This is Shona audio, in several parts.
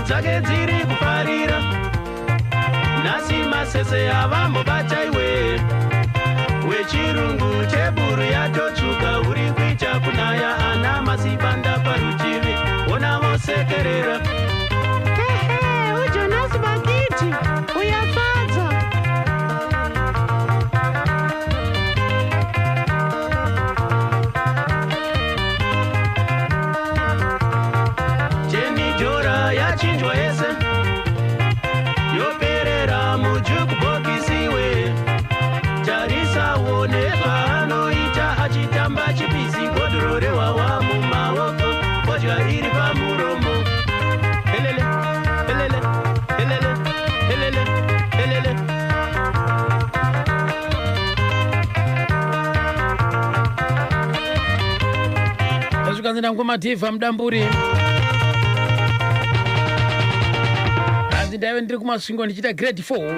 Dzake dziri kufarira. Nhasi masese avambobata iwe. Wechirungu teburu yatotsvuka uri kuita kunaya ana masibanda parutivi. Ona vosekerera. Ehe, uJonas Bakiti uyafadza. Jenijora yachinjwa yese yoperera mujukubhokisi we tarisawo nezvaanoita achitamba chipisi bhodhoro rehwahwa mumaoko fodya iri pamuromo. Helele, helele, helele, helele, helele. Tasvika nzenda ngoma Mudamburi. Hanzi ndaive ndiri kuMasvingo ndichiita grade 4.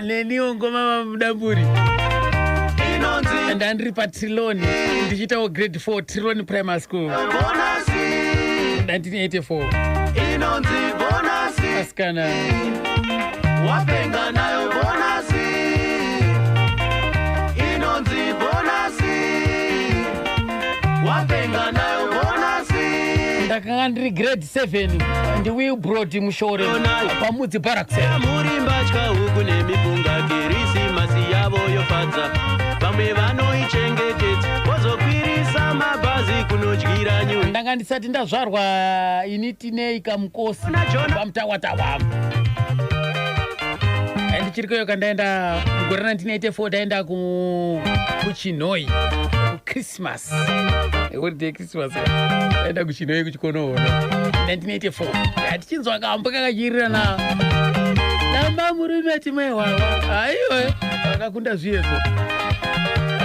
Neniwo ngoma Mudamburi. Inonzi Ndandiri paTriloni ndichiitawo grade 4, Triloni Primary School. Bonasi. 1984. Inonzi bonasi. Asikana. Wapenga nayo bonasi. Inonzi bonasi. Wapenga nayo bonasi. Ndakanga ndiri grade 7 ndiWilbrod Mushore paMudzi Barracks. Muri mbatya huku nemipunga, Kirisimasi yavo yofadza. Vamwe vanoichengetedza vozokwirisa mabhazi kunodyira nyui. Ndanga ndisati ndazvarwa ini. Tinei Kamukosi paMutawatawa. Ndichirikoyo kandaenda mugore 1984, ndaenda kuChinhoi kuChristmas, holiday Christmas. Ndaenda kuChinhoi kuchikonoona 1984, tichinzwa kambo kakachirira na damba murume timwehwawa. Aiwe, akakunda zviyezo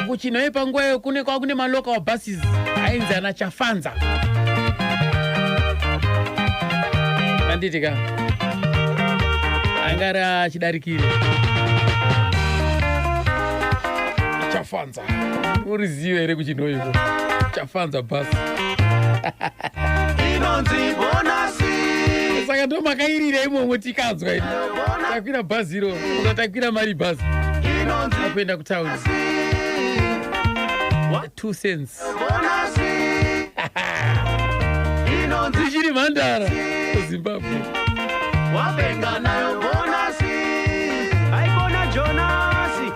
kuChinhoi. Panguva iyo kune kwakune malocal buses ainzi ana Chafanza, anditi ka anga ari achidarikire Chafanza. Uriziva here kuChinhoiko Chafanza bhasi? Inonzi bonasi. Saka ndo makairira imomo tikanzwa ini takwira bhazi iro, takwira mari bhazi. Inonzi akuenda kutauni, 2 cents. Bonasi. Inonzi Tichiri mhandara kuZimbabwe. Wapenga nayo bonasi. Aikona Jonasi.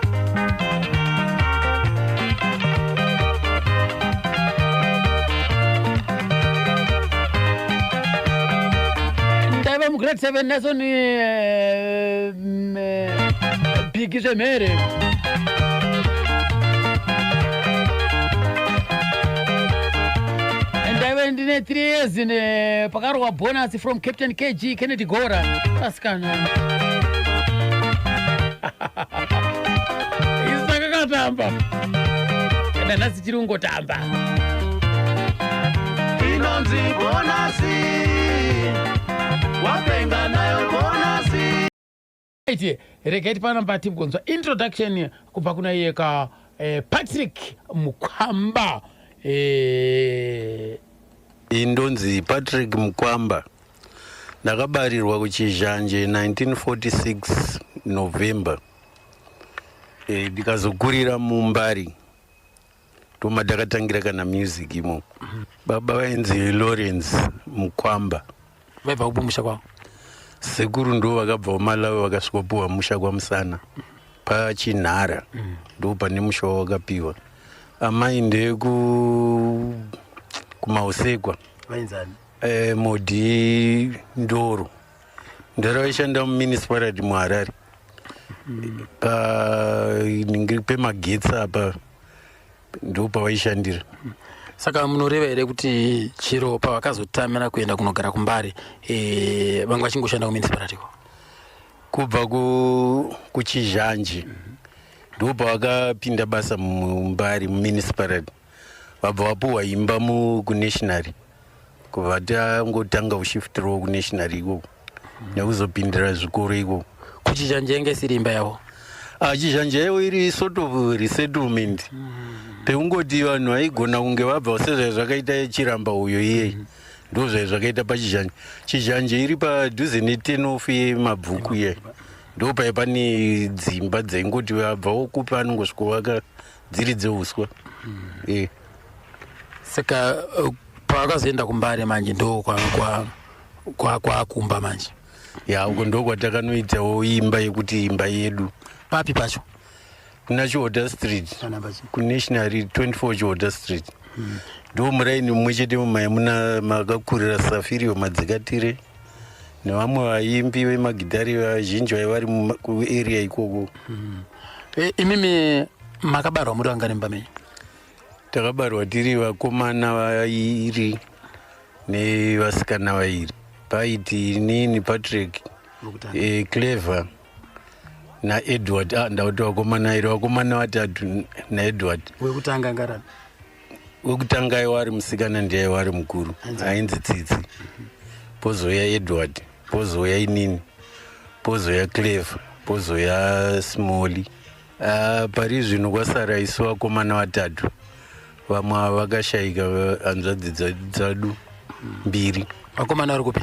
Ndaiva mugrade 7, Nelson Bhigi Zvemhere. Ndaive ndine 3 years pakarohwa bonus from Captain KG Kennedy Gora. Asikana, isu takakatamba kana nhasi tiri kungotamba. Inonzi bonasi. Wapenga nayo bonasi. Right, regai tipanamba tibgonzwa introduction kubva kuna iye ka Patrick Mukwamba. Indonzi Patrick Mukwamba. Ndakabarirwa kuChizhanje 1946 November, ndikazokurira muMbari, ndoma ndakatangira kana music imo. Baba vainzi Lawrence Mukwamba. Vaibva kupi musha kwavo? Sekuru ndo vakabva kuMalawi, vakasvikopiwa musha kwaMusana paChinhara, ndo pane musha wavakapiwa. Amai ndeku kuMausekwa. Vainzani? Modi Ndoro. Ndoro vaishanda muMunicipality muHarare, pa pemagetsi apa ndo pavaishandira. Saka munoreva here kuti chero pavakazotamira kuenda kunogara kuMbare, vanga vachingoshanda kumunicipality ko? Kubva kuChizhanje ndo pavakapinda basa muMbare muMunicipality, vabva vapuhwa imba kuNational, kubva tangotanga kushifutirawo kuNational ikoko nekuzopindira zvikoro ikoko. KuChizhanje yange isiri imba yavo? Chizhanje yaivo iri sort of resettlement, pekungoti vanhu vaigona kunge vabva sezvai zvakaita Chiramba uyo iyei. Ndo zvai zvakaita pachizhanje. Chizhanje iri padhuze netenofu yemabvuku iya, ndo pai pane dzimba dzaingoti vabvawo kupi anongosvikovaka dziri dzeuswa. Saka pavakazoenda kuMbare manje ndo kwakumba manje. Ya, uko ndo kwatakanoitawo imba yekuti imba yedu. Papi pacho? Kuna Chiota Street, kuNational 24 Chiota Street. Ndo muraini mumwe chete mumai muna makakurira Safirio Madzikatire nevamwe vaimbi vemagitari vazhinji vaiva vari kuarea ikoko. Imimi makabarwa muri vangani mumba menyu? Takabarwa tiri vakomana vairi nevasikana vairi. Paiti inini, Patrick, Clever naEdward. Ndauti vakomana vairi, vakomana vatatu naEdward. Wekutanga ngarani? Wekutanga aiwa ari musikana, ndiye aiwa ari mukuru, ainzi Tsitsi. Pozouya Edward, pozouya inini, pozouya Clever, pozouya Smolly. Pari zvino kwasara isu vakomana vatatu, vamwe ava vakashayika, hanzvadzi dzadu mbiri. Vakomana vari kupi?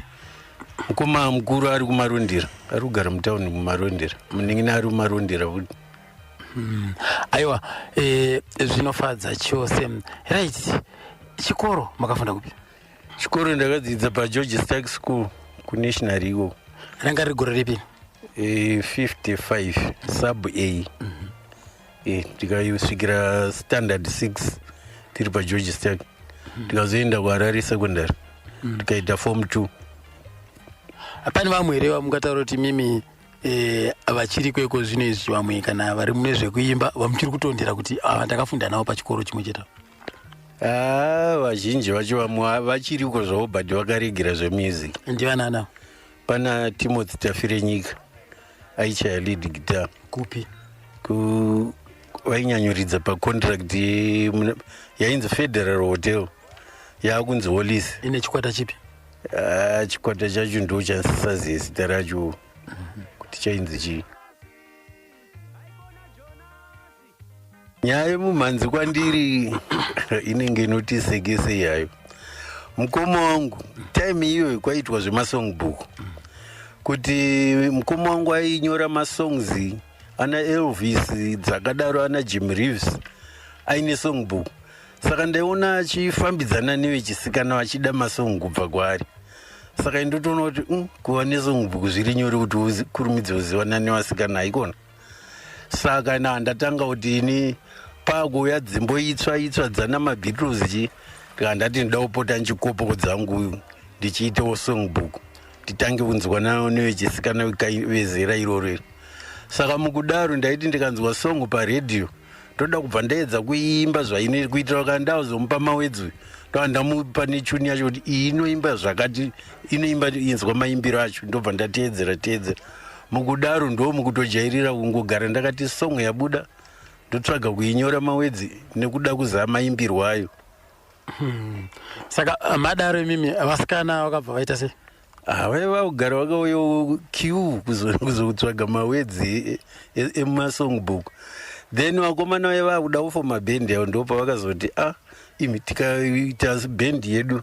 Mukoma mukuru ari kuMarondera, ari kugara mutauni muMarondera. Munin'ina ari kuMarondera futi. Aiwa, zvinofadza chose. Right, chikoro makafunda kupi? Chikoro ndakadzidza paGeorge Stark School kuNational ikoko. Ranga riri gore ripi? 55 sub A. Tikasvikira standard 6 tiri paGeorge Stark, tikazoenda kuHarare Secondary, tikaita form 2. Pane vamwe here vamungataura kuti mimi vachiri kweko zvino izvi, vamwe kana vari mune zvekuimba vamuchiri kutondera kuti ava ndakafunda navo pachikoro chimwe chete? Ah, vazhinji vacho vamwe vachiriko zvavo, but vakaregera zvemusic. Ndivanana? Pana Timothy Tafirenyika, aichaya lead guitar. Kupi? Ku vainyanyoridza pacontract yainzi Federal Hotel, yaakunzi Hollis. Ine chikwata chipi? Ah, chikwata chacho ndo chandisazive zita racho kuti chainzi chii. Nyaya yemumhanzi kwandiri inenge inoti sekese yayo. Mukoma wangu, time iyoyo kwaitwa zvemasongbook, kuti mukoma wangu ainyora masongs ana Elvis dzakadaro, ana Jim Reeves, aine songbook. Saka ndaiona achifambidzana nevechisikana vachida masong kubva kwaari. Saka indotoona kuti kuva nesongbook zviri nyore kuti ukurumidze kuzivana nevasikana, haikona? Saka na ndatanga kuti ini pakuuya dzimbo itsva itsva dzana maBeatles chi, ndika ndati ndoda kupota nchikopoko dzangu ndichiitawo songbook, titange kunzwana nevechisikana vezera iroro iri. Saka mukudaro ndaiti ndikanzwa song paredhiyo, ndoda kubva ndaedza kuimba zvainoita, kuitira kana ndazomupa mawords, ndova ndamupa netune yacho kuti iyi inoimba zvakati, inoimba, inzwa maimbiro acho, ndobva ndateedzera teedzera. Mukudaro ndo mukutojairira kungogara ndakati song yabuda, ndotsvaga kuinyora mawords nekuda kuzama maimbirwo ayo. Saka madaro imimi vasikana vakabva vaita sei? Vaiva kugara vakauya queue kuzotsvaga mawords emasongbook. Then vakomana vaiva kuda kufoma bhendi yavo, ndo pavakazoti, a imi, tikaita bhendi yedu,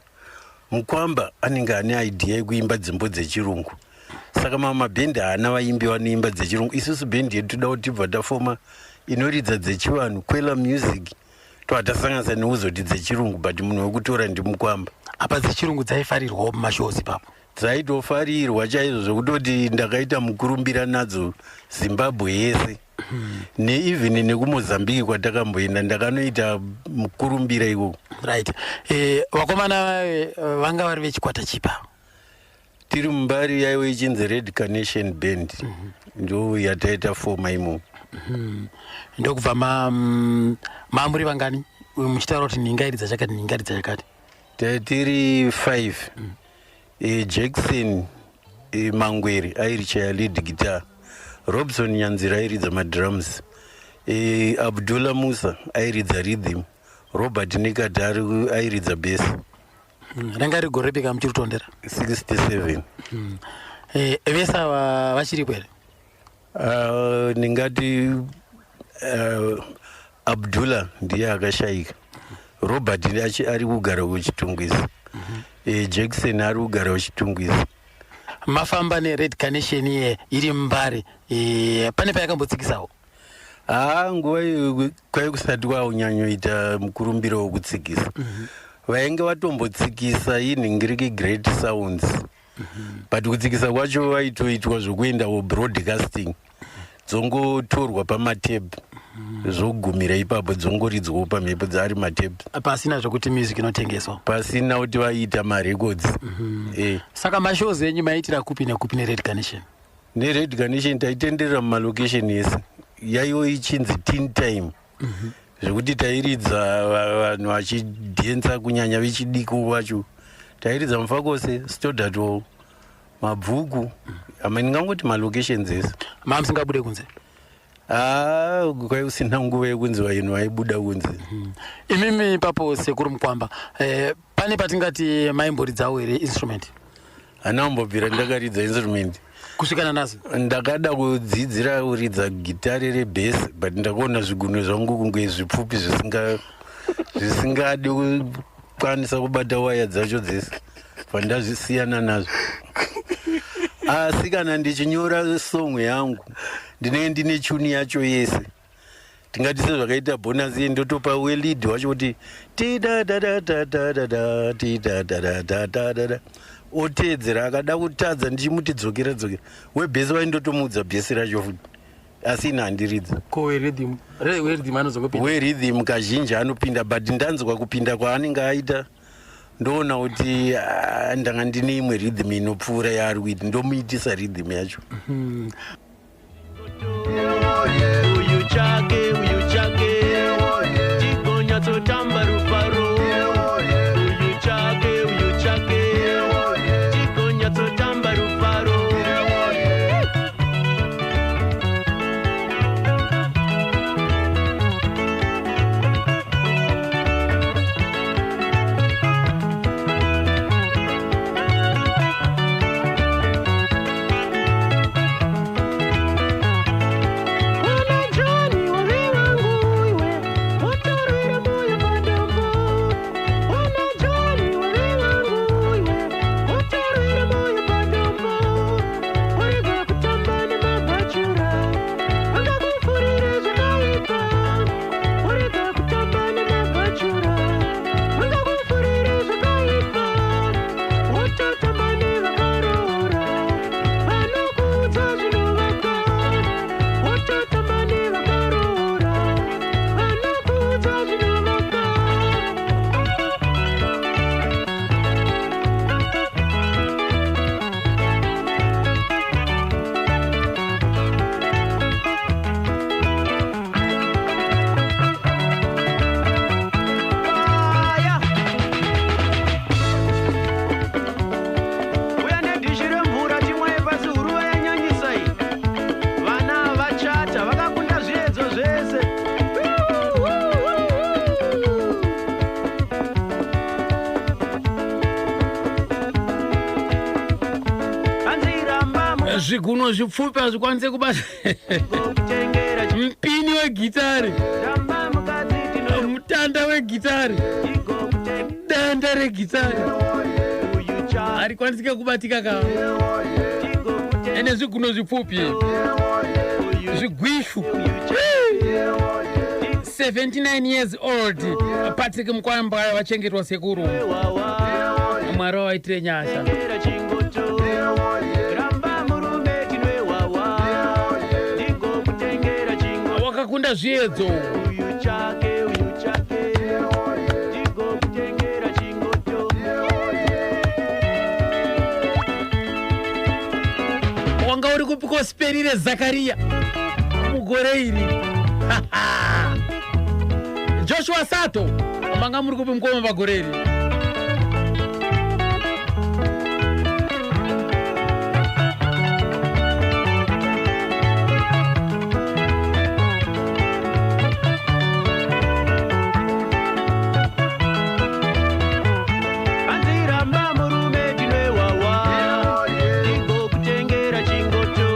Mukwamba anenge ane idea yekuimba dzimbo dzechirungu. Saka mamwe mabhendi haana vaimbi vanoimba dzechirungu. Isusu bhendi yedu toda kuti tibva tafoma inoridza dzechivanhu, kwela music, tobva tasanganisa neuzoti dzechirungu, but munhu wekutora ndiMukwamba. Apa dzechirungu dzaifarirwawo mumashows ipapo? Dzaitofarirwa chaizvo, zvekutoti ndakaita mukurumbira nadzo Zimbabwe yese, neeven nekuMozambique kwatakamboenda, ndakanoita mukurumbira ikoko. Right, vakomana vanga vari vechikwata chipa? Tiri muMbare yaive ichinzi Red Carnation Band, ndo yataita foma imomo. Ndokubva mamuri vangani muchitaura kuti ninga iridza chakati, ninga iridza chakati? Tiri 5. Jackson Mangweri airichaya lead guitar, Robson Nyanzira airidza madrums, Abdullah Musa airidza rhythm, Robert Nekati airidza bass. Ranga riri gore ripi kamuchiri kutondera? 67. Vese ava vachiripo here? Ndingati Abdullah ndiye akashayika. Robert ari kugara kuChitungwiza. Jackson ari kugara kuChitungwiza. Mafamba neRed Carnation iye iri Mbare, pane payakambotsikisawo? Haa, nguva iyo kwai kusati kwaunyanyoita mukurumbiro wokutsikisa. Vainge vatombotsikisa inhingiriki Great Sounds, but kutsikisa kwacho vaitoitwa zvokuendawo broadcasting, dzongotorwa pamatepu, zvogumira ipapo, dzongoridzwawo pamhepo dzaari matepu. Pasina zvokuti music inotengeswa. Pasina kuti vaiita marecords. Saka mashows enyu maiitira kupi nekupi neRed Carnation? NeRed Carnation taitenderera mumalocation ese. Yaiwo ichinzi teen time, zvekuti tairidza vanhu vachidhensa, kunyanya vechidiki vacho. Tairidza Mufakose, Stodart, Mabvuku, ama ndingangoti malocations ese. Mamusingabude kunze? Haa, kwai kusina nguva yekunzi vanhu vaibuda kunze. Imimi ipapo, sekuru Mukwamba, pane patingati maimboridzawo here instrument? Hana kumbobvira ndakaridza instrument. Kusvikana nazo? Ndakada kudzidzira kuridza gitare rebass, but ndakaona zvigunwe zvangu kunge zvipfupi zvisingadi kukwanisa kubata waya dzacho dzese, pandazvisiyana nazvo. Asi kana ndichinyora song yangu, ndinenge ndine tune yacho yese. Tingati sezvakaita Bonus iye, ndotopa welead wacho kuti tidadadadadadada tidadadadadada, oteedzera. Akada kutadza, ndichimuti dzokera, dzokera. Webass waindotomuudza bass racho futi, asi ina handiridza. Ko werhythm? Werhythm anozongopinda? Werhythm kazhinji anopinda, but ndanzwa kupinda kwaanenge aita, ndoona kuti ah, ndanga ndine imwe rhythm inopfuura yaari kuita, ndomuitisa rhythm yacho. Uyu chake, uyu chake, tigonyatsotamba rufaro. Uyu chake, uyu chake, tigonyatsotamba rufaro. Wana John wave wangu iwe, utorwire moyo padombo. Wana John wave wangu iwe, utorwire moyo padombo. Urege kutamba nemabhachura, vangakufurire zvakaipa. Urege kutamba nemabhachura, vangakufurire zvakaipa. Utotamba nevakaroora, vanokuudza zvinovaka. Utotamba nevakaroora, vanokuudza zvinovaka. Aya. Uya nedhishi remvura timwaye pasi, huruva yanyanyisa iyi. Vana vachata vakakunda zviedzo zvese. Hanzi ramba Zvigunwe zvipfupi hazvikwanise kubata mukutengera. Mupini wegitari, Ramba mukadzi tino mutanda wegitari, danda regitari uyu cha harikwanisike kubatika ka ene zvigunwe zvipfupi, zvigwishu. 79 years old Patrick Mukwamba vachengetwa sekuru. Mwari wavaitire nyasha. Chingoto ramba murume tinwewawa ndigokutengera chingo. Wakakunda zviedzo. Uyu chake, uyu chake, ndigokutengera chingoto. Wanga uri kupiko Siperire Zakariya mugore iri? Joshua Sato, manga muri kupi mukoma pagore iri? Hanzi ramba murume tinwewawa ndigokutengera chingoto.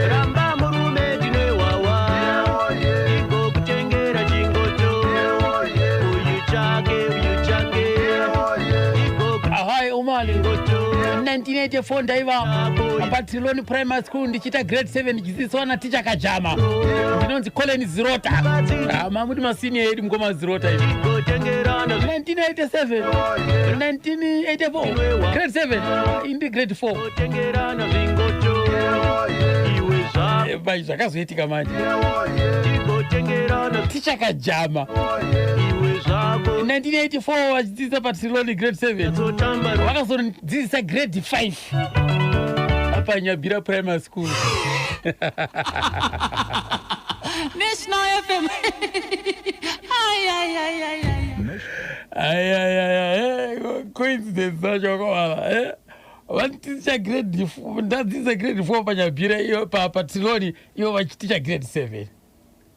Ramba murume tinwewawa ndigokutengera chingoto. Uyu chake, uyu chake. 1984 ndaiva paTriloni Primary School ndichiita grade 7, ndichidzidziswa naticha Kajama. Ndinonzi Colin Zirota. Ah, mamuti masini edu, mukoma Zirota izvi. Gotengerana. 1987, 1984, grade 7, indi grade 4. Gotengerana zvingocho iwe zva. Bai, zvakazoitika manje, Tigotengerana. ticha Kajama, Iwe zvako. 1984, vachidzidzisa paTriloni grade 7, Zotamba. vakazodzidzisa grade 5 apanyabhira Primary School. National FM. Ai, ai, ai, ai, ai. Ayayaya, coincidence dzacho wakawala. Vaniticha grade, ndadzidzisa grade 4 panyabhira iyo, paTriloni, ivo vachiticha grade 7.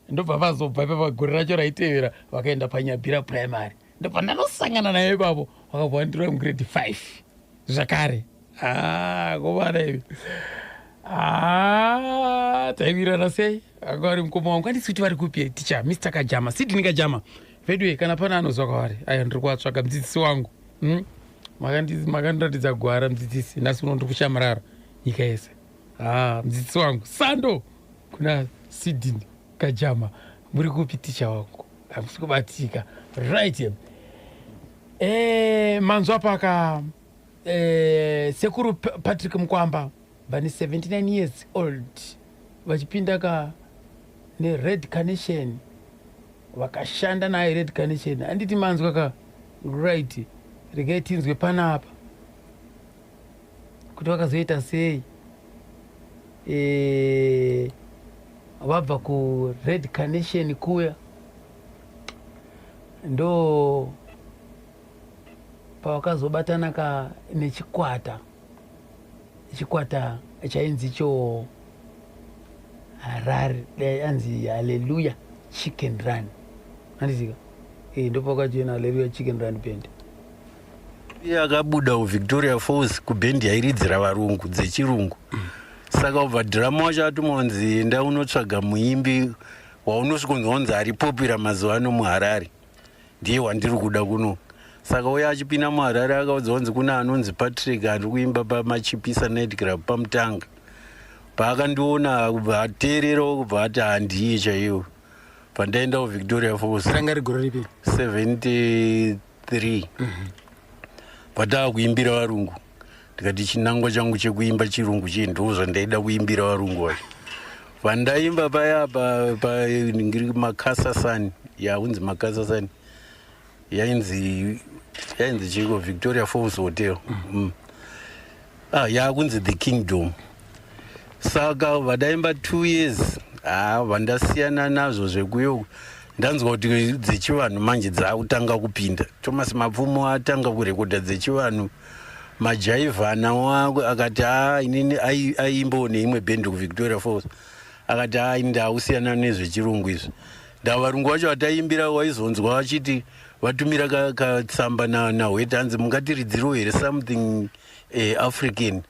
Ndobva vazobva ipapo, gore racho raitevera vakaenda panyabhira Primary, ndobva ndanosangana naye ipapo. Vakabva vandirova mugrade 5 zvakare. Ah, komana ivi. Ah, taiwirirana sei! Anga vari mukoma wangu. Handisi kuti vari kupi, ticha Mr Kajama, Sidney Kajama vedu. Kana pana anozwa kwavari, aya, ndiri kuvatsvaga, mudzidzisi wangu. Makandiratidza gwara, mudzidzisi. Nhasi uno ndiri kushamarara nyika yese. Ah, mudzidzisi wangu, sando kuna Sidney Kajama. Muri kupi, ticha wangu? Hamusi kubatika. Right. Manzwa paka sekuru Patrick Mukwamba vane 79 years old, vachipinda ka neRed Carnation, vakashanda naye Red Carnation, handiti? Manzwa ka? Right, regai tinzwe panapa kuti vakazoita sei. Vabva kuRed Carnation kuya, ndo pavakazobatana ka nechikwata, chikwata chainzi cho Harare, anzi Hallelujah Chicken Run, handizika? Ndopakajoina Hallelujah Chicken Run Band. Iye akabuda kuVictoria Falls kubhendi yairidzira varungu dzechirungu. Saka ubva drummer wacho atumonzi, "Enda unotsvaga muimbi waunosvikonzwa kunzi ari popular mazuva ano muHarare, ndiye wandiri kuda kuno." Saka uye achipinda muHarare, akaudzwa kunzi kuna anonzi Patrick ari kuimba paMachipisa Night Club paMutanga. Paakandiona, kubva ateererawo, kubva ati, "Handiye chaiwo." Pandaenda kuVictoria Falls. Ranga rigore ripi? 73, pataa kuimbira varungu. Ndikati chinangwa changu chekuimba chirungu chii, ndo zvandaida kuimbira varungu vacho. Pandaimba paya pa ngiri Makasasani, yaunzi Makasasani, yainzi chiko, Victoria Falls Hotel. Ah, yakunzi The Kingdom. Saka vandaimba 2 years, ha, vandasiyana nazvo zvekuyo. Ndanzwa kuti dzechivanhu manje dzaakutanga kupinda. Thomas Mapfumo atanga kurekodha dzechivanhu, majaivhana wako. Akati, "Ha, inini," aiimbawo neimwe bhendi kuVictoria Falls. Akati, "Ha, ini ndaakusiyana nezvechirungu izvi." Ndaa varungu vacho vataimbira waizonzwa vachiti vatumira katsamba nahweta, hanzi, "Mungatiridziriwo here something African,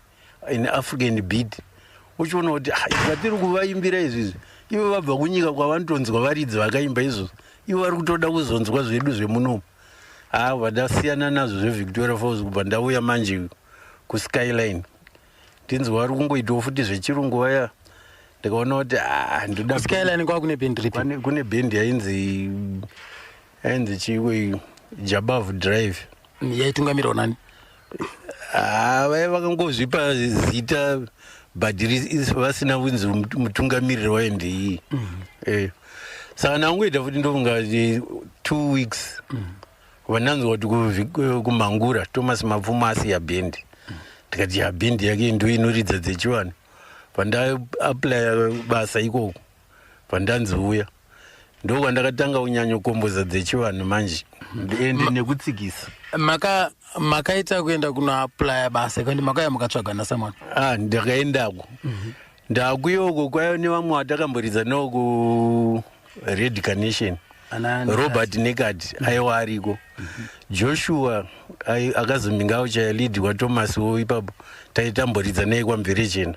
in African beat?" Uchiona kuti, "Ah, zvatiri kuvaimbira izvizvi, ivo vabva kunyika kwavanotonzwa varidzi vakaimba izvozvo, ivo vari kutoda kuzonzwa zvedu zvemunomu." Ha, vandasiyana nazvo zveVictoria Falls, kubva ndauya manje kuSkyline. Ndinzwa vari kungoitawo futi zvechirungu vaya. Ndikaona kuti, ah, ndoda. Skyline kwakune bhendi ripi? Kune bhendi yainzi chiwe, Jabavu Drive. Yaitungamirwa nani? Ha, vaya vakangozvipa zita, but vasina kunzi mutungamiriri wayo ndeiyi. Saka ndangoita futi, ndofunga kuti 2 weeks, vananzwa kuti kuMhangura Thomas Mapfumo asiya bhendi. Ndikati, ya, bhendi yake ndo inoridza dzechivanhu. Pandaaplya basa ikoko, pandanzi uya, ndokwandakatanga kunyanyokomboza dzechivanhu manje, ende nekutsikisa. Makaita kuenda kunoaplya basa kandi makauya mukatsvaga nasamwana? Ah, ndakaendako, ndakuyoko kwaiva nevamwe vatakamboridza navo ku Red Carnation. Robert Nekad aiwa ariko, Joshua akazombinga auchaya lead kwaThomas wo ipapo, taitamboridza naye kwaMverechena.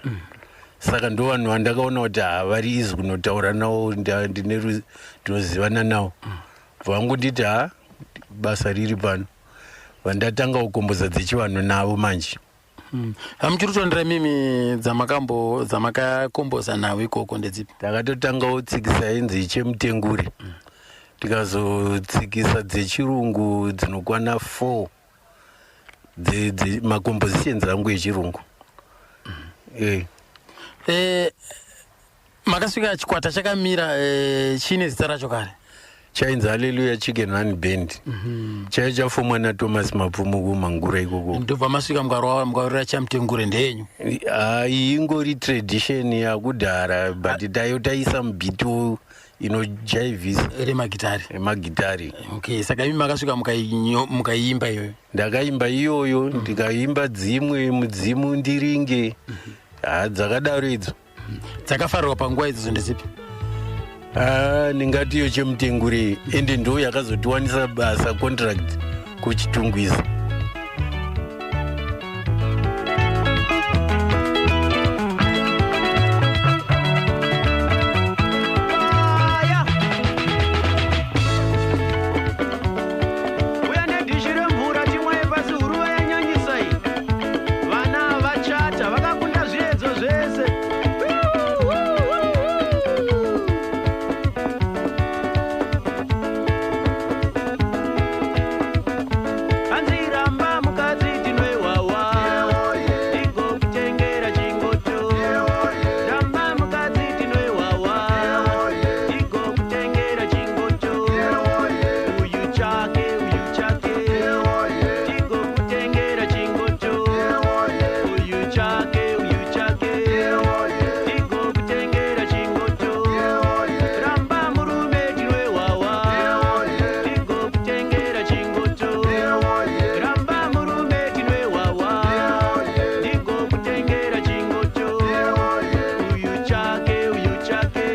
Saka ndo vanhu vandakaona kuti havari easy kunotaura navo, ndinozivana navo. Vangonditi, "Ha, basa riri pano." Vandatanga kukomboza dzechivanhu navo manje. Hamuchiri kutondera mimi dzamakambo dzamakakomboza nawo ikoko ndedzipi? Takatotangawo tsikisa inzi chemutengure, tikazotsikisa dzechirungu dzinokwana 4 macompositions angu echirungu. Makasvika chikwata chakamira, chiine zita racho kare? Chainzi Hallelujah Chicken Run Band. Chaiva chafomwa naThomas Mapfumo kuMangura ikoko. Ndobva masvika mukarora chamutengure ndeyenyu? Iyi ingori tradition yakudhara, but tayo taisa mubhito inojaivhisa. Remagitari? Emagitari. Okay, saka imi makasvika mukaiimba iyoyo? Ndakaimba iyoyo, ndikaimba dzimwe, mudzimu ndiringe, ha, dzakadaro idzo. Dzakafarirwa panguva idzodzo ndedzipi? Ah, ndingati iyo chemutengure, ende ndo yakazotiwanisa basa, contract kuChitungwiza. Aya. Uya nedhishi remvura timwaye pasi, huruva yanyanyisa iyi. Vana vachata vakakunda zviedzo zvese. Hanzi ramba mukadzi tinoiwawa, ndigokutengera chingoto. Ramba mukadzi tinoiwawa, ndigokutengera chingoto. Uyu chake, uyu chake, ndigokutengera chingoto. Uyu chake, uyu chake, ndigokutengera chingoto. Ramba murume tinoiwawa, ndigokutengera chingoto. Ramba murume tinoiwawa, ndigokutengera chingoto. Uyu chake, uyu chake,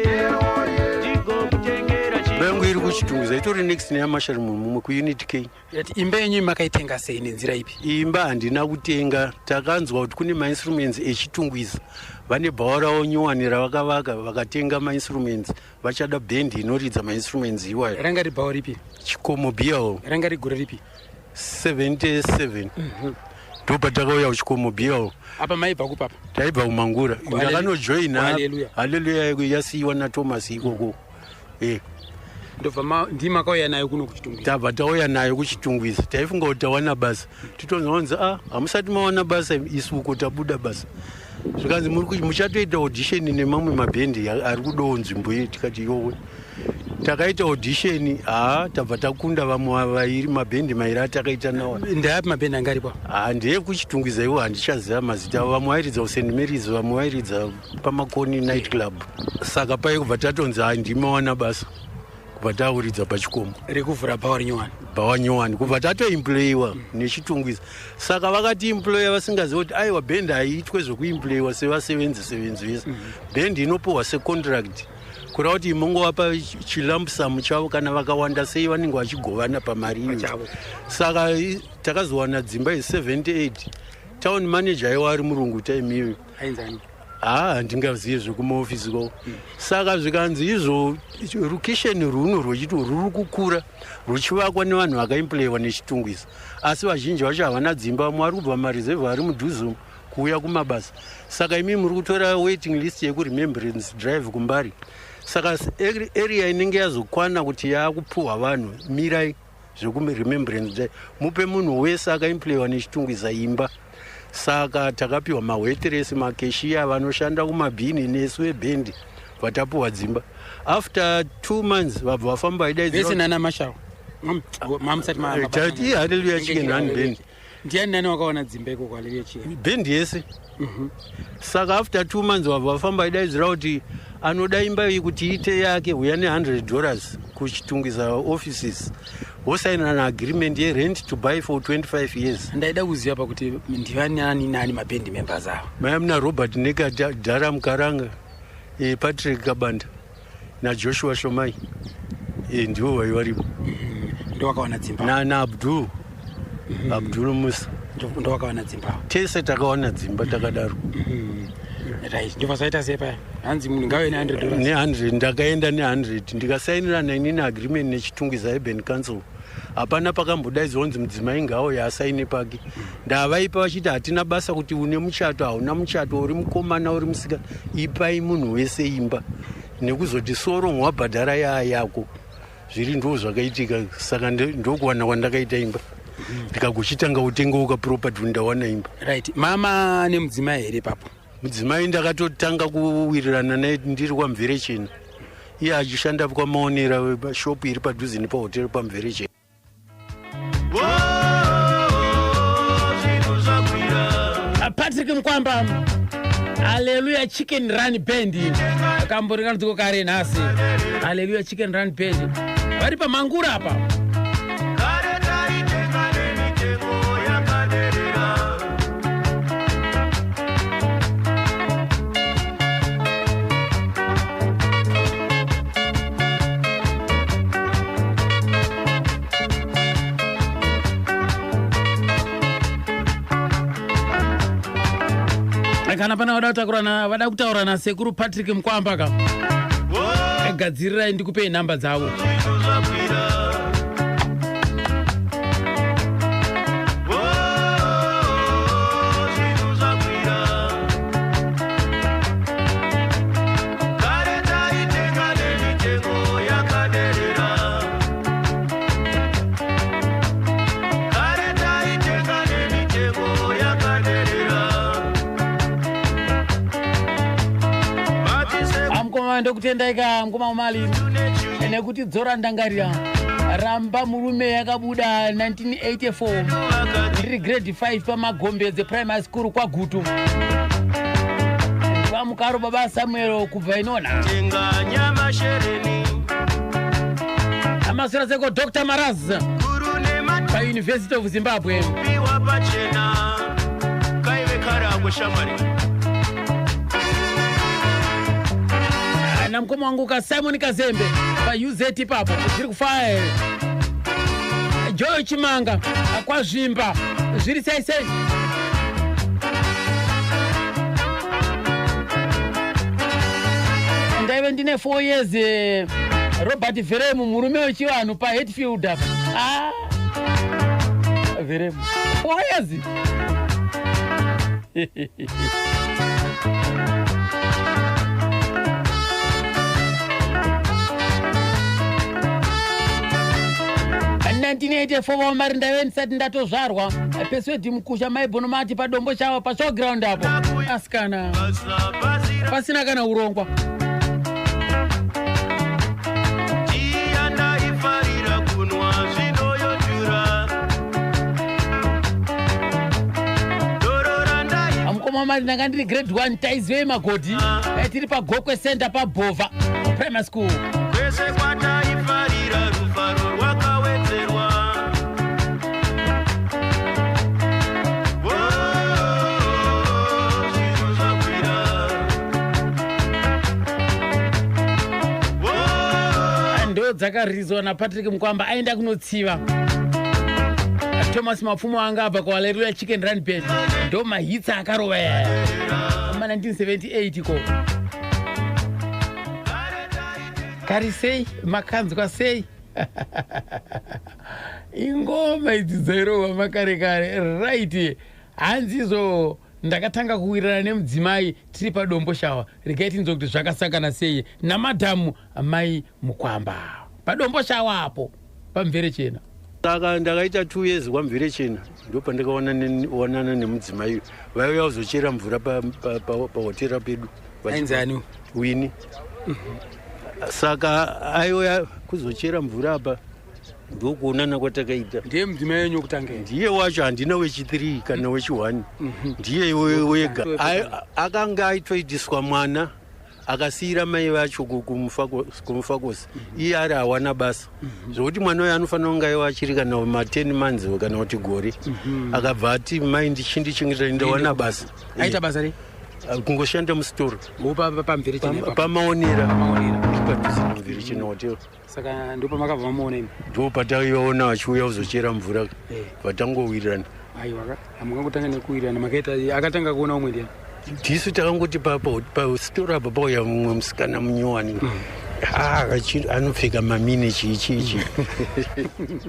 ndigokutengera. Imba yangu iri kuChitungwiza, itori next neyaMashari mumwe kuUnit K. Yati imba yenyu makaitenga sei, nenzira ipi? Imba handina kutenga. Takanzwa kuti kune mainstruments eChitungwiza, vane bhawa ravo nyowani ravakavaka, vakatenga mainstruments, vachada bhendi inoridza mainstruments iwayo. Ranga ribhawa ripi? Chikomo Beer. Ranga rigore ripi? 77 ndo patakauya kuChikomo Beer. Apa maibva kupapa? Taibva kuMangura. Ndakanojoina. Hallelujah. Haleluya yasiyiwa naThomas ikoko. Ndobva ndimakauya nayo kuno kuChitungwiza? Tabva tauya nayo kuChitungwiza. Taifunga kuti tawana basa, titonzwa kunzi, a, hamusati mawana basa, isu uko tabuda basa. Zvikanzi muchatoita audition nemamwe mabhendi ari kudawo nzvimbo iyi. Tikati yowe. Takaita audition, haa, tabva takunda vamwe vairi, mabhendi mairi atakaita nawo. Ndeapi mabhendi anga aripo? Ha, ndeyekuChitungwiza iwo, handichaziva mazita avo. Vamwe vairidza kuSt Marys, vamwe vairidza paMakoni Night Club. Saka pai kubva tatonzi, hai, ndimawana basa, kubva takuridza pachikomo. Rekuvhura bhawa rinyowani? Bhawa nyowani, kubva tatoemployiwa neChitungwiza. Saka vakatiemploya vasingazivi kuti aiwa, bhendi haiitwe zvekuemployiwa sevasevenzi sevenzi vese. Bhendi inopiwa secontract, kureva kuti mongovapa chilump sum chavo, kana vakawanda sei vanenge vachigovana pamari iyoyo. Pachavo. Saka takazowana dzimba ye78. Town manager aiwa ari murungu time iyoyo. Ainzani? Haa, handingazivi zvekumaofisi kwavo. Saka zvikanzi izvo rukisheni runo rwechiti ruri kukura ruchivakwa nevanhu vakaemployiwa neChitungwiza, asi vazhinji vacho havana dzimba, vamwe vari kubva mareserve ari mudhuze umu kuuya kumabasa. Saka imi muri kutora waiting list yekuRemembrance Drive kumbari. Saka area inenge yazokwana kuti yaakupuhwa vanhu, mirai zvekuRemembrance Drive, mupe munhu wese akaemployiwa neChitungwiza imba. Saka takapiwa mawaitress, macashier, vanoshanda kumabhini nesu vebhendi, vatapiwa dzimba. After 2 months vabva vafamba vaidaidzira. Vese nana Masharo mamusati? Tati Hallelujah Chicken Run Band. Ndiani nani wakaona dzimba ikoko, Hallelujah Chicken? Bhendi yese. Saka after 2 months vabva vafamba vaidaidzira kuti anoda imba iyi kuti iite yake, uya ne$100 kuChitungwiza offices, vosainana agreement yerent to buy for 25 years. Ndaida kuziva pakuti ndivani nani nani mabhendi members avo. Maya muna Robert Neka, Dharam Karanga, Patrick Kabanda naJoshua Shomai. Ndivo vai varipo. Ndo wakawana dzimba? Naabdul, Abdul Musa. Ndo wakawana dzimba? Tese takawana dzimba takadaro. Right, ndobva zvaita sei paya? Hanzi munhu ngave ne100 dollars. Ne100 ndakaenda ne100 ndikasainirana inini agreement neChitungwiza Urban Council. Hapana pakambodaidzwa kunzi mudzimai ngaauye asaine pake. Ndavaipa vachiti hatina basa kuti une muchato hauna muchato, uri mukomana uri musikana, ipai munhu wese imba, nekuzoti soro wabhadhara yaa yako. Zviri ndo zvakaitika. Saka ndokuwana kwandakaita imba, ndikagochitanga kutengawo kaproperty kuti ndawana imba. Right, mama nemudzimai here ipapo? Mudzimai ndakatotanga kuwirirana naye ndiri kwaMverechena, iye achishanda kwaMaonera, shopu iri padhuze nepahoteri paMverechena. Zvinhu zvakwira. Patrick Mukwamba, Haleluya Chicken Run Band, kambori kanodziko kare nhasi. Haleluya Chicken Run Band vari pamangura apa. Kare taitenga nemitengo yakaderera. Kana pana vada kutakurana, vada kutaura nasekuru Patrick Mukwamba ka, gadzirirai ndikupei nhamba dzavo. Zvinhu zvakwira. Oh, zvinhu zvakwira. Kare taitenga nemitengo yakaderera. Kare taitenga nemitengo yakaderera. Matise Amukoma, ndokutendai ka, mukoma Mali, tune nekuti dzora ndangarira. Ramba Murume yakabuda 1984, ndiri grade 5 paMagombedze Primary School kwaGutu. Vamukaro baba Samuel kubva inona. Tenga nyama shereni. Amasura seko Dr Maraz Guru paUniversity of Zimbabwe. Piwa pachena kaive karagwe shamwari. Na mukoma wangu ka Simon Kazembe paUZ ipapo, zviri kufaya here? Joyo Chimanga kwazvimba, zviri sei sei? Ndaive ndine 4 years, Robert Veremu, murume wechivanhu paHatfield apa. Ah, Veremu 4 years. 1984 vamari ndaive ndisati ndatozvarwa. Peswedi Mukusha Maibhonomati paDombo Chava pashowground apo, asikana. Basa basi. Pasina kana urongwa. Tiya ndaifarira kunwa zvinoyotura doro randai. Mukoma mari, ndanga ndiri grade 1, taizivei magodhi. Tiri paGokwe Center paBhovha Primary School. Kwese kwataifarira rufaro rwakawedzerwa. Oh, zvinhu zvakwira. Oh, Ndo dzakarizwa naPatrick Mukwamba aenda kunotsiva Thomas Mapfumo anga abva kuHaleluya Chicken Run Band. Ndo mahits akarova yaya ma 1978 ko. Kari sei, makanzwa sei ingoma idzi dzairova makare kare? Right, hanzizo ndakatanga kuwirirana nemudzimai tiri paDombo Shawa. Regai tinzwe kuti zvakasangana sei namadhamu mai Mukwamba paDombo Shawa apo paMverechena. Saka ndakaita 2 years kwaMverechena, ndopandakawanana nemudzimai. Vaiuya kuzochera mvura pahotera pedu. Ainzi ani? Wini. Saka aiuya kuzochera mvura apa, ndokuonana kwatakaita. Ndiye mudzimai wenyu wekutanga here? Ndiye wacho, handina wechi3 kana wechi1, ndiye wega. Akanga aitoitiswa mwana, akasiyira mai vacho kuMufakosi. Iye ari hawana basa, zvokuti mwana uyo anofanira kunge aiwa achiri kana ma10 months kana kuti gore. Akabva ati, "Mai, ndichindichengetera, ndawana basa." Aita basa rei? Kungoshanda musitoro. PaMverechena ipapo? PaMaonera. Pamaonera. Padhuze naMverechena Hotel. Saka ndopamakabva mamuona imi? Ndo pataiona vachiuya kuzochera mvura. Vatangowirirana. Aiwa, hamungangotanga nekuwirirana, makaita akatanga kuona umwe ndiani? Tisu takangoti pasitoro apa pauya mumwe musikana munyowani. Ah, anopfeka mamine chii chii chii.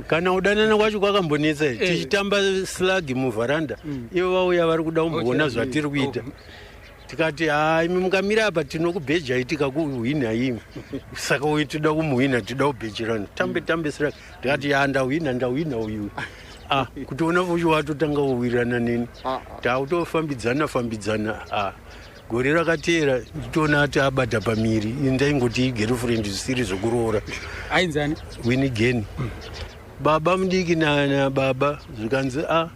Kana kudanana kwacho kwakambonetsa, tichitamba slag muvharanda, ivo vauya vari kuda kumboona zvatiri kuita. Tikati, ha, imi mukamira apa tinokubhejai, tikakuhwina imi. Saka uyu tinoda kumuhwina, tinoda kubhejerana, tambe tambe slag. Ndikati, ya, ndahwina, ndahwina uyu. Ah, kutoona fucho watotanga kuwirirana neni, takutofambidzana fambidzana. Ah, gore rakateera nditoona ati abata pamiri. Ini ndaingoti igirlfriend, zvisiri zvokuroora. Ainzani? Winigeni. Baba mudiki nababa zvikanzi, a,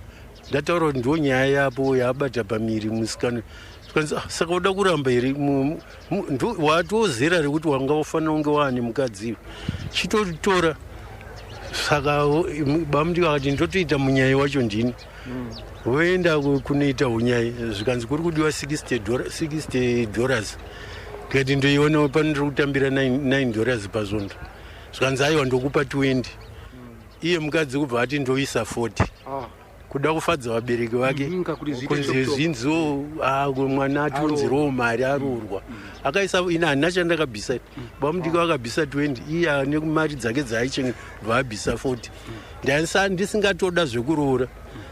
ndataura kuti ndo nyaya yapo yaabata pamiri musikana. Zvikanzi, "Ah, saka uda kuramba here? Watozera rekuti wanga ufanira kunge waane mukadzi, chitotora." Saka bamudiki akati, ndotoita munyai wacho ndini. Voenda kunoita unyai. Zvikanzi kuri kudiwa $60. Ndikati, ndoiona pano, ndiri kutambira $9 pasvondo. Zvikanzi, aiwa, ndokupa 20. Iye mukadzi kubva ati, ndoisa 40, kuda kufadza vabereki vake. Kakuti zviite Kunzi chop chop. zvinziwo, ah, mwana atonzirowo mari, aroorwa. Akaisa, ini handina chandakabvisa. Bamudiki vakabvisa 20, iye ane mari dzake dzaaichengeta bva abvisa 40. Ndaisa ndisingatoda zvekuroora.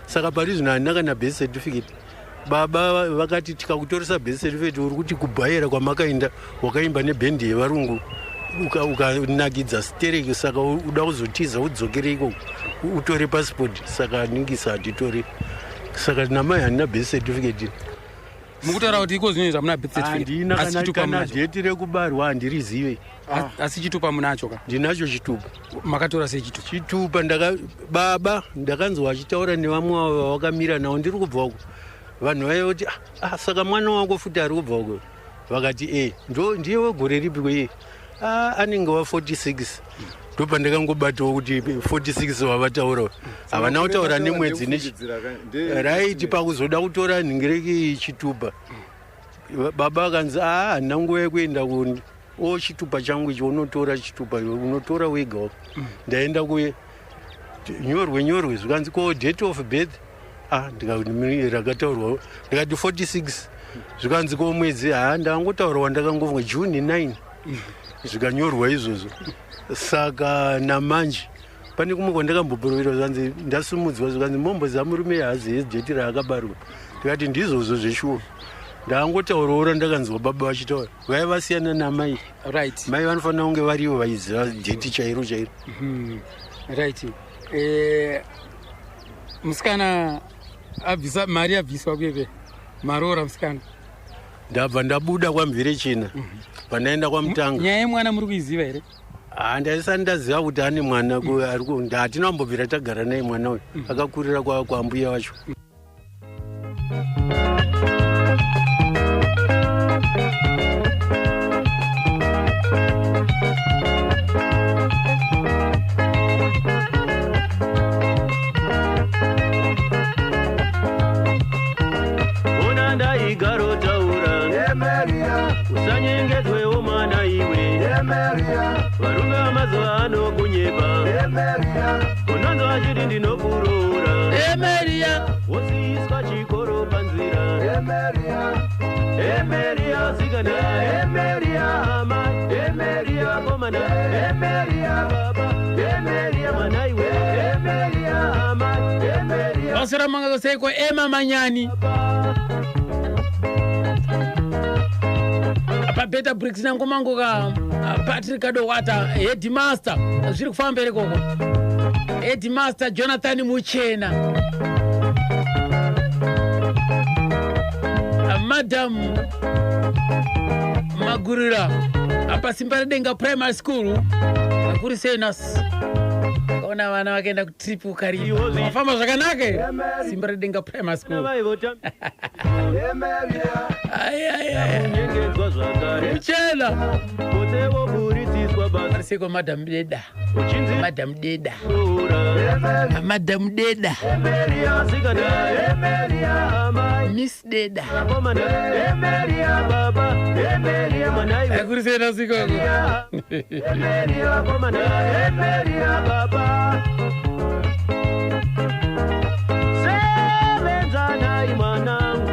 Saka pari zvino handina kana birth certificate. Baba vakati, tikakutoresa birth certificate, uri kuti kubhayera kwamakaenda wakaimba nebhendi yevarungu, ukanakidza stereki, saka uda kuzotiza udzokere ikoko utore passport. Saka ningisa hatitori. Saka namai handina birth certificate. Mukutaura kuti iko zvino zvamuna birth certificate? Handina. Asi Kana chitupa kana munacho? Dheti rekubarwa handirizive. Asi chitupa munacho ka? Ndinacho chitupa. Makatora sei chitupa? Chitupa ndaka baba ndakanzwa achitaura nevamwe vavo vavakamira navo, ndiri kubva uko. Vanhu vaiva kuti, "Ah, ah, saka mwana wako futi ari kubva uko?" Vakati, e, ndiye wegore ripi iye? Ah, anenge wa46. Ndopandakangobatawo kuti 46 wavataura, havana kutaura nemwedzi right. Pakuzoda kutora nhingireki chitupa, baba akanzi, a, handina nguva yekuenda ku o chitupa changu ichi. Unotora chitupa iwe, unotora wega. Ndaenda kuye, nyorwe nyorwe. Zvikanzi, ko date of birth? Ah, ndikati, rakataurwa. Ndikati 46. Zvikanzi, ko mwedzi? Ha, ndakangotaura wandakangovwa, June 9. Zvikanyorwa izvozvo. Saka namanje pane kumwe kwandakamboporovera, zvikanzi, ndasumudzwa, zvikanzi, momboziva murume haazivi date raakabarwa. Ndikati, ndizvozvo zveshuwa, ndangotaurawo randakanzwa baba vachitaura. Vaiva vasiyana namai. Mai vanofanira kunge varivo vaiziva date chairo chairo. Right. Musikana abvisa mari, abviswa kuyepe, maroora musikana? Ndabva ndabuda kwaMverechena, pandaenda kwaMutanga. Nyaya yemwana muri kuiziva here? Ha, ndaisati ndaziva kuti ane mwana. Hatina kumbobvira tagara naye mwana uyu, akakurira kwambuya wacho. Ona, ndaigarotaura, usanyengedzwewo mwana iwe. Varume vamazuva ano kunyepa, unonzwa vachiti ndinokuroora, Emeria. wosiiswa chikoro panzira. Emeria sikana, Emeria hama, Emeria komana, Emeria baba, Emeria mwana iwe, Emeria hama, Emeria Vaswera mangazoseiko ema manyani pabeta Bricks nangomangoka Patrick Kadowata, headmaster. Zviri kufamba here koko, headmaster Jonathan Muchena? Madam Magurira apa Simba Redenga Primary School, akuri sei nasi? Kaona vana vakaenda kutrip Kariba, vafamba zvakanaka here? Simba Redenga Primary School. Vaivota. Ai, ai, ai. Kunyengedzwa zvakare. Muchena. Potse voburitsiswa basa. Ariseko Madam Deda? Uchinzi Madam Deda. roora. Madam Deda. Emeria sikana, Emeria amai, Miss Deda. komana, Emeria baba, Emeria mwana iwe. Akurisei nasikoko? Emeria komana, Emeria baba. Sevenzanai mwanangu,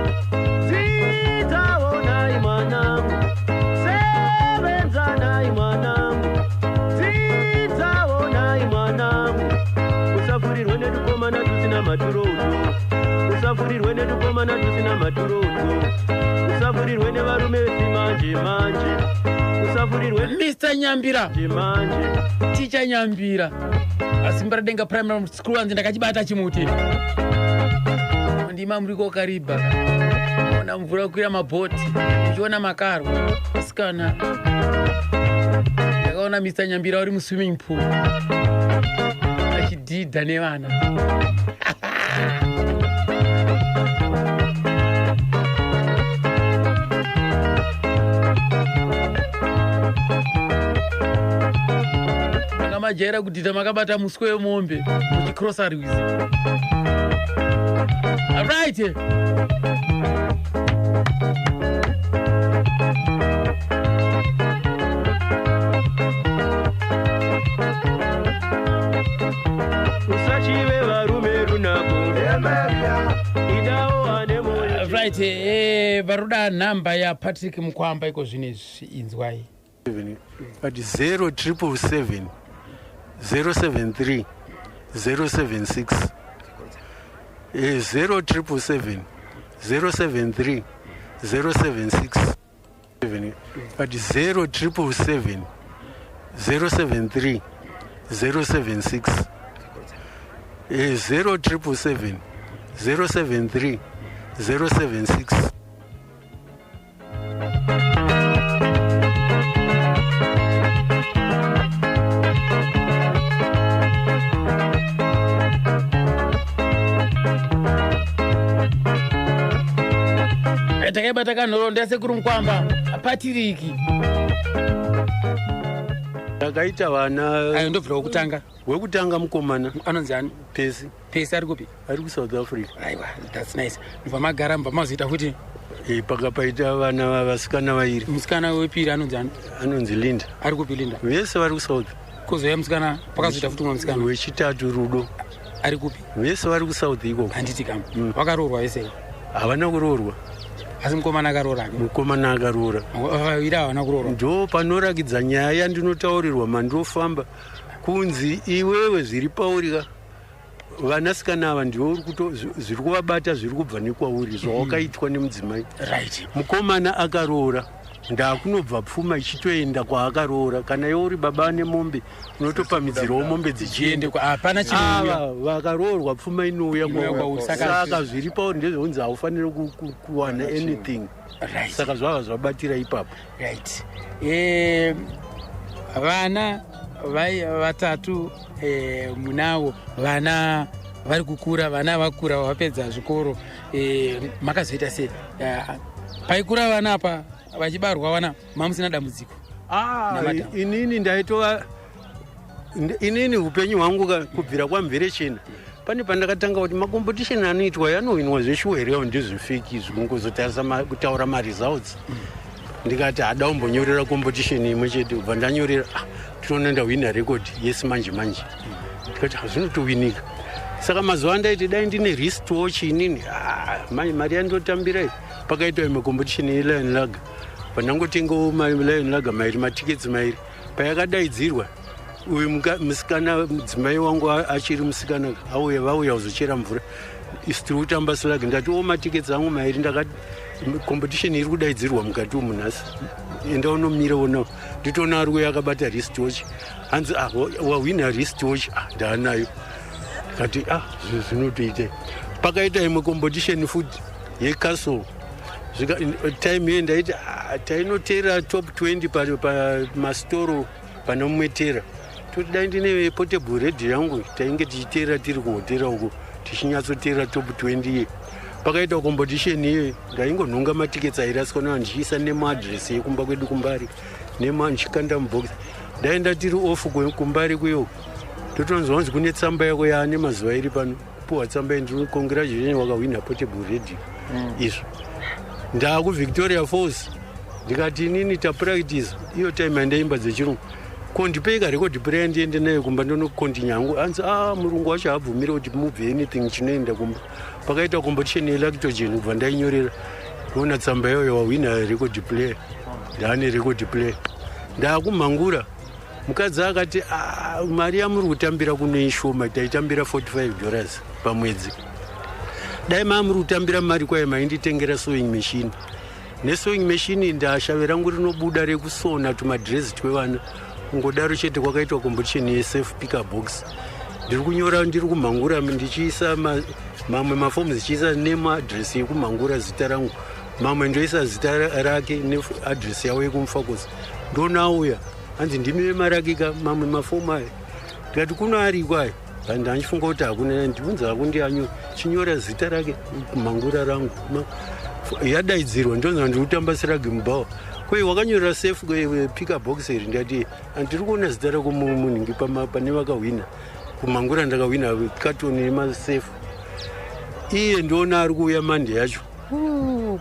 tukomana tusina maturodzo. Usafurirwe nevarume vesimanje manje. Usafurirwe Mr Nyambira, manje. Ticha Nyambira, asimba radenga primary school, anzi ndakachibata chimuti. Ndima muri kokaribha, ona mvura kukwira mabhoti, uchiona makarwa asikana. Ndakaona Mr Nyambira uri muswimming pool achidhidha nevana. Manga majaira kudhidha makabata muswe wemombe muchikrosa rwizi. Alright. Usachive varume runako. Idawo ane moyo. Right, varuda nhamba yaPatrick Mukwamba iko zvino izvi, inzwai. But 0777 073 076, 0777 073 076, but 0777 073 076, 0777 073 076. Takaibata kanhoroondo yasekuru Mukwamba Patiriki. Takaita vana. Ayo, ndobvira wokutanga. Wekutanga mukomana. Anonzi ani? Pesi. Pesi ari kupi? Ari kuSouth Africa. Aiwa, that's nice. Mubva magara, mubva mazoita futi? Paka paita vana vasikana vairi. Musikana wepiri anonzi ani? Anonzi Linda. Ari kupi Linda? Vese vari kuSouth. Kozouya musikana, pakazoita futi umwe musikana. Wechitatu Rudo. Ari kupi? Vese vari kuSouth ikoko. Handiti kama vakaroorwa vese? Havana kuroorwa. Asi mukomana akaroora ke? Mukomana akaroora. Vaviri havana kuroorwa. Ndo panorakidza nyaya yandinotaurirwa mandofamba kunzi iwewe zviri pauri ka, vanasikana ava ndiwe uri zviri kuvabata, zviri kubva nekwauri, zvawakaitwa nemudzimai. Mukomana akaroora, ndakunobva pfuma ichitoenda kwaakaroora. Kana iwe uri baba nemombe, unotopamidzirawo mombe dzichienda. Chiende hapana chinouya. Ava vakaroorwa, pfuma inouya Inouya kwauri. kwauri. Saka zviri pauri ndezvekunzi haufaniri kuwana anything. Saka zvava zvabatira ipapo. Right, vana vatatu, munavo vana vari kukura, vana vakura, vapedza zvikoro. Makazoita sei? Paikura vana apa, vachibarwa vana, mamusina dambudziko? Ah, Namadam. inini ndaitova inini upenyu hwangu kubvira kwamverechena, pane pandakatanga kuti macompetition anoitwa yanohinwa zveshuwa here, awo ndezvefeki izvi, kungozotarisa kutaura maresults. Ndikati hada umbonyorera competition imwe chete, ubva ndanyorera, ah, tinoona ndahwina record yesi manje manje. Ndikati, "Ah, zvinotowinika." Saka mazuva andaiti dai ndine wristwatch inini, ah, mari yandotambira iyi. Pakaitwa imwe competition yeLion Lager, pandangotengawo Lion Lager mairi, matiketsi mairi. Payakadaidzirwa, uyu musikana, mudzimai wangu achiri musikana, auya, vauya kuzochera mvura, isu tiri kutamba slag. Ndati o matiketsi angu mairi, ndakati competition iri kudaidzirwa mukati umu nhasi, enda unomira onawo. Nditoona ari kuuya akabata wristwatch, hanzi, "Ah, wahwina wristwatch." Ah, ndaanayo. Ndikati, ah, zvinhu zvinotoita. Pakaita imwe competition futi yecastle. Time iyoyo ndaiti, ah, tainoteera top 20 pamastoro pane mumwe tera, toti dai ndine portable radio yangu, tainge tichiteera tiri kuhotera uko, tichinyatsoteera top 20 iye. Pakaita competition iyoyo, ndaingonhonga matiketsi airaswa navanhu, ndichiisa nemaadresi ekumba kwedu kumbari, nema ndichikanda mubhokisi. Ndaenda tiri off kumbari kuyo, totonzwa kunzi kune tsamba yako yaane mazuva iri pano. Puwa tsamba iyi, congratulation, wakahwina portable radio. Izvo ndaakuVictoria Falls, ndikati inini tapractice iyo time yandaimba dzechirungu, ko ndipei karecord player ndiende nayo kumba ndonokontinya hangu. Hanzi, a murungu wacho haabvumire kuti mubve anything chinoenda kumba. Pakaita competition yeLactogen, kubva ndainyorera, ndoona tsamba iyoyo, wahwina record player. Ndaane record player, ndaakumhangura. Mukadzi akati, "Ah, mari yamuri kutambira kuno ishoma." Taitambira $45 pamwedzi. Dai maa muri kutambira mari kwayo, mainditengera sewing machine. Nesewing machine ndashave rangu rinobuda rekusona tumadhirezi twevana. Kungodaro chete kwakaitwa competition yesafe picker box. Ndiri kunyora, ndiri kumhangura, ndichiisa mamwe mafomu, zichiisa nemaadresi yekumhangura, zita rangu, mamwe ndoisa zita rake neadresi yavo yekumufakosi. Ndoona auya, hanzi, "Ndimi vemarakika mamwe mafomu aya?" Ndikati, "Kuno ariko aya." Ndandichifunga kuti hakuna. Ndibvunza hako, ndianyo chinyora zita rake kumhangura rangu. Yadaidzirwa, ndonzwa ndiri kutamba siragi mubhawa. "Kwei wakanyorera safe picker box iri?" Ndati, "Handiri kuona zita rako munhingi pane vakahwina kumhangura." Ndakahwina katoni yemasefu. Iye ndoona ari kuuya mande yacho,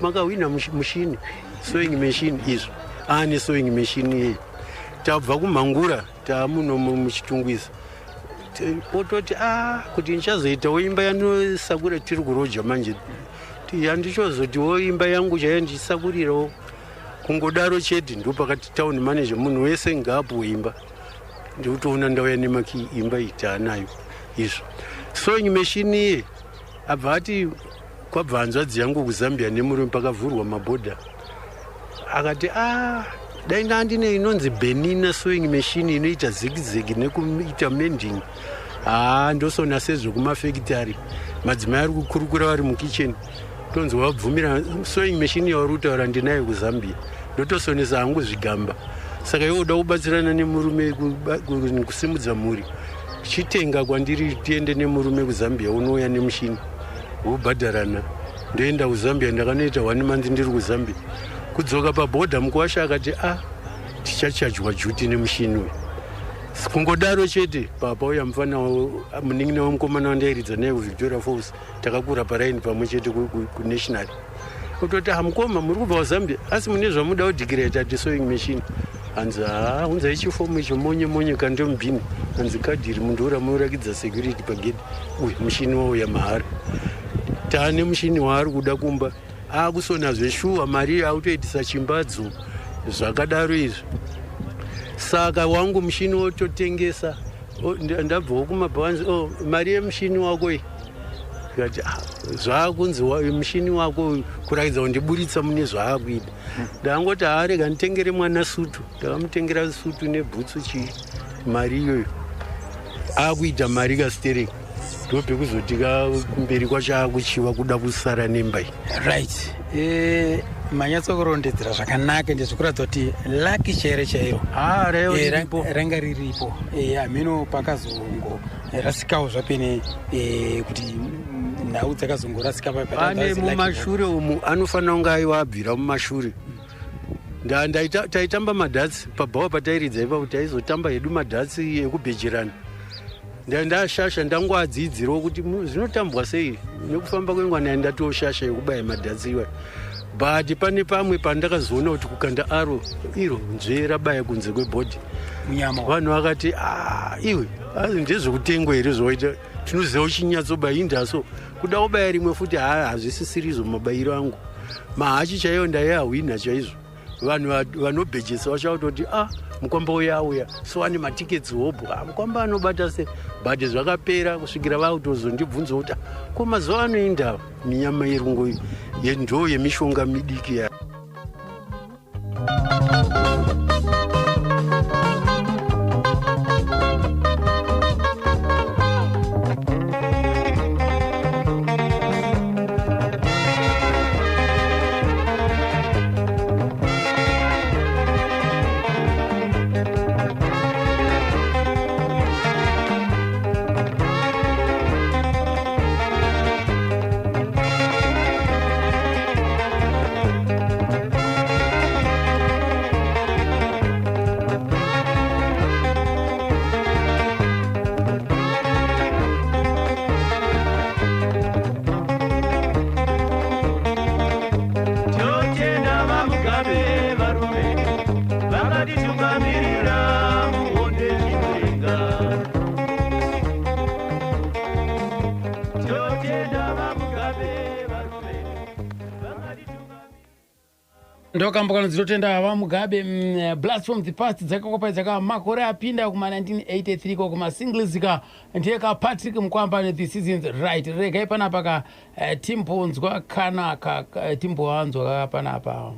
"Makahwina mushini, sewing machine." Izvo aane sewing machine iyei. Tabva kumhangura, taamuno muChitungwiza. Ototi a kuti ndichazoitawo imba yanosakura. Tiri kuroja manje, yandichozotiwo imba yangu chaiyo ndichisakurirawo. Kungodaro chete, ndopakati town manager, "Munhu wese ngaapuwe imba." Ndikutoona ndauya nemakii, imba iyi taanayo. Izvo sewing machine iye abva ati kwabva hanzvadzi yangu kuZambia nemurume, pakavhurwa mabhodha, akati, "A, dai ndandine inonzi Bernina sewing machine inoita zigzag nekuita mending, haa, ndosona sezvekumafekitari." Madzimai ari kukurukura vari mukicheni, tonzi wabvumira sewing machine yauri kutaura ndinayo kuZambia, ndotosonesa hangu zvigamba. Saka iwe uda kubatsirana nemurume kusimudza mhuri, chitenga kwandiri, tiende nemurume kuZambia, unouya nemushini, wobhadharana. Ndoenda kuZambia, ndakanoita one month ndiri kuZambia. Kudzoka pabhodha, mukuwasha akati, "A, tichachajwa duty nemushini uyu." Kungodaro chete, papauya mufana, munin'ina wemukomana wandairidza naye kuVictoria Falls, takakura paraini pamwe chete kunational. Kutoti, "Hamukoma, muri kubva kuZambia, asi mune zvamuda kudhikireta?" Ati, "Sewing machine." Hanzi, "Ha, unzai chifomu icho." Monye monye, kande mubhini. Hanzi, "Kadhiri munhu ramurakidza security pagedhi, uyu mushini wauya mahara." Taane mushini waari kuda kumba, aakusona zveshuwa, mari akutoitisa chimbadzo, zvakadaro izvi. Saka wangu mushini wototengesa. Ndabvawo kumabhanzi, "O, mari yemushini wako iyi." Ndikati, "Ah, zvaakunzi mushini wako uyu," kurakidza kundiburitsa mune zvaakuita. Ndangoti, "Haarega nditengere mwana sutu." Ndakamutengera sutu nebhutsu, chii, mari iyoyo. Akuita mari kasitereki, ndopekuzoti kumberi kwacho akuchiva kuda kusara nemba iyi. Right, manyatsokurondedzera zvakanaka, ende zvikuratidza kuti lucky chairo chairo Ah, raiva riripo. Ranga riripo. Hameno pakazongo rasikawo zvapene, kuti nhau dzakazongorasika. Pane mumashure umu anofanira kunge aiwa abvira mumashure. Taitamba madhatsi pabhawa patairidza ipapo, taizotamba hedu madhatsi ekubhejerana. Ndashasha ndangoadzidzirawo kuti zvinotambwa sei. Nekufamba kwenguva naye ndatoshasha yekubaya madhatsi iwayo, but pane pamwe pandakazoona kuti kukanda aro iro nzvee rabaya kunze kwebhodhi. Munyama. Vanhu vakati, "Ah, iwe, asi ndezvekutengwa here zvawaita? Tinoziva uchinyatsobaya indaso kuda kubaya rimwe futi." Ha, hazvisisirizvo mabayiro angu, mahachi chaiyo ndaiahwina chaizvo. Vanhu vanobhejesa vachakutoti, "A, mukwamba uya auya, so ane matiketsi hobho. Ah, mukwamba anobata se." But zvakapera kusvikira vakutozondibvunza kuti, "Ah, ko mazuva ano indava minyama yerungo ndo yemishonga midiki ya?" Ndokambo kanonzi totenda VaMugabe. Blast from the past dzakakopaidzaka makore apinda kuma 1983 ko kuma singles ka ndiye ka Patrick Mukwamba ne The Seasons right. Regai panapa ka timbonzwa kana ka timboanzwa ka panapa.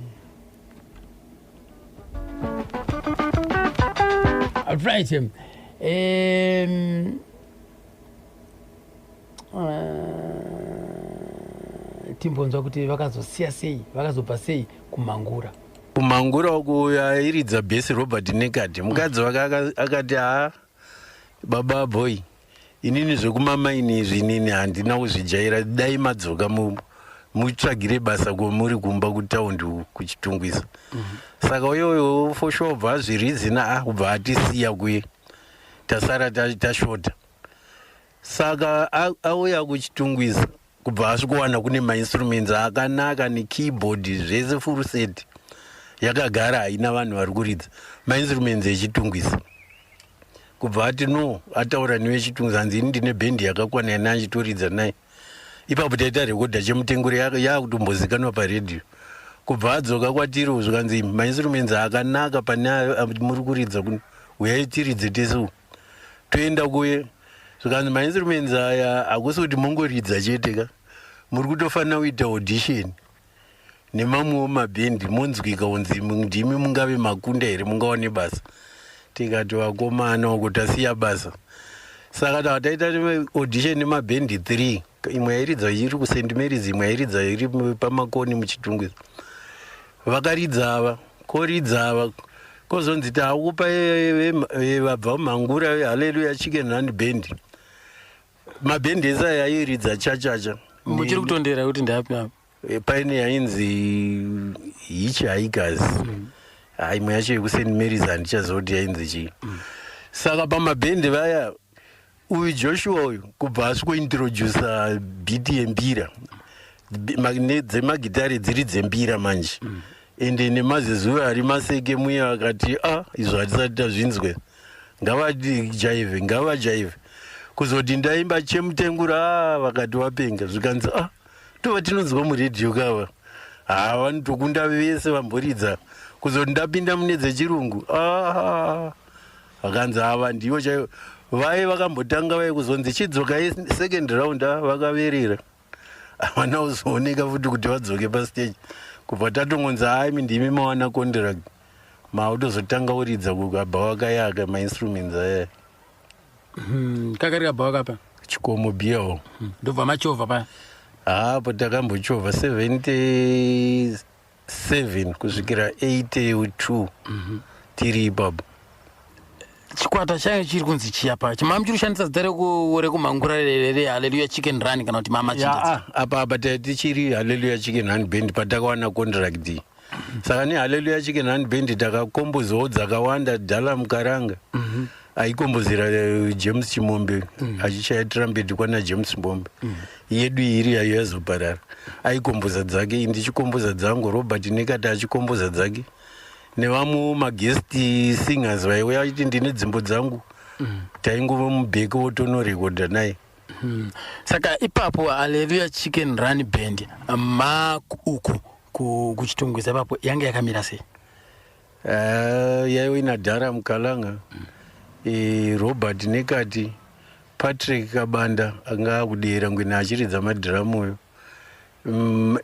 Right. Timbonzwa kuti vakazosiya sei, vakazobva sei kumangura. Kumangura uku airidza bhesi Robert Nekati, mukadzi wake akati, "Ha, baba boy, inini zvekumamaini izvi inini handina kuzvijaira. Dai madzoka mutsvagire basa kwamuri kumba kutaundi kuChitungwiza." Saka uyoyo for sure ubva azvirizina, a ubva atisiya kuye, tasara tashota. Saka auya kuChitungwiza, kubva asvikowana kune mainstruments akanaka nekeyboard zvese, full set yakagara, haina vanhu vari kuridza mainstruments eChitungwiza. Kubva ati no, ataura neweChitungwiza, hanzi, "Ini ndine bhendi yakakwana yana achitoridza naye." Ipapo taita rekodha chemutenguro yakutombozikanwa paredhiyo. Kubva adzoka kwatiri, zvikanzi, "Mainstruments akanaka pane muri kuridza kuno, uyai tiridze tese uku." Toenda kuye, zvikanzi, "Mainstruments aya hakusi kuti mungoridza chete ka, muri kutofanira kuita audition nemamwewo mabhendi, monzwika kunzi ndimi mungave makunda here, mungawane basa." Tikati, "Vakomana, uko tasiya basa." Saka tava taita audition nemabhendi 3, imwe yairidza iri kuSt Marys, imwe yairidza iri paMakoni muChitungwiza. Vakaridza ava, koridza ava, kozonzi taakupa vabva mumangura, Hallelujah Chicken Run Band. Mabhendi ese aya airidza chachacha. Muchiri kutondera kuti ndapi apa? Paine yainzi Hitch Hikers, imwe yacho yekuSt Marys handichaziva kuti yainzi chii. Saka pamabhendi vaya, uyu Joshua uyu kubva asvikointrodusa beat yembira dzemagitare dziri dzembira manje, ende nemazizuva ari maseke muye, akati, "A, izvo hatisati tazvinzwe, ngavajaivhe, ngavajaivhe." Kuzoti ndaimba chemutengura, a vakati wapenga. Zvikanzi, "A, tova tinonzwa muredhiyo kava, ha, vanotokunda vese vamboridza." Kuzoti ndapinda mune dzechirungu, a vakanzi, "Ava ndivo chaivo." Vai vakambotanga vai, kuzonzi chidzoka second round, a vakaverera, havana kuzooneka futi kuti vadzoke pastage. Kubva tatongonzi, "Haimi, ndimi mawana contract, mautozotanga kuridza kukabva wakayaka mainstruments aya." Kakari kabva wakapa? Chikomo Biyawo. Ndobva machovha paya? Hapo takambochovha 77 kusvikira 82 tiri ipapo. Chikwata chayo chiri kunzi chiya pa chimama chiri kushandisa zita rekumhangura reHallelujah Chicken Run, kana kuti mama Ya, ah, apa tichiri Hallelujah Chicken Run Band patakawana contract iyi. Saka neHallelujah Chicken Run Band takakombozawo dzakawanda. Dhala Mukaranga aikombozera James Chimombe achichaya trumpet kwana James Chimombe. Yedu iri yayo yazoparara. Aikomboza dzake, ndichikomboza dzangu, Robert Nekati achikomboza dzake, nevamwewo maguest singers vaiuya vachiti, "Ndine dzimbo dzangu." Taingova mubheke wotonorekodha naye. Saka ipapo Hallelujah Chicken Run Band ma uku kuChitungwiza ipapo yange yakamira sei? Yaive ina Dhara Mukalanga, Robert Nekati, Patrick Kabanda anga akudera ngwena achiridza madhiramuyo,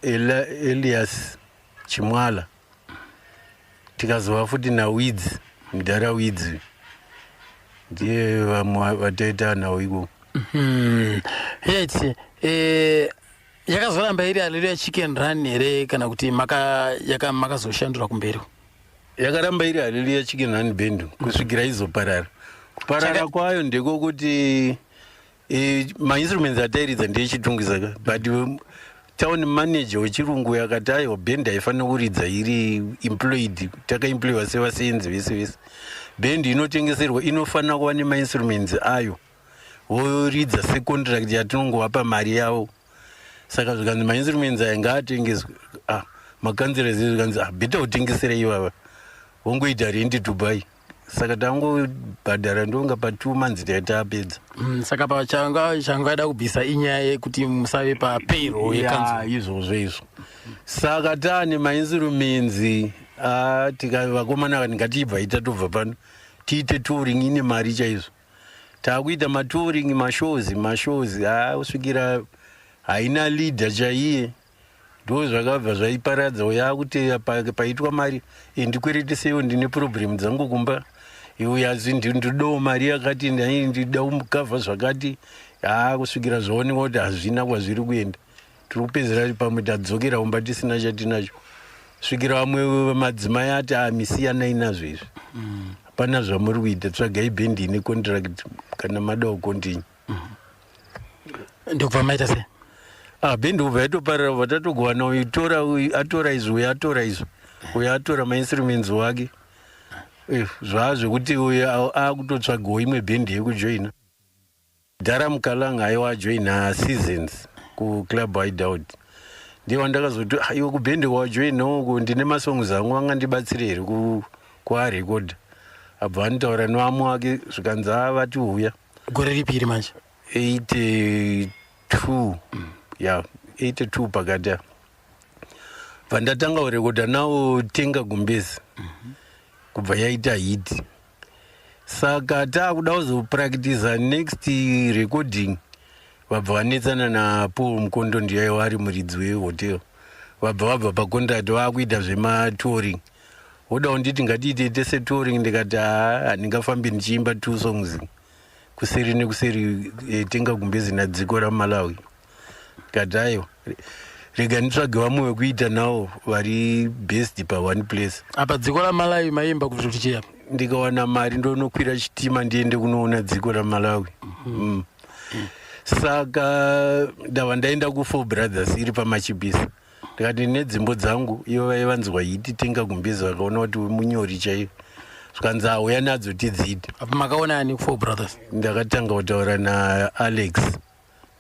Elias Chimwala, tikazova futi naWidzi, mudhara Widzi, ndiye vamwe vataita nawo ikoko. Yet yakazoramba iri Hallelujah Chicken Run here, kana kuti makazoshandura kumberi? Yakaramba iri Hallelujah Chicken Run Band kusvikira izoparara. Kuparara kwayo ndekokuti mainstruments atairidza ndeeChitungwiza ka, but town manager wechirungu yakati, "Aiwa, band haifaniri kuridza iri employed, takaemployiwa sevasenzi vese vese. Band inotengeserwa inofanira kuva nemainstruments ayo, voridza secontract yatinongovapa mari yavo." Saka zvikanzi mainstruments aya ngaatengeswe. Ah, makanzera zvikanzi, "Ah, better kutengesera ivava, vongoita rent to buy." Saka tangobhadhara ndonga pa2 months taitapedza. Saka pachanga changada kubvisa inyaya yekuti musave papayroll yekanzuru. Ya, izvozvo izvo. Saka taane mainstruments, ah, tika vakomana vakati ngatibva ita tobva pano tiite touring ine mari chaizvo. Taakuita matouring, mashows, mashows, ah, kusvikira haina leader chaiye. Ndo zvakabva zvaiparadza. Yakuti paitwa mari, ndikwereteseiwo, ndine problem dzangu kumba, iwe asi ndidowo mari yakati, ndai ndida kukavha zvakati, ha, kusvikira zvaonekwa kuti hazvina kwazviri kuenda, tiri kupedzera pamwe tadzokera kumba tisina chatinacho, svikira vamwe madzimai ati, "Amisiyanai nazvo izvi, hapana zvamuri kuita, tsvagai bhendi ine contract kana madawo continue." Ndokubva maita sei? Ah, bhendi ubva yatoparara, ubva tatogowana uyu tora, uyu atora izvi, uyu atora izvi, uyu atora mainstruments wake. Zvaa zvekuti uyu akutotsvagawo imwe bhendi yekujoina. Dhara Mukalanga aiwa ajoina Seasons kuClub Hideout. Ndiye wandakazoti, "Ah, iwe kubhendi wajoina uku, ndine masongs angu, vangandibatsire here kuarekodha?" Abva anitaura nevamwe wake, zvikanzi, "A, vati uya." Gore ripi iri manje? 82, ya, 82 pakati apa. Bva ndatanga kurekodha nawo Tenga Gumbezi, kubva yaita hit. Saka taakuda kuzopractiza next recording, vabva vanetsana naPaul Mukondo, ndiye ari muridzi wehotel. Vabva vabva pacontract, vaakuita zvematouring, voda kunditi ngatiite tese touring. Ndikati, "Haa, handingafambi ndichiimba two songs kuseri nekuseri, Tenga Gumbezi naDziko raMalawi." Ndikati, "Aiwa, rega nditsvage vamwe vekuita navo vari based paone place." Apa Dziko raMalawi maimba kuti chii apa? Ndikawana mari ndonokwira chitima ndiende kunoona Dziko raMalawi. Saka ndava ndaenda kuFour Brothers iri paMachipisa. Ndikati nedzimbo dzangu, ivo vaivanzwa hit Tenga Gumbezi, vakaona kuti munyori chaiyo, zvikanzi, "Auya nadzo tidziite." Apa makaona ani kuFour Brothers? Ndakatanga kutaura naAlex,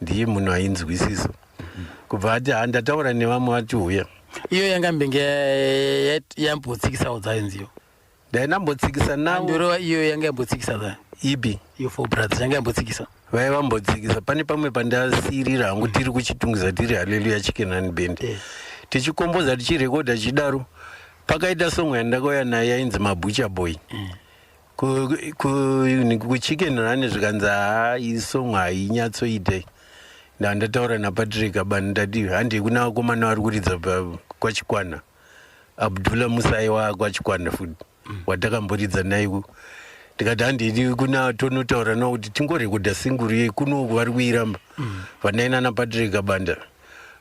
ndiye munhu ainzwisisa, kubva ati, "Ha, ndataura nevamwe, vati uya." Iyo yanga mbenge yambotsikisawo dzayo nziyo? Ndainambotsikisa navo. Ndoreva iyo yanga yambotsikisa dzayo. Ipi? Iyo Four Brothers yanga yambotsikisa. Vaivambotsikisa pane pamwe pandasirira hangu, tiri kuChitungwiza, tiri Haleluya Chicken Run Band, tichikomboza, tichirekodha chidaro. Pakaita song yandakauya nayo yainzi Mabucha Boy kuChicken Run, zvikanzi, "Haa, iyi song hainyatsoite." Ndandataura naPatrick Abani, ndati, "Handei kuna vakomana vari kuridza kwaChikwana." Abdullah Musaiwa kwaChikwana futi watakamboridza naye. Ndikati, "Handidi kuna tonotaura navo kuti tingorekodha single yei kunoku, vari kuiramba." Vanaina naPatrick Abanda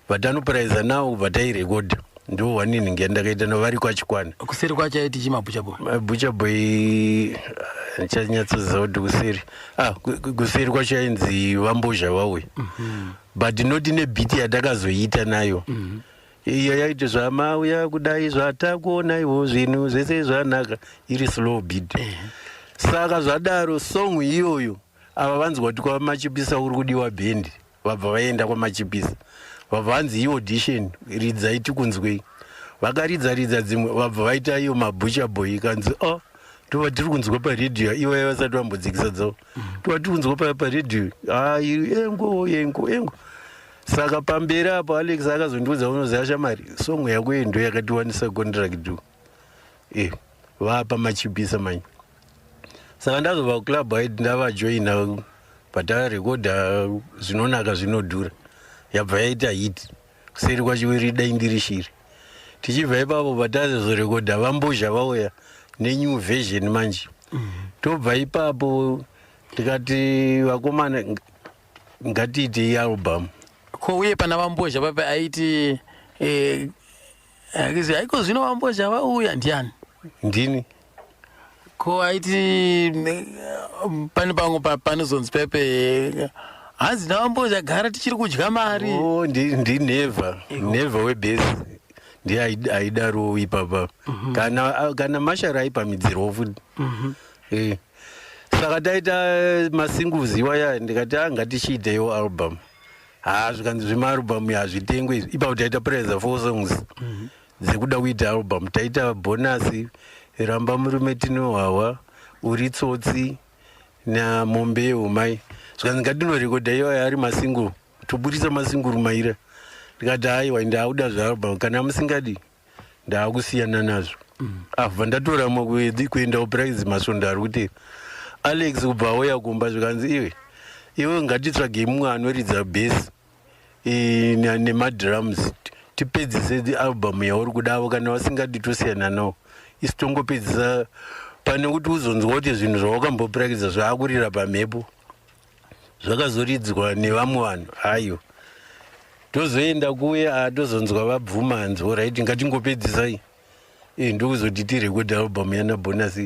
vatanopuraiza navo, kubva tairekodha. Ndo waninhingi yandakaita navo vari kwaChikwana. Kuseri kwacho aiti chiMabucha Boy? Bucha Boy chanyatsoziva kuti kuseri, ah, kuseri kwacho yainzi Vambozha Vauya, but not nebeat yatakazoita nayo. Iyo yaiti zvamauya kudai zvatakuonaiwo zvinhu zvese zvanaka, iri slow beat. Saka zvadaro, song iyoyo, ava vanzwa kuti kwaMachipisa uri kudiwa bhendi, vabva vaenda kwaMachipisa, vabva vanzi, "Iaudition, ridzai tikunzwei." Vakaridza ridza dzimwe, vabva vaita iyo Mabucha Boy, ikanzi, "O, tova tiri kunzwa paredhiyo." Ivo vasati vambodzikisa dzavo, tova tiri kunzwa paredhiyo, ai, engo engo engo. Saka pamberi apo Alex akazondiudza, "Unoziva shamari, song yako iyi ndo yakatiwanisa contract vapa Machipisa manje." Saka ndazobva kuclub aiti ndavajoina, patarekodha Zvinonaka Zvinodhura, yabva yaita hit. Kuseri kwacho iri Dai Ndiri Shiri. Tichibva ipapo, patazorekodha Vambozha Vauya nenew version manje. Tobva ipapo tikati, "Vakomana, ngatiitei album." Ko uye pana Vambozha pape aiti akizi, "Aiko zvino Vambozha vauya," ndiani? Ndini. Ko aiti pane pamwe panozonzi pepe hanzi naVambozha, "Gara tichiri kudya mari." Oh, ndinevha nevha webhesi, ndiye aidaro ipapa. Kana mashara aipamidzirwa futi. Saka taita masingles iwaya, ndikati, "A, ngatichiiteiwo album." Ha, zvikanzi, "Zvemaalbum hazvitengwe izvi." Ipapo taita praiser four songs dzekuda kuita album. Taita Bonus, Ramba Murume, Tinohwawa, Uri Tsotsi naMombe Yehumai. Zvikanzi ngatinorekodha iwayo ari masinguru, toburitsa masinguru maira. Ndikati haiwa, ndauda zvealbum, kana musingadi ndaakusiyana nazvo. Abva ndatoramwa kuenda kuprize masvondo ari kutera. Alex kubva auya kumba, zvikanzi iwe iwe, ngatitsvagei mumwe anoridza bhesi nemadrums, tipedzise album yauri kudavo. Kana vasingadi tosiyana nawo, isi tongopedzisa, pane kuti uzonzwa kuti zvinhu zvawakamboprakidza zvaakurira pamhepo, zvakazoridzwa nevamwe vanhu. Aiwa, tozoenda kuya, tozonzwa vabvuma, hanzi alright, ngatingopedzisai. Ndokuzoti tirekodhi album yana Bonus.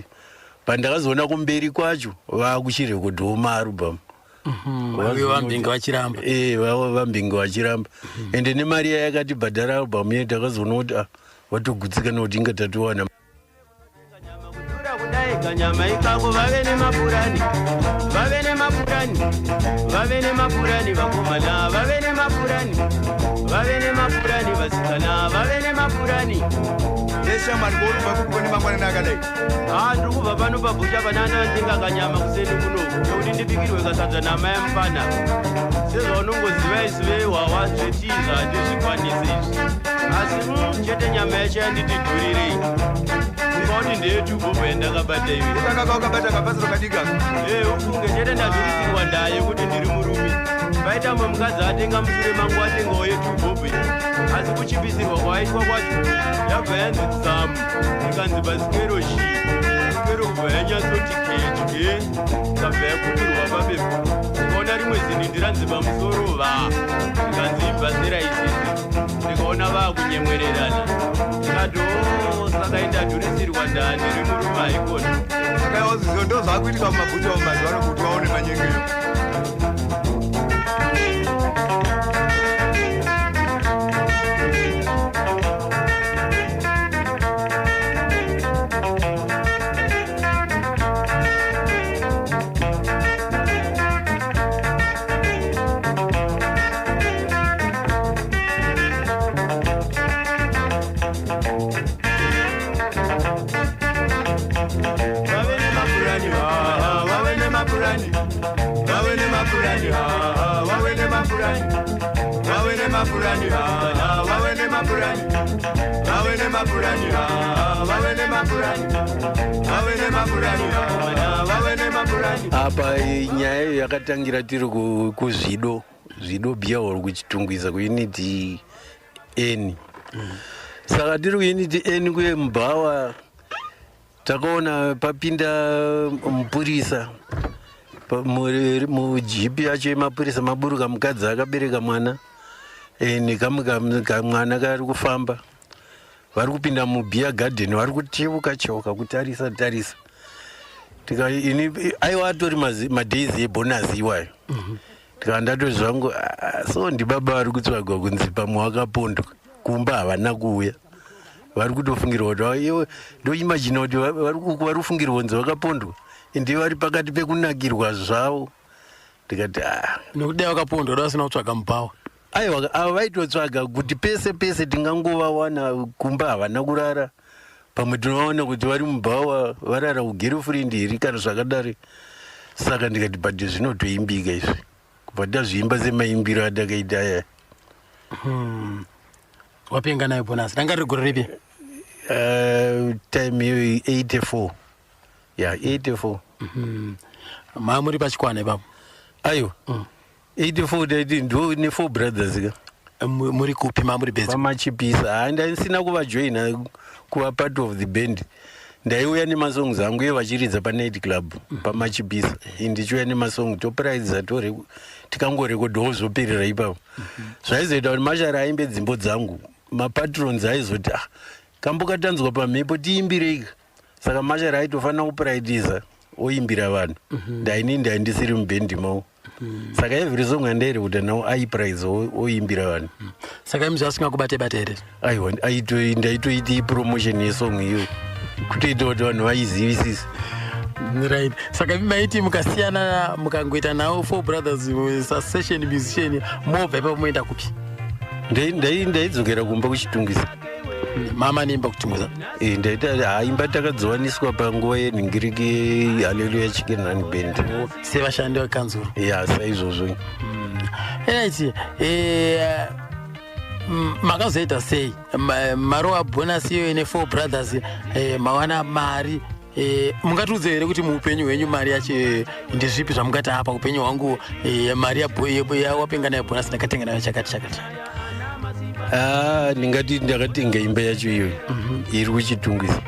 Pandakazoona kumberi kwacho vaakuchirekodhawo maalbum. Vave vambinge vachiramba. Vambinge vachiramba, ende nemari yayakatibhadhara album yedu, takazoona kuti ah, vatogutsikana kuti inga tatowana. Kudhura kudai kanyama ikako. Vave nemapurani, vave nemapurani, vave nemapurani vakomana, vave nemapurani, vave nemapurani vasikana, vave nemapurani. Neshamwari, kourubva kukuko nemangwanani akadai? Ha, ndiri kubva pano pabhucha panana ntenga kanyama kuseni kunoku, nekuti ndibikirwe kasadza namai mufana. Sezvaunongoziva, isu vehwawa zvetiizva hatizvikwanisi izvi, asi chete nyama yacho yanditi dhurirei. Funga kuti ndeyetubhobho yandakabata iwe. Ikakaka wakabata kapasiro kadika. Ee, ufunge chete ndadhurisirwa ndaa yekuti ndiri murume. Paita mumwe mukadzi atenga mushure mangu, atengawo yetubhobho, asi kuchipisirwa kwaaitwa kwacho, yabva yanzi tsamu, ikanzi pasikero shi sikero, kubva yanyatsoti kedye, ikabva yakuturwa pabepa. Ndikaona rimwe zinindi ranzi pamusoro va, ndikanzi ibhasera isisi. Ndikaona vaakunyemwererana, ndikati o, saka indadhurisirwa ndaa ndiri murume, haikona? Saka izvo ndo zvaakuitika mumabhucha mumazuva ano, kuti waone manyengero. Vave nemapurani, ha, vave nemapurani, vave nemapurani, ha, vave nemapurani, vave nemapurani, ha, vave nemapurani, vave nemapurani, ha, vave nemapurani, vave nemapurani, ha, vave nemapurani. Apa nyaya iyo yakatangira tiri kuZvido, Zvido Beer Hall kuChitungwiza, kuUnit N. Saka tiri kuUnit N kuemubhawa, takaona papinda mupurisa mujipi yacho yemapurisa, maburuka mukadzi akabereka mwana, nekamwe kamwana kari kufamba. Vari kupinda mubeer garden, vari kucheuka cheuka, kutarisa tarisa. Tika ini aiwa, atori madays ebonus iwayo. Ndikava ndati zvangu, "Ah, so ndibaba vari kutsvagwa kunzi pamwe wakapondwa, kumba havana kuuya, vari kutofungirwa kuti iwe." Ndoimagina kuti vari kufungirwa kunzi vakapondwa, ende vari pakati pekunakirwa zvavo. Ndikati ah, Nekuti dai vakapondwa, dai vasina kutsvaga mubhawa. Aiwa, ava vaitotsvaga kuti pese pese tingangovawana, kumba havana kurara, pamwe tinovaona kuti vari mubhawa, varara kugirlfriend here kana zvakadari. Saka ndikati, but zvinotoimbika izvi, kubva tazviimba semaimbiro atakaita aya. Wapenga nayo Bonus ranga riri gore ripi? Time iyoyi 84, ya 84. Maa muri pachikwana ipapo? Aiwa, 84 taiti ndo ne4 Brothers ka. Muri kupi maa muri bedzi? Pamachipisa. Ha, ndaisina kuvajoina kuva part of the band. Ndaiuya nemasongs angu, iye vachiridza panight club pamachipisa. Ndichiuya nemasong, topraidza, tikangorekodhawo, zvoperera ipapo. Zvaizoita kuti mashara aimbe dzimbo dzangu, mapatrons aizoti, "Ah, kambo katanzwa pamhepo, tiimbirei." Saka mashara aitofanira kupraitiza oimbira vanhu. Ndaini ndaindisiri mubhendi mavo, saka every song yandairekodha nawo aipraisa oimbira vanhu. Saka imi zvasingakubate bate here? Aiwa, ndaitoiti promotion yesong iyo, kutoita kuti vanhu vaizivisise. Right, saka imi maiti mukasiyana, mukangoita nawo Four Brothers session musician, mobva ipapo moenda kupi? Ndaidzokera kumba kuChitungwiza. Mama neimba kuchingwiza? Eh, ndaita ha imba takadziwaniswa panguva yenhingiriki Haleluya Chicken Run Band. Sevashandi vekanzuru? Ya, saizvozvo. Right. Makazoita sei? Marova bonus iyo ine Four Brothers, mawana mari. Mungatiudze here kuti muupenyu hwenyu mari yacho ndezvipi zvamungati apa upenyu hwangu, mari yawapinga nayo bonus ndakatenga nayo chakati chakati? Ah, ndingati ndakatenga imba yacho iyoyo iri kuChitungwiza.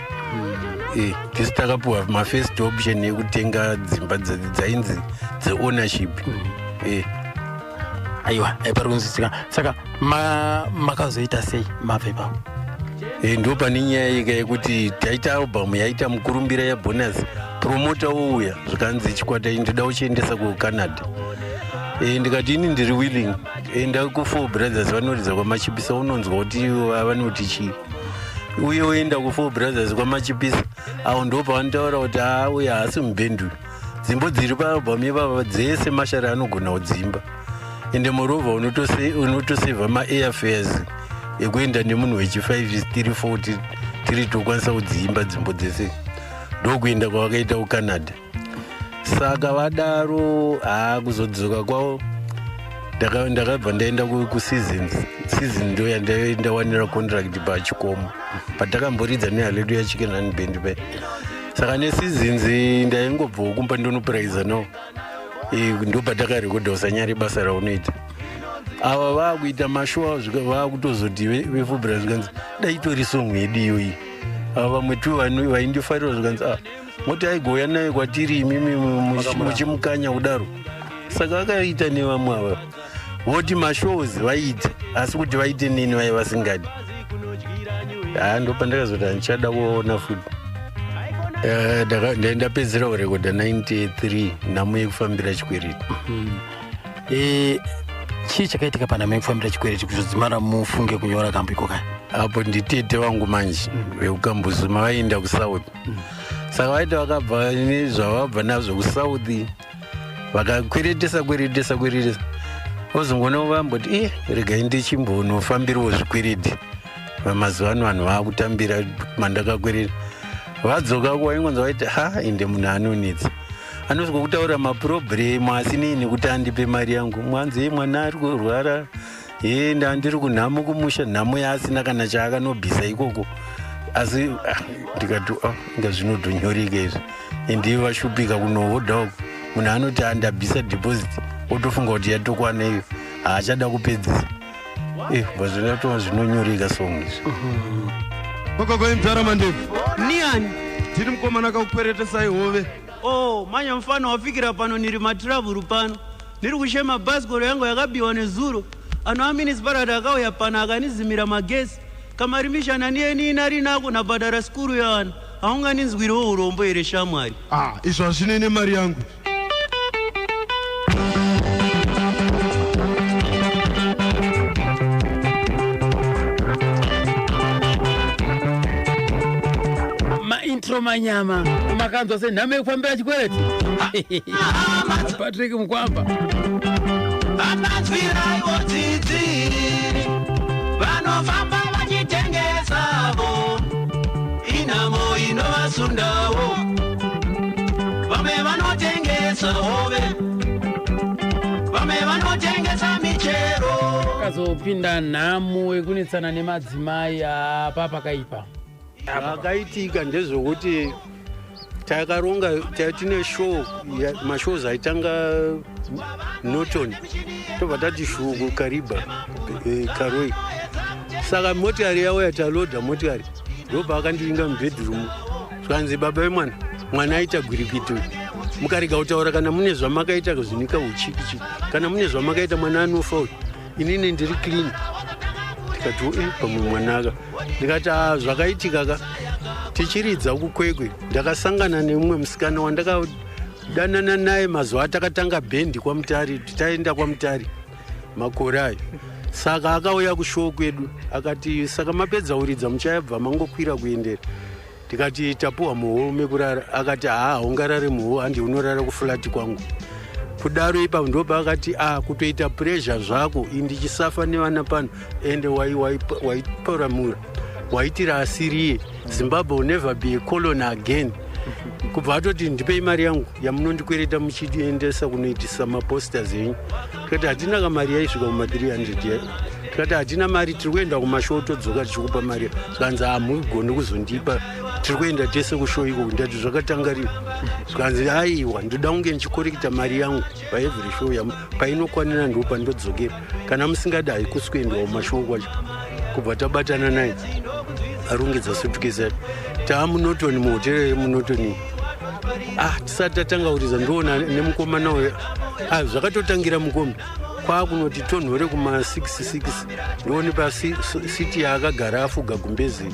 Tisi takapiwa mafirst option yekutenga dzimba dzainzi dzeownership. Aiwa, pari kunzwisika. Saka makazoita sei mabva ipapo? Ndo pane nyaya yeka yekuti taita album yaita mukurumbira yabonus, promoter wouya, zvikanzi chikwata iyi ndoda kuchiendesa kuCanada. Ndikati ini ndiri willing, enda kuFour Brothers vanoridza kwaMachipisa, unonzwa kuti vanoti chii. Uye woenda kuFour Brothers kwaMachipisa, avo ndo pavanotaura kuti aa, uye haasi mubhendi uyu, dzimbo dziri paalbum ipapa dzese mashari anogona kudzimba, ende moreover unotosevha maairfares ekuenda nemunhu wechi5 3 4 tiri tokwanisa kudziimba dzimbo dzese. Ndokuenda kwavakaita kuCanada. Saka vadaro, haa, kuzodzoka kwavo ndakabva ndaenda kuSeasons. Season ndo yandawanira contract pachikomo patakamboridza neHaleluya Chicken Run Band pe. Saka neSeasons ndaingobvawo kumba ndonopuraiza nawo. Ndo patakarekodha Usanyari Basa Raunoita. Ava vaakuita mashow, vaakutozoti veFour, zvikanzi dai itori song yedu iyoyi. Ava vamwe tu vaindifarira, zvikanzi ah, moti aigouya naye kwatiri imimi muchimukanya kudaro. Saka akaita nevamwe ava voti mashows vaite, asi kuti vaite neni vai vasingadi. Ha, ndo pandakazoti handichada kuona futi. Ndapedzera kurekodha 93 Nhamo Yekufambira Chikwereti. Chii chakaitika panhamo yekufambira chikwereti kuzodzimara mufunge kunyora kambo iko kaya? Apo nditete vangu manje vekukambuzuma vaienda kuSouth. Saka vaita vakabva nezvavabva nazvo kuSouth, vakakweretesa kweretesa kweretesa, ozongoona vamboti e, regai ndichimbonofambirawo zvikwereti. Mazuva ano vanhu vaakutambira mandakakwereta. Vadzoka kuwaingonza vaiti ha, ende munhu anonetsa, anosvika kutaura maproblem asinei nekuti andipe mari yangu. Mwanzi ye mwana ari kurwara, ye ndandiri kunhamo kumusha, nhamo yaasina kana chaakanobvisa ikoko. Asi ah, ndikati ah, inga zvinotonyoreka izvi, ende vashupika kunohodha uko. Munhu anoti andabvisa deposit, otofunga kuti yatokwana iyo, haachada kupedzisa. Bva zvinonyoreka song izvi. Kokoko, imdzara Mandebvu. Niani? Tiri mukomana kakukweretesai hove. Oh, manya mfano wafikira pano, niri matravhuru pano, ndiri kushema bhasikoro yangu yakabiwa nezuro. Ano amunicipality akauya pano akanizimira magesi kamarimishana niye rinako nabhadhara sikuru yaana. Haunganinzwiriwo urombo here, shamwari? Ah, izvo hazvinei nemari yangu. Maintro manyama makanzwa senhamo yekufambira chikwereti, Patrick Mukwamba. Vamanzwiraiwo tsitsi vanofamba vachitengesavo, inhamo inovasundawo. Vamwe vanotengesa hove, vamwe vanotengesa michero. Akazopinda nhamo yekunetsana nemadzimai apa pakaipa. Zvakaitika ndezvokuti takaronga tine show, mashows aitanga Norton, tobva tati shuku Kariba, Karoi. Saka motikari yauya, talodha motikari, ndobva akandivinga mubedroom, zvikanzi baba vemwana, mwana aita gwirikwiti, mukarega kutaura kana mune zvamakaita zvinika uchikichi, kana mune zvamakaita mwana anofa uyu, inini ndiri clean. Ndikati e, pamwe mwanaka. Ndikati a, zvakaitika ka, tichiridza kuKwekwe ndakasangana nemumwe musikana wandakadanana naye mazuva atakatanga bhendi kwaMutari, taenda kwaMutari makore ayo. Saka akauya kushow kwedu, akati saka mapedza kuridza muchabva mangokwira kuendera? Ndikati tapuwa muhall mekurara. Akati haa, haungarare muhall, handi unorara kuflat kwangu. Kudaro ipapo ndopaakati a kutoita pressure zvako, indichisuffer nevana pano, ende waiparamura. Waitira asiriye. Zimbabwe will never be a colony again. Kubva atoti, "Ndipei mari yangu yamunondikwereta muchiendesa kunoitisa maposters enyu." Tikati hatina kamari, yaisvika kuma300 ya. Tikati hatina mari, tiri kuenda kumashow, todzoka tichikupa mari. Zvikanzi, "Hamugoni kuzondipa, tiri kuenda tese kushow ikoko." Ndati, "Zvakatanga rini?" Zvikanzi, "Aiwa, ndoda kunge ndichikorekta mari yangu paevery show yamu painokwanira, ndo pandodzokera. Kana musingadi, haikusi kuendwa kumashow kwacho." Kubva tabatana naye, arongedza sutukesi yake, taamuNorton, muhotera yemuNorton. Ah, tisati tatanga kuridza, ndoona nemukomana uyo. Ah, zvakatotangira mukombi kwakunoti tonhore kuma66, ndoone pasiti yaakagara afuga gumbezi,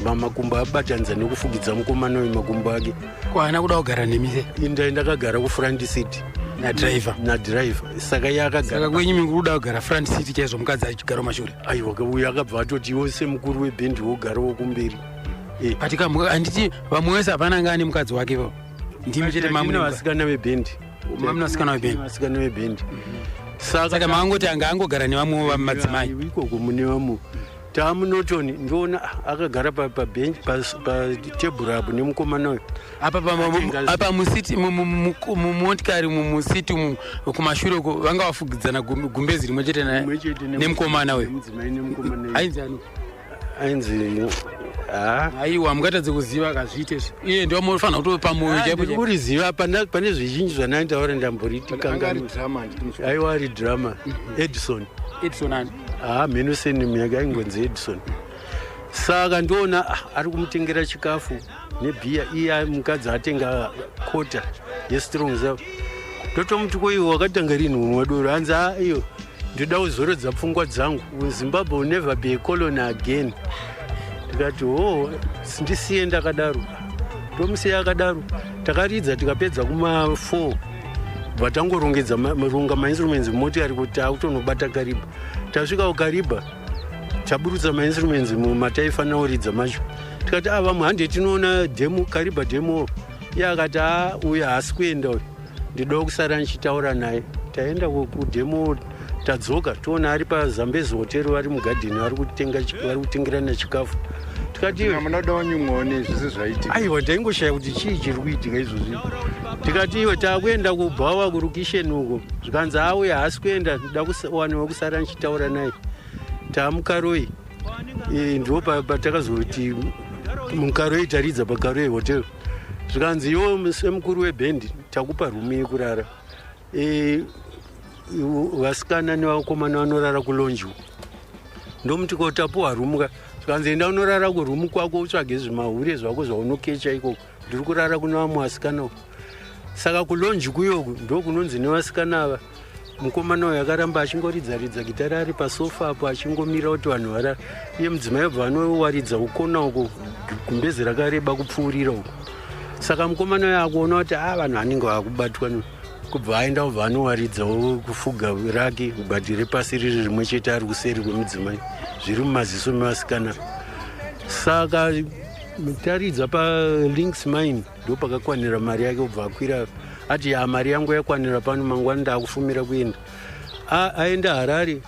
makumbo abatanidza nekufugidza mukomana uyu makumbo ake. Kwana kuda kugara nemi se? Indai ndakagara kufront seat. Nadhiraivha? Nadhiraivha. Saka iye akagara Saka kwenyu mingi kuda kugara front seat chaizvo, mukadzi achigara kumashure? Aiwa, uyu akabva atoti, "Iwe semukuru webhendi wogarawo kumberi." But handiti vamwe wese hapana anga ane mukadzi wake ipapo? Ndimi chete mamune vasikana vebhendi. Mamune vasikana vebhendi. Vasikana vebhendi. Saka maangoti anga angogara nevamwe madzimai? Ikoko mune vamwe. TaamuNorton, ndoona akagara pabench, patebhuru apo nemukomana uyu. Apa apa musiti, mumotikari, mumusiti umu kumashure uko, vanga vafugidzana gumbezi rimwe chete nemukomana uyu. Mudzimai nemukomana. Ainzi ani? Ainzi ha. Aiwa, mungatadze kuziva akazviite iye ndiwo munofanira kutopa mwoyo chaipo chaipo. Kuriziva pane zvizhinji zvanaitaura, ndamboriti kanganwa. Aiwa, ari drummer Edison. Edison ani? Ha, mheno surname yake, aingonzi Edison. Saka ndoona ari kumutengera chikafu nebhiya, iye mukadzi atenga kota yestrong. Sava ndotomuti, "Ko iwe wakatanga rini unwa doro?" Hanzi, "A, iyo ndoda kuzorodza pfungwa dzangu. Zimbabwe will never be a colony again." Ndikati, "O, ndisiye ndakadaro." Ndomusiya akadaro. Takaridza tikapedza kuma4, bva tangorongedza ronga mainstruments mumotikari kuti taakutonobata Kariba. Tasvika kuKariba, taburutsa mainstruments mumataifanira kuridza macho. Tikati, "A, vamwe hande tinoona demo, Kariba demo." Iye akati, "A, uyu haasi kuenda uyu, ndidawo kusara ndichitaura naye." Taenda kudemo, tadzoka, toona ari paZambezi Hotel, vari mugadheni, vari kutengerana chikafu. Tikati, "Iwe," Munodawo nyumwaone zvese zvaitika. Aiwa, taingoshaya kuti chii chiri kuitika izvozvi. Tikati, "Iwe, taakuenda kubhawa kurukisheni uko." Zvikanzi, "Auya haasi kuenda, ndoda kuwana wekusara ndichitaura naye." TaamuKaroi, ndo patakazoti muKaroi, taridza paKaroi Hotel. Zvikanzi, "Iwo semukuru webhendi takupa rumu yekurara. Vasikana nevakomana vanorara kulounge uko." Ndomuti, "Ko tapuwa rumu ka?" Zvikanzi, "Enda unorara kurumu kwako, utsvage zvimahure zvako zvaunokecha ikoko. Ndiri kurara kuna vamwe vasikana uko." Saka kulounge kuyoku ndo kunonzi nevasikana ava, mukomana uyu akaramba achingoridza-ridza gitari ari pasofa apo, achingomira kuti vanhu varara. Iye mudzimai obva anowaridza kukona uko, gumbezi rakareba kupfuurira uko. Saka mukomana uyu akuona kuti a, vanhu vanenge vakubatwa, kubva aenda, kubva anowaridzawo kufuga rake bhati repasi riri rimwe chete, ari kuseri kwemudzimai, zviri mumaziso mevasikana. Saka taridza paLinks Mine, ndo pakakwanira mari yake. Kubva akwira, ati, "Ya, mari yangu yakwanira pano, mangwana ndaakufumira kuenda." Aenda Harare,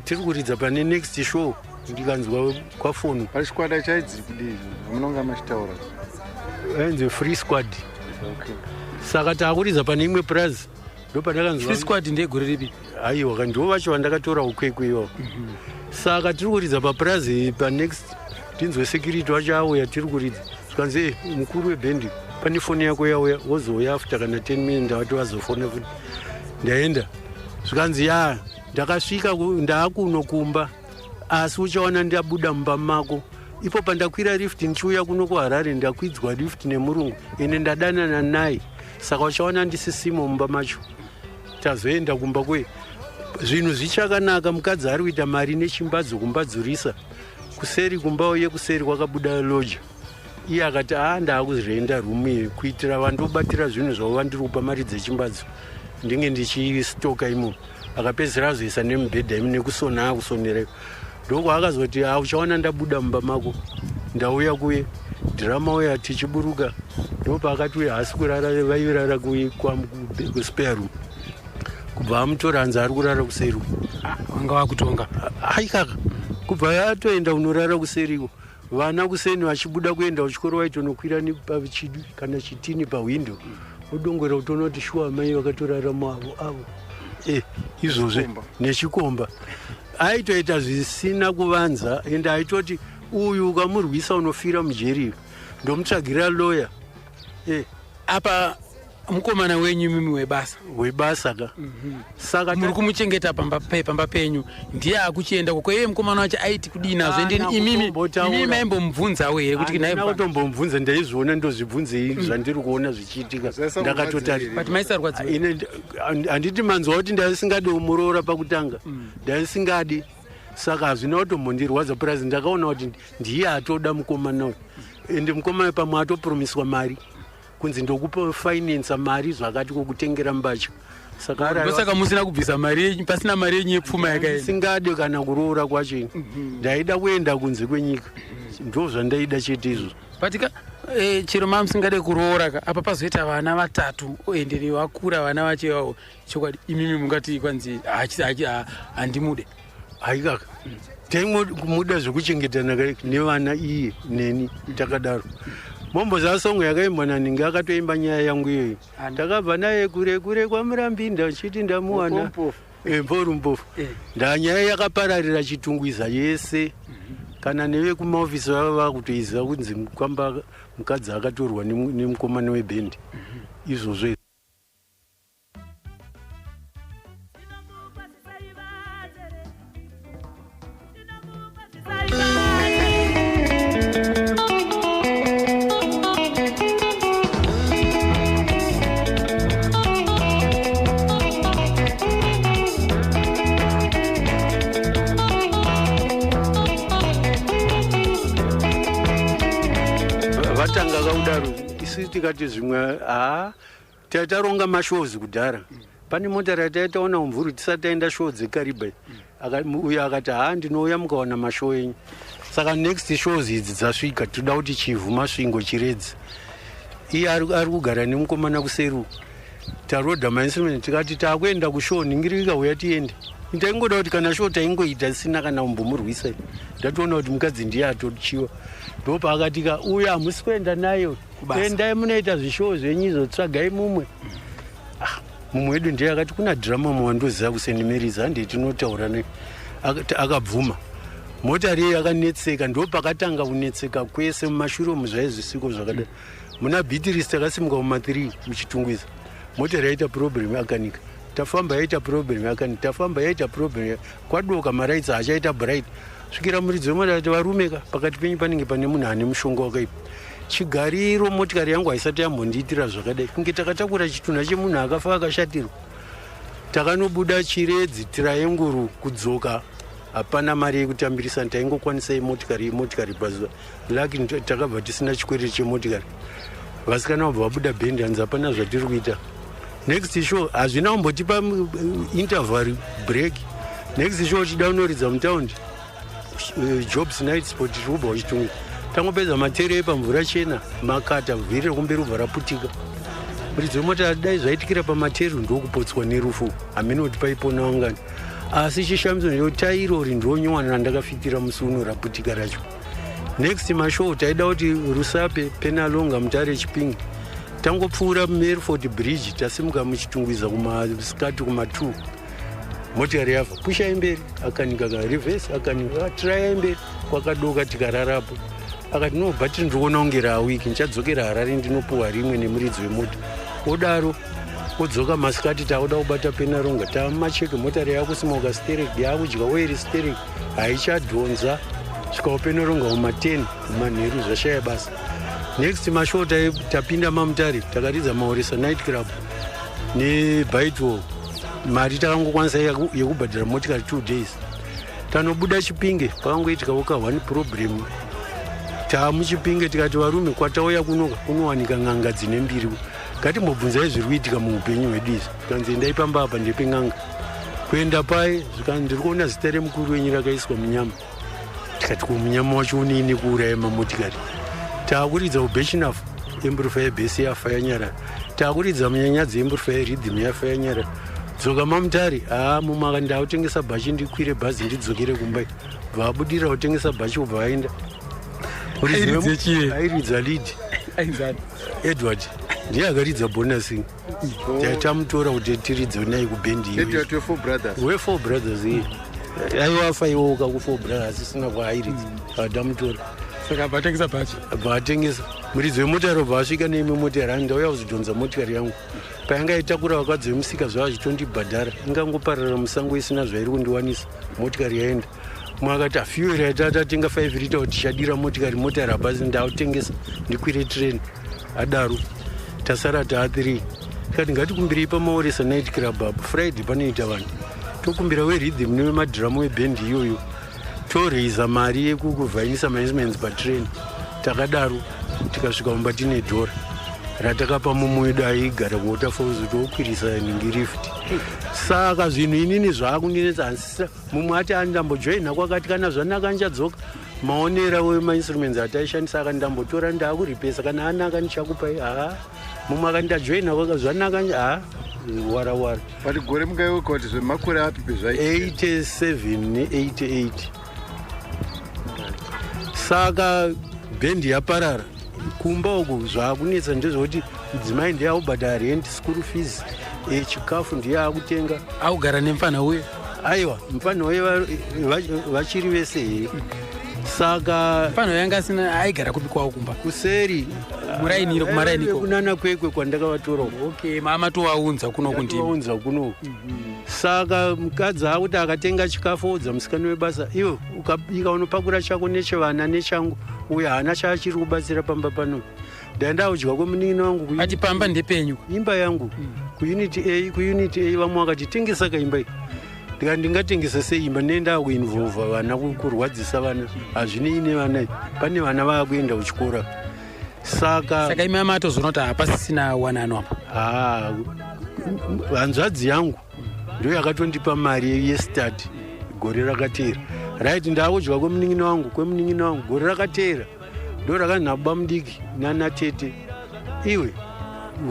tiri kuridza pane next show, ndikanzwa kwafoni. Pachikwata chaidzi kudii munonga machitaura? Ainzi Free Squad. Saka taakuridza pane imwe prazi, ndo pandakanzwa. Free Squad ndegore ripi? Aiwa, ndo vacho vandakatora ukwekwe iwavo. Saka tiri kuridza paprazi panext, tinzwe security wacho auya, tiri kuridza. Zvikanzi, "E, mukuru webhendi, pane foni yako yauya, wozouya after kana 10 minutes." Ndavati vazofona futi. Ndaenda, zvikanzi, "Ya, ndakasvika ndaakuno kumba, asi uchaona ndabuda mumba mako. Ipo pandakwira lift ndichiuya kuno kuHarare, ndakwidzwa lift nemurungu, ende ndadanana naye, saka uchaona ndisisimo mumba macho." Tazoenda kumba kwe, zvinhu zvichakanaka. Mukadzi ari kuita mari nechimbadzo kumbadzurisa kuseri kumba uye kuseri kwakabuda loja. Iye akati, "A, ndaakuzirenda rumu iyi kuitira vandobatira zvinhu zvavo, vandiri kupa mari dzechimbadzo, ndinge ndichistoka imomo." Akapedzisira azoisa nemubhedha imi nekusona, akusonera. Ndokwaakazoti, "A, uchaona ndabuda mumba mako, ndauya kuye." Drummer uya tichiburuka, ndopaakati, "Uya haasi kurara, vairara kuspare room." Kubva amutora, hanzi ari kurara kuseri. Vanga vakutonga. Aikaka, kubva atoenda kunorara kuseriko. Vana kuseni vachibuda kuenda kuchikoro vaitonokwira nepachidu kana chitini pahwindo, odongorera kutoona kuti shuwa amai vakatorarama avo avo. Izvozvo nechikomba aitoita zvisina kuvanza, ende aitoti uyu ukamurwisa unofira mujeri, ndomutsvagira loya. Apa mukomana wenyu mimi webasa? Webasa ka. Saka muri kumuchengeta pamba penyu, ndiye akuchienda koko. Iye mukomana wacho aiti kudii nazvo? Endeni imimi kutombotaura. Imimi maimbomubvunzawo here kuti Handina nhai? kutombomubvunza, ndaizviona, ndozvibvunzei zvandiri kuona zvichiitika? Ndakatotari. But maisarwadziwa? Ine handiti manzwa kuti ndaisingadi kumuroora pakutanga? Ndaisingadi, saka hazvina kutombondirwadza. Plus ndakaona kuti ndiye atoda mukomana uyu, ende mukomana pamwe atopromiswa mari kunzi ndokupa finansa mari zvakati kukutengera mbatya, saka Ndosaka musina kubvisa mari yenyu, pasina mari yenyu yepfuma yakaenda. Singade kana kuroora kwacho ini. Ndaida kuenda kunze kwenyika, ndo zvandaida chete izvozvo. But ka chero mamusingade kuroora ka, apa pazoita vana vatatu, endeni vakura vana vacho ivavo. Chokwadi imimi mungati kwanzi handimude? Haikaka, taimomuda zvekuchengetana nevana, iye neni takadaro. Momboziva song yakaimbwa naningi, akatoimba nyaya yangu iyoyo. Takabva naye kure kure kwaMurambinda, chiti ndamuwana Mporu Mpofu. Ndanyaya yakapararira Chitungwiza yese, kana nevekumaofisi vava vakutoiziva kunzi kwamba mukadzi akatorwa nemukomana webhendi, izvozvo. Vatanga kakudaro, isu tikati zvimwe haa, taitaronga mashows kudhara. Pane mota rataitaona mumvuri tisati taenda show dzeKariba. Uyo akati, "Haa, ndinouya mukawana mashow enyu." Saka next shows idzi dzasvika, toda kuti Chivhu, Masvingo, Chiredzi. Iye ari kugara nemukomana kuseri uku. Tarodha mainstrument, tikati taakuenda kushow, ningirika, uya tiende. Taingoda kuti kana show taingoita isina kana kumbomurwisa. Ndatoona kuti mukadzi ndiye atochiwa. Ndopaakatika, "Uyo hamusi kuenda nayo." Kubasa. "Endai munoita zvishow zvenyu izvo, tsvagai mumwe." Ah, mumwe wedu ndiye akati kuna drummer muwandoziva kuSt Mary's, hande tinotaura naye. Akabvuma. Mota riye yakanetseka, ndo pakatanga kunetseka kwese mumashure umu, zvaizvisiko zvakadai. Muna Beatrice takasimuka muma3 muChitungwiza, mota yaita problem, akanika. Tafamba, yaita problem, akanika. Tafamba, yaita problem. Kwadoka, maraitsi achaita bright, svikira muridzi wemota ati, "Varume ka, pakati penyu panenge pane munhu ane mushonga wakaipa." Chigariro motikari yangu haisati yambondiitira zvakadai, kunge takatakura chitunha chemunhu akafa akashatirwa. Takanobuda Chiredzi Triangle, kudzoka hapana mari yekutambirisa, taingokwanisa yemotikari, yemotikari pazuva. Lucky takabva tisina chikwereti chemotikari. Vasikana vabva vabuda bhendi, hanzi hapana zvatiri kuita. Next show hazvina kumbotipa interval break. Next show chida unoridza mutaundi, Jobs Night Sport, tiri kubva kuChitungwiza, tangopedza matere pamvura chena, makata vhiri rekumberi ubva raputika. Muridzi wemota, dai zvaitikira pamateru, ndokupotswa nerufu, hamene kuti paipona wangani. Asi chishamiso ndechekuti tairori ndonyowani randakafitira musi uno raputika racho. Next mashow taida kuti Rusape, Penalonga, Mutare, Chipinge. Tangopfuura Merford Bridge, tasimuka muChitungwiza kumasikati kuma2, motikari yafa. Pushai mberi, akanika ka. Reverse, akanika. Tirayai mberi, kwakadoka, tikararapo. Akati, "No, bhatiri ndikuona kunge raweak, ndichadzokera Harare ndinopuhwa rimwe nemuridzi wemota." Odaro odzoka masikati, takuda kubata Penalonga, tamacheke, motari yakusimuka sterek, yakudya oiri sterek, haichadhonza. Svikawo Penalonga kuma10 kumanheru, zvashaya basa. Next mashow tapinda maMutare, takaridza Maoresa Night Club neBitwall. Mari takangokwanisa yekubhadhara motikari 2 days. Tanobuda Chipinge, pakangoitikawo ka one problem. TaamuChipinge, tikati, "Varume, kwatauya kunoka kunowanika n'anga dzine mbiri, ngatimbobvunzai zviri kuitika muupenyu hwedu izvi." Tikanzi, "Endai pamba apa, ndepen'anga." Kuenda pai, zvikanzi, "Ndiri kuona zita remukuru wenyu rakaiswa munyama." Tikati, "Ko munyama wacho unei nekuuraya mamotikari?" Taakuridza kuBirchenough, amplifier bass yafa, yanyarara. Taakuridza Munyanyadzi, amplifier rhythm yafa, yanyarara. Dzoka maMutare, haa, mumwe akati, "Ndautengesa bhachi, ndikwire bhazi ndidzokere kumba." Bva abudira kutengesa bhachi, ubva aenda. Airidza chii? Airidza lead. Ainzani? Edward ndiye akaridza bonus. Tamutora kuti tiridze naye kubhendi iyoyo. Edward we-Four Brothers. We-Four Brothers iye. Aiwa afa iwoka ku-Four Brothers asisina kwaairidza. Tamutora. Saka abva atengesa bhachi. Abva atengesa. Muridzi wemotari obva asvika neimwe motikari, hanzi ndauya kuzodhonza motikari yangu. Payanga itakura vakadzi vemusika zvavo achitondibhadhara. Ingangoparara musango isina zvairi kundiwanisa. Motikari yaenda. Mumwe akati afuel yatatatenga 5 lita kuti tichadira motikari, motikari hapasi, ndautengesa ndikwire train. Adaro tasara taa 3. Tikati ngatikumbirei paMaoresa night club apo Friday panoita vanhu. Tokumbira werhythm newemadhiramu webhendi iyoyo. Toreisa mari yekukuvhainisa mainstruments patrain. Takadaro tikasvika mumba tine dhora ratakapa mumwe wedu aigara kuWaterfalls kuti okwirisa nhingi lift. Saka zvinhu inini zvaakundinetsa handisisa. Mumwe ati andambojoina kwakati kana zvanaka ndichadzoka. Maonera wemainstruments ataishandisa akandambotora ndaakuripesa kana anaka ndichakupai. Haa, mumwe akati ndajoina kwaka zvanaka, haa, wara wara. But gore mungaiweka kuti zvemakore api pezvaitika? 87 ne88. Saka bhendi yaparara. Kumba uku zvaakunetsa ndezvekuti mudzimai ndiye akubhadhara rent, school fees, chikafu ndiye akutenga. Akugara nemufana uye? Aiwa, mufana uye vachiri vese here. Saka mufana uye anga asina, aigara kupi kwavo kumba? Kuseri. Muraini iro, kumaraini iko. Kunana Kwekwe kwandakavatora. Okay, mama tovaunza kuno kundimi. Tovaunza kuno. Saka mukadzi akuti akatenga chikafu oudza musikana webasa, iwe ukabika unopakura chako nechevana nechangu. Uye haana chaachiri kubatsira pamba pano. Ndaenda kudya kwemunin'ina wangu. Ati pamba ndepenyu. Imba yangu kuunit A, kuunit A vamwe vakati tengesa kaimba iyi. Ndikati ndingatengesa sei imba nenda kuinvolva vana, kurwadzisa vana hazvinei nevana, pane vana vaakuenda kuchikora. Saka Saka imi amatozoona kuti hapasisina wanano apa. Haa, hanzvadzi yangu ndo yakatondipa mari yestart gore rakateera. Right, ndaakudya kwemunin'ina wangu, kwemunin'ina wangu gore rakateera ndo rakanhaba mudiki nana tete, iwe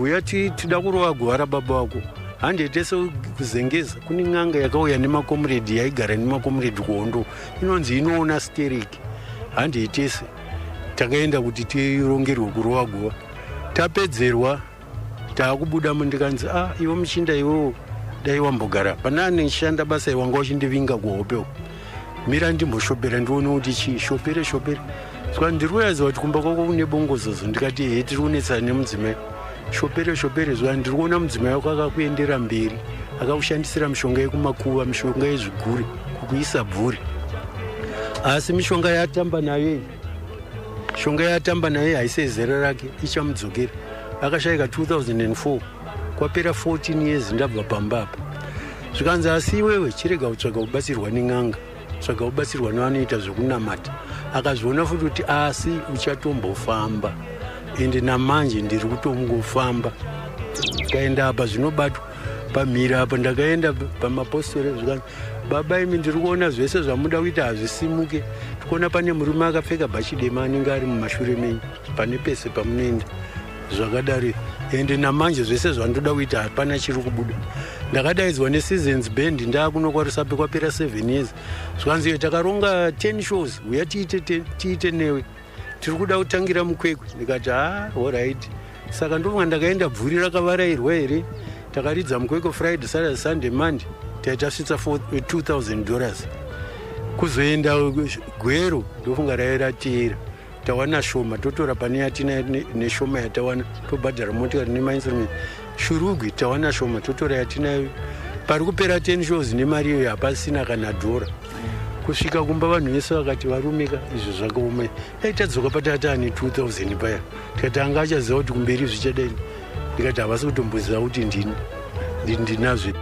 uya tida kurova guva rababa wako, hande tese kuzengeza. Kune n'anga yakauya nemakomuredhi, yaigara nemakomuredhi kuhondo, inonzi inoona stereki, hande tese. Takaenda kuti tirongerwe kurova guva. Tapedzerwa taakubudamo, ndikanzi a ah, iwe muchinda iwewo dai wambogara pana nishanda basa iwanga uchindivinga kuhope uko, mira ndimboshopera ndione kuti chii. Shopere shopere, saka ndiri kuratidza kuti kumba kwako kune bongozozo. Ndikati he, tiri kunetsana nemudzimai. Shopere shopere, zva ndiri kuona mudzimai wako akakuendera mberi, akakushandisira mishonga yekumakuva, mishonga yezvigure, kukuisa bvuri. Asi mishonga yatamba nayo iyi, mishonga yatamba nayo haisi zera rake, ichamudzokera. Akashayika 2004, kwapera 14 years ndabva pamba apa. Zvikanzi asi iwewe chirega kutsvaga kubatsirwa nen'anga, tsvaga kubatsirwa nevanoita zvekunamata. Akazviona futi kuti asi uchatombofamba, ende namanje ndiri kutongofamba. Kaenda apa zvinobatwa pamhiri apa, ndakaenda pamapostori, zvikanzi baba imi ndiri kuona zvese zvamuda kuita hazvisimuke, tikuona pane murume akapfeka bhachi dema anenge ari mumashure menyu pane pese pamunoenda. Zvakadaro, ende namanje zvese zvandoda kuita hapana chiri kubuda. Ndakadaidzwa neSeasons Band ndaakuno kwaRusape kwapera 7 years, zvikanzi iyo takaronga 10 shows, uya tiite, tiite newe, tiri kuda kutangira muKwekwe. Ndikati ha, alright. Saka ndofunga ndakaenda bvuri rakavarairwa here. Takaridza muKwekwe Friday, Saturday, Sunday, Monday, taitasvitsa $2000. Kuzoenda Gwero ndofunga raive rateera, tawana shoma, totora pane yatina neshoma yatawana tobhadhara motikari nemainstrument. Shurugwi tawana shoma, totora yatinayo. Pari kupera 10 shows nemari iyoyo hapasina kana dhora. Kusvika kumba vanhu vese vakati varumika, izvo zvakaoma. Dai tadzoka patatane 2000 paya, tikati anga achaziva kuti kumberi zvichadai. Ndikati havasi kutomboziva kuti ndini ndinazvo.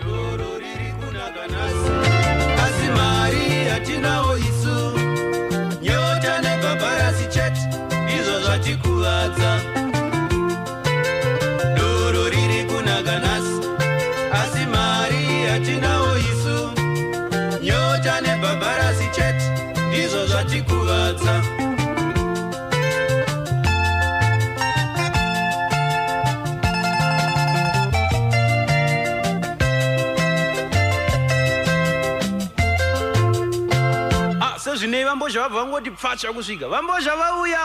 Doro riri kunaka nhasi, asi mari yatinawo isu nyota nebhabharasi chete, izvo zvatikuvadza. Doro riri kunaka nhasi, asi mari yatinawo isu nyota nebhabharasi chete, ndizvo zvatikuvadza. Zvinei vambozha vabva vangoti pfacha kusvika. Vambozha vauya.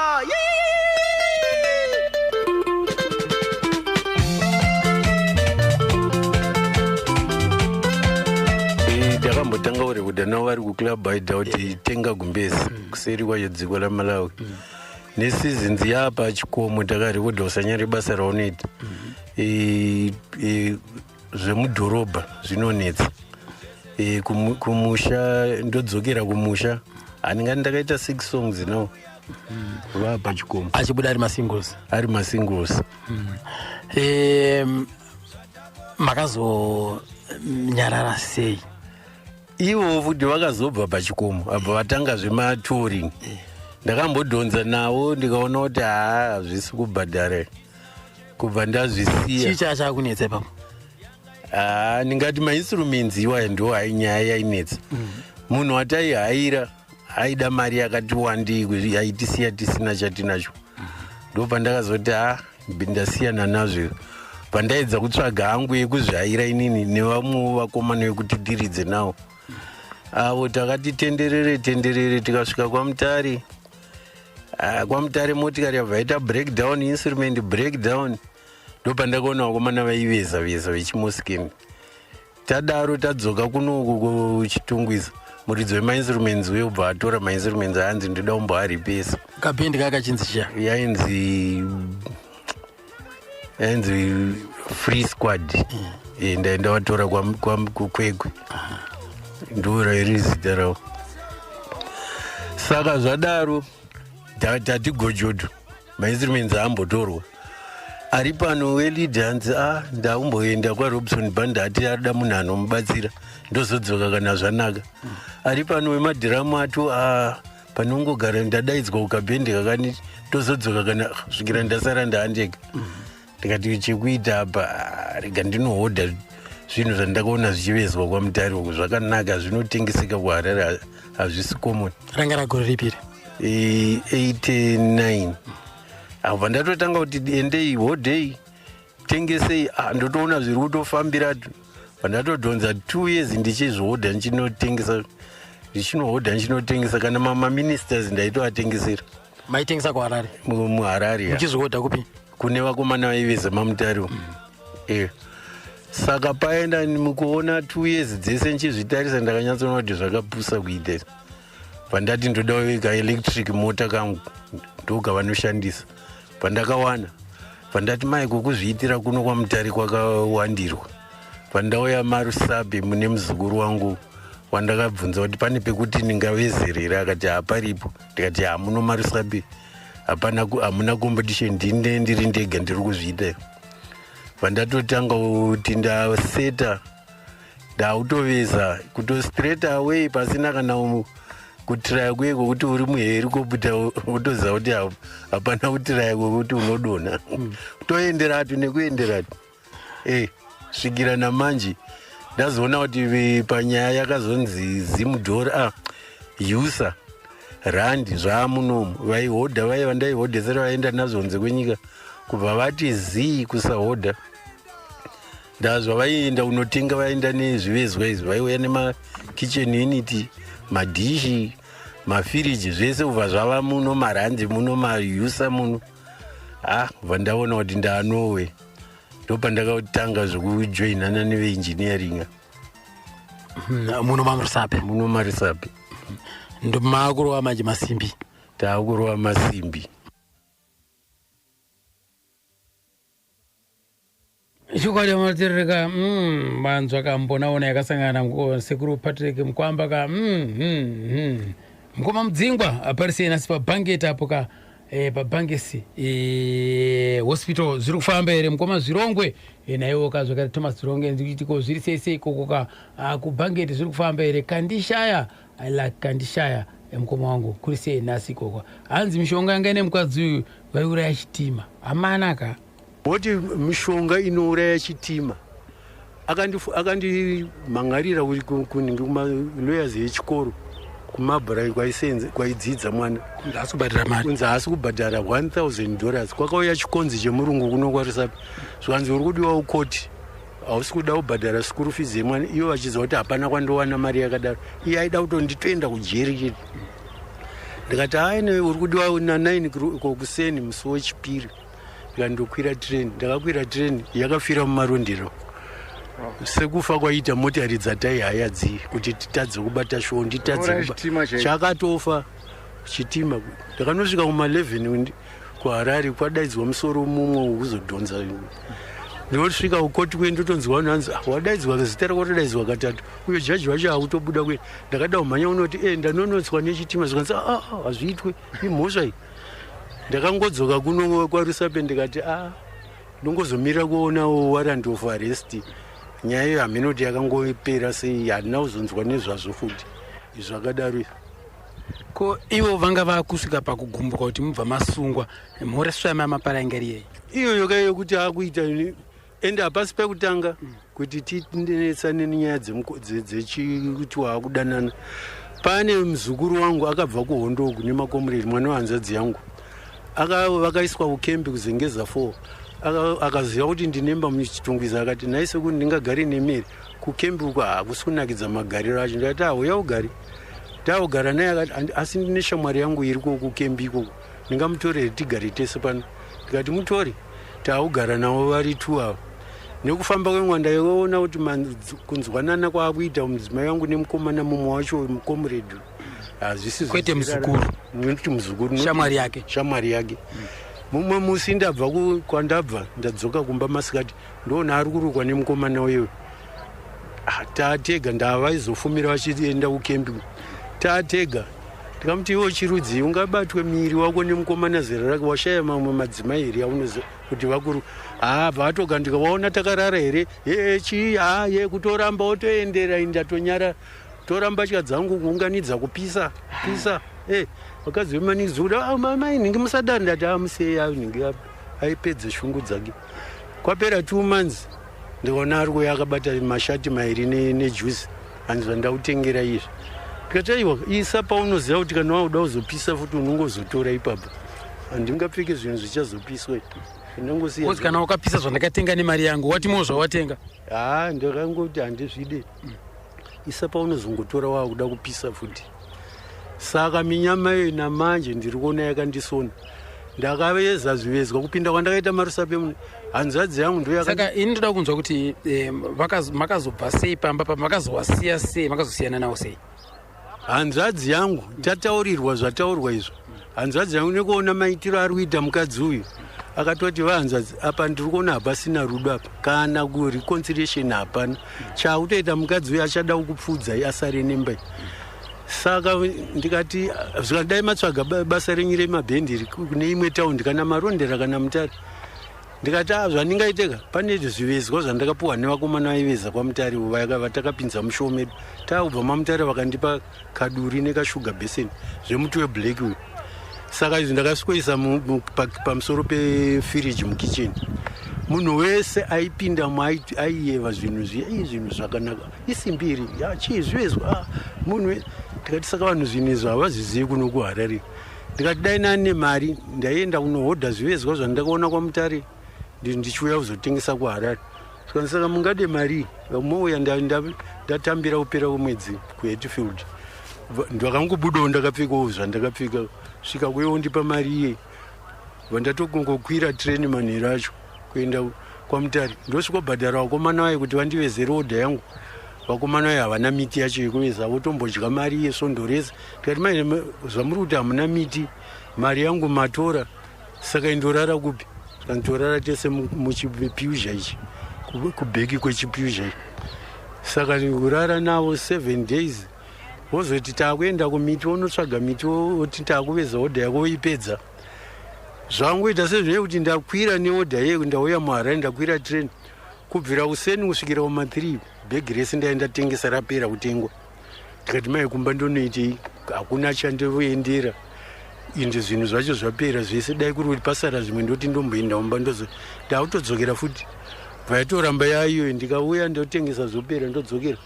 Takambotanga kurekodha navo vari kuclub aida kuti tenga gumbezi kuseri kwacho dziko raMalawi. Neseasons yaapa chikomo takarekodha usanyare basa raunoita. Zvemudhorobha zvinonetsa. Kumusha ndodzokera kumusha, handingati ndakaita 6 songs now vapa chikomo. Achibuda ari masingles? Ari masingles. Makazonyarara sei? Ivo futi vakazobva pachikomo, abva vatanga zvematouring. Ndakambodhonza navo, ndikaona kuti haa, hazvisi kubhadhara, kubva ndazvisiya. Chii chaachakunetsa ipapo? Haa, ndingati mainstruments iwaya ndo hai nyaya yainetsa. Munhu wataihaira aida mari yakati wandei, yaitisiya tisina chatinacho. Ndopandakazoti ha, ndasiyana nazvo. Pandaedza kutsvaga hangu yekuzvihaira inini nevamwewo vakomana vekuti tiridze nawo avo, takati tenderere tenderere tikasvika kwaMutare. Ah, kwaMutare motikari yabva yaita breakdown, instrument breakdown. Ndopandakaona vakomana vaiveza veza vechimoskeni. Tadaro tadzoka kunoku kuChitungwiza, muridzi wemainstruments uye ubva atora mainstruments, aanzi ndoda kumboaripesa. Kabhendi kakachinzi chiya? Yainzi Free Squad. Ndaenda vatora kuKwekwe, ndo rairi zita ravo. Saka zvadaro tati gojodo, mainstruments aambotorwa ari pano. Welead hanzi a ndakumboenda kwaRobson Band, ati arida munhu anomubatsira, ndozodzoka kana zvanaka. Ari pano wemadhiramu ato a panongogara, ndadaidzwa kukabhendi kakani, ndozodzoka kana svikira ndasara ndaandega. Ndikati chekuita apa, ah, rega ndinohodha zvinhu zvandakaona zvichivezwa kwaMutare uku, zvakanaka, zvinotengeseka kuHarare, hazvisi common. Ranga ragore ripiri? 89. Abva ndatotanga kuti endei, hodhei, tengesei. Ah, ndotoona zviri kutofambira. Pandatodhonza 2 years ndichizvihodha, ndichinotengesa, ndichinohodha, ndichinotengesa, kana maministers ndaitoatengesera. Maitengesa kuHarare? MuHarare. Muchizvihodha kupi? Kune vakomana vaiveza maMutare umu. Saka paenda mukuona 2 years dzese ndichizvitarisa, ndakanyatsoona kuti zvakapusa kuita izvi. Pandati ndoda kaelectric mota kangu, ndokavanoshandisa. Pandakawana, pandati mai kukuzviitira kuno kwaMutare kwakawandirwa. Pandauya maRusape mune muzukuru wangu wandakabvunza kuti pane pekuti ndingavezerera, akati haparipo. Ndikati hamuno maRusape hapana, hamuna competition, ndine ndiri ndega ndiri kuzviita. Pandatotanga kuti ndaseta, ndautoveza kuto straight away pasina kana kutiraya kuye kwokuti uri muhelicopter, wotoziva kuti hapana kutiraya kwekuti unodonha. Toenderatu nekuenderatu svikira namanje ndazoona kuti panyaya yakazonzi zimudhora, ah, usa randi zvaamunomu, vaihodha vaiva ndaihodhesera vaenda nazvo kunze kwenyika, kubva vati zii kusahodha. Ndazva vaienda kunotenga, vaenda nezvivezwa izvi, vaiuya nemakitchen unit, madhishi, mafiriji, zvese kubva zvava muno marandi muno, mayusa muno. Ah, kubva ndaona kuti ndaanowe, ndopandakatanga zvekujoinana neveengineering. Muno maMurusape? Muno maRusape. Ndomakurova manje masimbi? Taakurova masimbi. Chokwadi amatirika manzwa kambonaona yakasangana sekuru Patrick Mukwamba ka mukoma Mudzingwa aparisei nasi pabhangeti apo ka pabhangesi hospital zviri kufamba here mukoma Zvirongwe? Naiwo ka zvakare Thomas Zvirongwe, ndikuitiko zviri sei sei ikoko ka, ah, kubhangeti zviri kufamba here? Kandishaya, I like kandishaya. Mukoma wangu, kuri sei nhasi ikoko? Hanzi mishonga yanga ine mukadzi uyu vaiuraya chitima hamanaka. Woti mishonga inouraya chitima. Akandimhan'arira kunhingi kumalawyers echikoro kumabhura kwaidzidza mwana. Kunzi haasi kubhadhara mari. Kunzi haasi kubhadhara $1000. Kwakauya chikonzi chemurungu kuno kwaRusape, zvikanzi uri kudiwa ukoti hausi kuda kubhadhara school fees yemwana. Ivo vachiziva kuti hapana kwandowana mari yakadaro. Iye aida kutonditoenda kujeri chete. Ndikati aine uri kudiwa na9 kokuseni musi wechipiri. Ndikandokwira train, ndakakwira train yakafira mumarondero sekufa kwaita motari dzataihaya dzii kuti titadze kubata show, nditadze Kutora chitima chaicho. Chakatofa chitima. Ndakanosvika kuma11 kuHarare, kwadaidzwa musoro mumwe wekuzodhonza. Ndinosvika kukoti kwe, ndotonzwa vanhu hanzi, "Ah, wadaidzwa, zita rako ratodaidzwa katatu." Uyo jaji wacho akutobuda kwe, ndakada kumhanya unoti ndanonotswa nechitima. Zvikanzi, "Ah, ah, hazviitwe, imhosva iyi." Ndakangodzoka kuno kwaRusape, ndikati a ndongozomirira kuonawo warrant of arrest. Nyaya iyo hameno kuti yakangopera sei, handina kuzonzwa nezvazvo futi zvakadaro. Ko ivo vanga vakusvika pakugumbuka kuti mubva masungwa, mhoreswa yamamapara inga iri yei? Iyoyo kai yekuti akuita, ende hapasi pekutanga kuti tinetsane nenyaya dzechikuti waakudanana. Pane muzukuru wangu akabva kuhondo uku nemakomureri, mwana wehanzadzi yangu. Vakaiswa kukembi kuZengeza 4. Akaziva kuti ndinemba muChitungwiza, akati, "Nhai sekuti ndingagare nemeri kukembi uku, hakusi kunakidza magariro acho." Ndikati, "Auya ugare." Taugara naye. Akati, "Asi ndine shamwari yangu iri kukembi ikoko, ndingamutorere tigare tese pano?" Ndikati, "Mutore." Taugara navo vari two ava. Nekufamba kwenguva ndaiona kuti kunzwanana kwaakuita mudzimai wangu nemukomana mumwe wacho, mukomuredhi, hazvisi Kwete muzukuru. Nekuti muzukuru. Shamwari yake. Shamwari yake. Mumwe musi ndabva kwandabva, ndadzoka kumba masikati, ndoona ari kurukwa nemukomana uyewe. Ah, taatega, ndavaizofumira vachienda kukembi. Taatega, ndikamuti, "Iwo chirudzi ungabatwe miri wako nemukomana zera rake? Washaya mamwe madzimai here aunoziva kuti vakuru?" Haa, bva atoga. Ndikawaona takarara here, e chii, ha ye kutoramba otoendera. Ndatonyara, tora mbatya dzangu kuunganidza, kupisa pisa. Vakadzi vemaningi kuda, "Ah, mai nhingi, musadaro." Ndati, "Amusei." Nhingi aipedze shungu dzake. Kwapera 2 months, ndikaona ari kuuya akabata mashati mairi nejuice, hanzi, "Zvandautengera izvi." Ndikati, "Aiwa, isa paunoziva kuti kana wauda kuzopisa futi unongozotora ipapo. Handingapfeke zvinhu zvichazopiswa, ndingosiya." Kozi kana wakapisa zvandakatenga nemari yangu, watimo zvawatenga. Haa, ndakangoti handizvide, isa paunozongotora wakuda kupisa futi. Saka minyama iyo namanje ndiri kuona yakandisona. Ndakaveza zvivezwa kupinda kwandakaita maRusape muno, hanzvadzi yangu ndo. Saka ini ndoda kunzwa kuti makazobva sei pamba pa, makazowasiya sei, makazosiyana nawo sei? Hanzvadzi yangu, tataurirwa zvataurwa izvo, hanzvadzi yangu nekuona maitiro ari kuita mukadzi uyu, akatoti, "Vahanzvadzi, apa ndiri kuona hapasina rudo apa, kana kureconciliation hapana. Chautoita mukadzi uyu achada kukupfuudzai asare nemba iyi." Saka ndikati, "Zvikadai matsvaga basa renyu remabhendi kune imwe taundi, kana Marondera kana Mutare." Ndikati, "A zvandingaiteka, pane zvivezwa zvandakapiwa nevakomana vaiveza kwaMutare vatakapinza mushow medu. Taakubva maMutare, vakandipa kaduri nekashuga basin zvemuti weblack uyu. Saka izvi ndakasvikoisa pamusoro pefiriji mukicheni. Munhu wese aipindamo aiyeva zvinhu zviya, ii zvinhu zvakanaka, isimbi iri ya chii, zvivezwa." Ah, munhu ndikati, "Saka vanhu zvinhu izvi havazvizivi kuno kuHarare." Ndikati, "Dai nane mari ndaienda kunohodha zvivezwa zvandakaona kwaMutare, ndichiuya kuzotengesa kuHarare." Saka saka mungade mari, mouya, ndatambira kupera kwemwedzi kuHatfield. Ndakangobudawo ndakapfekawo zvandakapfeka, svika kuyewo, mari iye vandatokungokwira treni manheru acho kuenda kwaMutare. Ndosvikobhadhara vakomana vaye kuti vandivezere odha yangu. Vakomana vaye havana miti yacho yekuveza, votombodya mari yesvondo rese. Ndikati, "Mai, zvamuri kuti hamuna miti, mari yangu matora, saka indorara kupi?" Tikanditorara tese muchipiyuzha ichi, kubheki kwechipiyuzha ichi. Saka kurara navo 7 days, wozoti taakuenda kumiti, wonotsvaga miti, woti taakuveza odha yako, woipedza. Zvangoita sezvine kuti ndakwira neodha iye, ndauya muHarare, ndakwira train kubvira kuseni kusvikira kuma3, bhegi rese ndaenda tengesa, rapera kutengwa. Ndikati, "Mai, kumba ndonoitei? Hakuna chandoendera, ende zvinhu zvacho zvapera zvese. Dai kuri kuti pasara zvimwe, ndoti ndomboenda kumba, ndozo ndakutodzokera futi." Vaitoramba yaiyo. Ndikauya ndotengesa, zvopera, ndodzokera,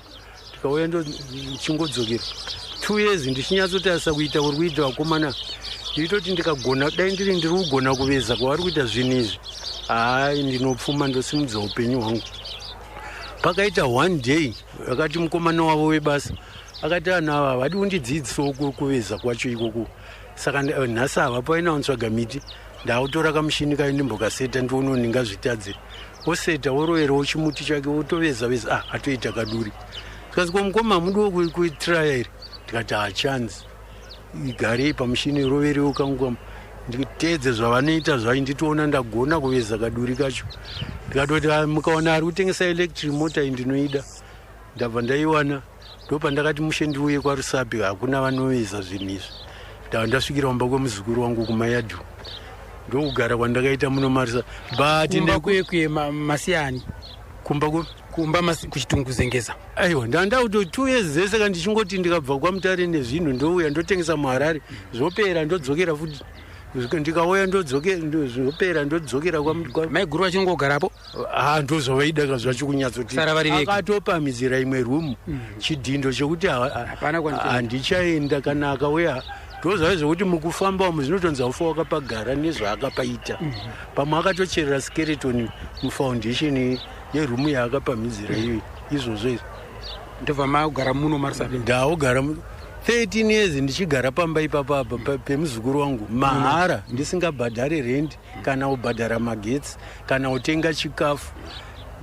ndikauya ndichingodzokera 2 years, ndichinyatsotarisa kuita kuri kuita vakomana. Nditoti ndikagona, dai ndiri kugona kuveza kwavari kuita zvinhu izvi, hai, ndinopfuma, ndosimudza upenyu hwangu. Pakaita one day, akati mukomana wavo webasa akati, "Vanhu ava havadi kundidzidzisawo kuveza kwacho ikoko." Saka nhasi havapo aina kutsvaga miti. Ndakutora kamushini kayo ndimbokaseta ndione ndingazvitadze. Oseta woroverawo chimuti chake wotoveza veza, ah, atoita kaduri. Tikati ko mukoma hamudiwo kutraya here? Tikati hachanzi, igarei pamushini roverewo kangu nditeedze zvavanoita zvacho nditoona ndagona kuveza kaduri kacho. Ndikatoti ah, mukaona ari kutengesa electric mota iyi ndinoida. Ndabva ndaiwana. Ndopandakati mushe ndiuye kwaRusape, hakuna vanoveza zvinhu izvi. Ndabva ndasvikira kumba kwemuzukuru wangu kumayadhu, ndokugara kwandakaita muno Marisa. But kumba kuye masiyani? Kumba kumba kuChitunguzengeza. Aiwa, ndanda kuti 2 years dzese ka ndichingoti ndikabva kwaMutare nezvinhu ndouya ndotengesa muHarare, zvopera, ndodzokera futi. Ndikauya zvopera, ndodzokera Maiguru vachingogarapo? Ha, ndozvavaida ka zvacho kunyatsoti. Sara vari vega. Akatopamhidzira imwe rumu, chidhindo chekuti Hapana handichaenda. Kana akauya, ndozvave zvokuti mukufamba umu zvinotonzi haufa wakapagara nezvaakapaita. Pamwe akatocherera skeleton mufoundation yerumu yaakapamhidzira iyoyi, izvozvo izvi. Ndobva magara muno maRusape? Ndaugara 13 years ndichigara pamba ipapa apa pemuzukuru wangu mahara, ndisingabhadhari rendi kana kubhadhara magetsi kana kutenga chikafu